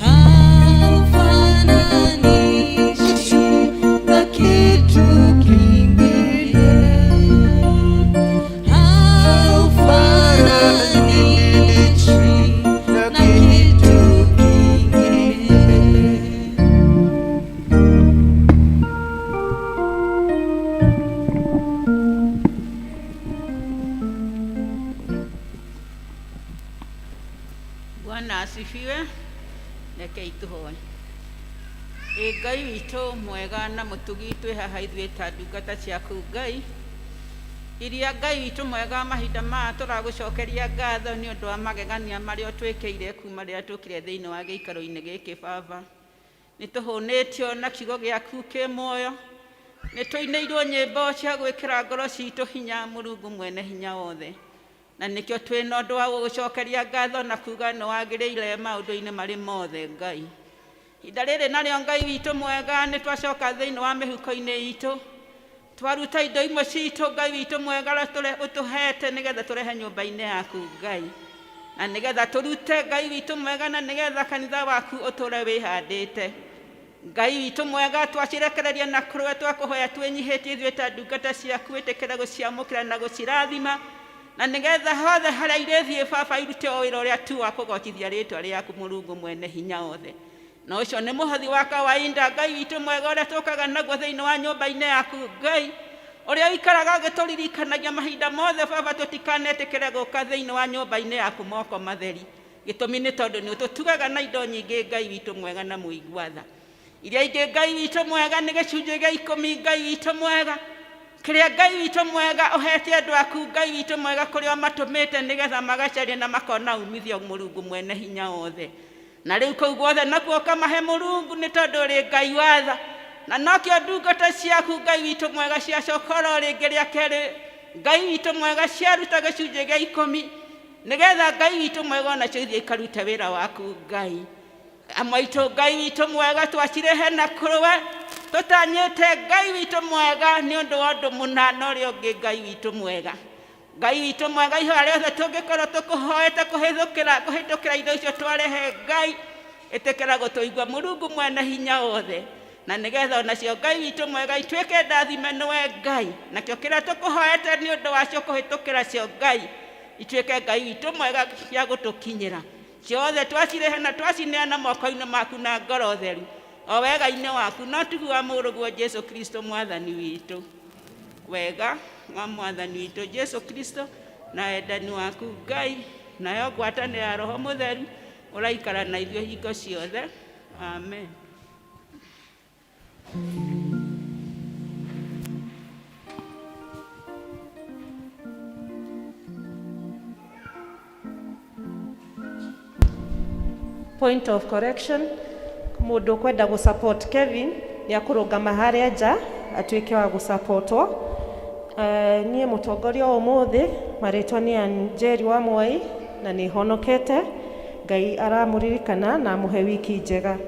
Haufananishwi na kitu kingine. Haufananishwi na kitu kingine. Bwana asifiwe. Rekei tũhoe. Ĩ Ngai witũ mwega na mũtugi, twĩ haha ithuĩ ta ndungata ciaku Ngai, iria Ngai witũ mwega mahinda maya tũragũcokeria ngatho nĩ ũndũ wa magegania marĩa ũtwĩkĩire kuma rĩrĩa tũkire thĩinĩ wa gĩikaro-inĩ gĩkĩ. Baba, nĩ tũhũnĩtio na kiugo gĩaku kĩ muoyo, nĩ tũinĩirwo nyĩmbo cia gwĩkĩra ngoro citũ hinya, Mũrungu mwene hinya wothe, na nĩkĩo twĩ na ũndũ wa gũgũcokeria ngatho na kuga nĩ wagĩrĩire maũndũ-inĩ marĩ mothe. Ngai, ihinda rĩrĩ narĩo, Ngai witũ mwega, nĩ twacoka thĩinĩ wa mĩhuko-inĩ itũ, twaruta indo imwe citũ, Ngai witũ mwega, ũrĩa ũtũhete nĩgetha tũrehe nyũmba-inĩ yaku, Ngai, na nĩgetha tũrute, Ngai witũ mwega, na nĩgetha kanitha waku ũtũre wĩhandĩte. Ngai witũ mwega, twacirekereria na kũrũe, twakũhoya twĩnyihĩtie ithuĩ ta ndungata ciaku, wĩtĩkĩre gũciamũkĩra na gũcirathima, na nĩgetha hothe harĩa irĩthiĩ, Baba, irute o wĩra ũrĩa tu wa kũgocithia rĩtwa rĩaku, Mũrungu mwene hinya wothe. Na ũcio nĩ mũhothi wa kawaida, Ngai witũ mwega, ũrĩa tũkaga naguo thĩinĩ wa nyũmba-inĩ yaku, Ngai, ũrĩa ũikaraga ũgĩtũririkanagia mahinda mothe, Baba, tũtikanetĩkĩre gũka thĩinĩ wa nyũmba-inĩ yaku moko matheri. Gĩtũmi nĩ tondũ nĩ ũtũtugaga na indo nyingĩ, Ngai witũ mwega na mũigua tha. Iria ingĩ, Ngai witũ mwega, nĩ gĩcunjĩ gĩa ikũmi, Ngai witũ mwega, kĩrĩa, Ngai witũ mwega, ũhete andũ aku, Ngai witũ mwega, kũrĩa ũmatũmĩte nĩgetha magacarie na makona umithio, Mũrungu mwene hinya wothe. Na rĩu kũu guothe nakuo ũkamahe, Mũrungu, nĩ tondũ ũrĩ Ngai wa tha. Na nokĩo ndungata ciaku, Ngai witũ mwega, ciacoka oro rĩngĩ rĩa kerĩ, Ngai witũ mwega, ciaruta gĩcunjĩ gĩa ikũmi nĩgetha, Ngai witũ mwega, onacio ithiĩ ikarute wĩra waku. Ngai amwe aitũ, Ngai witũ mwega, twacirehe na kũrũwe tũtanyĩte, Ngai witũ mwega, nĩ ũndũ wa ũndũ mũna na ũrĩa ũngĩ. Ngai witũ mwega, Ngai witũ mwega, ihoya rĩothe tũngĩkorwo tũkũhoete kũhĩtũkĩra kũhĩtũkĩra indo icio twarehe, Ngai, ĩtĩkĩra gũtũigua, Mũrungu mwene hinya wothe, na nĩgetha onacio, Ngai witũ mwega, ituĩke ndathime nĩwe, Ngai. Nakĩo kĩrĩa tũkũhoete nĩ ũndũ wacio kũhĩtũkĩra cio, Ngai, ituĩke, Ngai witũ mwega, cia gũtũkinyĩra. Ciothe twacirehe na twacineana moko-inĩ maku na ngoro theru, o wega-inĩ waku no tugu wa Mũrũguo Jesu Kristo Mwathani witũ. Wega wa Mwathani witũ Jesu Kristo na wendani waku, Ngai, nayo ngwatanĩro ya Roho Mũtheru ũraikara na ithuĩ hingo ciothe. Amen. Point of correction: mũndũ ũkwenda gũ-support Kevin nĩ akũrũgama harĩa nja atuĩke wa gũsupportwo. Niĩ mũtongoria wa ũmũthĩ, marĩtwa nĩ Njeri wa Mwai, na nĩ honokete. Ngai aramũririkana na amũhe wiki njega.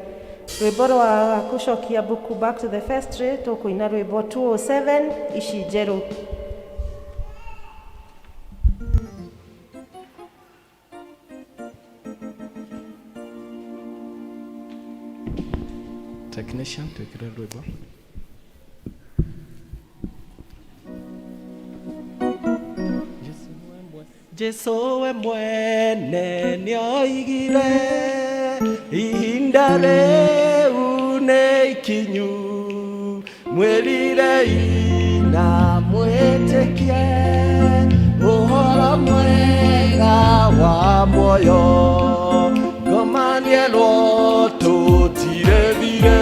Rwĩmbo rwa gũcokia mbuku, back to the vestry, tũkũina rwĩmbo 207, ici njerũ. Technician, twĩkĩre rwĩmbo. Jesu we mwene nĩoigire ihinda rĩu nĩ ikinyu, mwĩrirei na mwĩtĩkie ũhoro mwega wa muoyo. Ngomanielwo tũtirĩthire,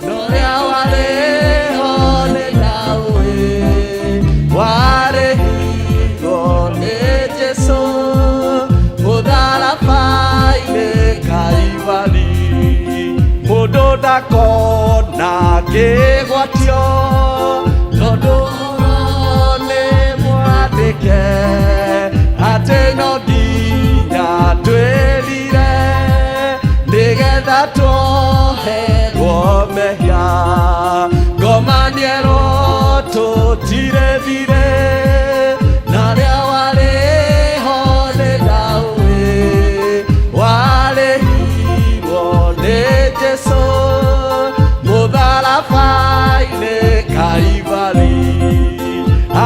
norĩa warĩho nĩ ndaũĩ warĩhirwo nĩ Jesu mũtharaba-inĩ Kaivari. Mũndũ ndakona kĩgwatio, tondũ ũhoro nĩ mwandĩke atĩ no nginya twĩrire nĩgetha tuoherwo mehia. Ngomanielwo tũtirĩthire, narĩa warĩho.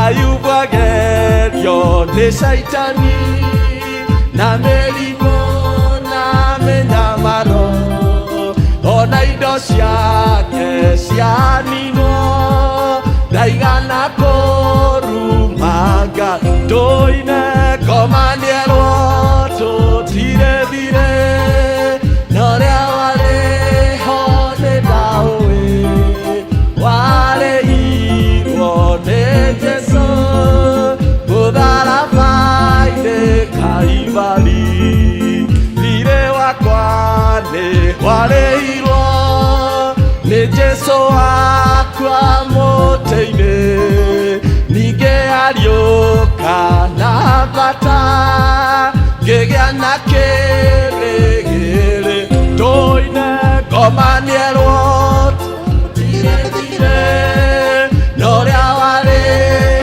Ayubu agerio nĩ Caitani na mĩrimũ na mĩnyamaro, ona indo ciake cianinwo, ndaigana kũrumanga. Tũine ngomanierwo tũtirĩ thirĩ, na ũrĩa warĩ ho nĩ ndaũĩ, warĩirwo nĩ Jesũ mũtharaba-inĩ Kaivari. Thirĩ wakwa nĩ warĩirwo nĩ Jesũ akua mũtĩ-inĩ, ningĩ ariũka na bata, ngĩgĩa na kĩrĩgĩrĩ. Tũine ngomanierwo tũtirĩ thirĩ, na ũrĩa warĩ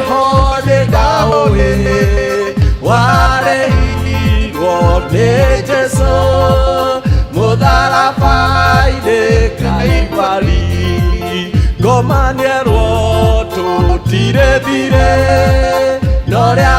ho nĩ ndaũĩ, warĩirwo nĩ Jesũ mũtharaba-inĩ Kaivari. Ngomanierwo tũtirĩ thirĩ, na ũrĩa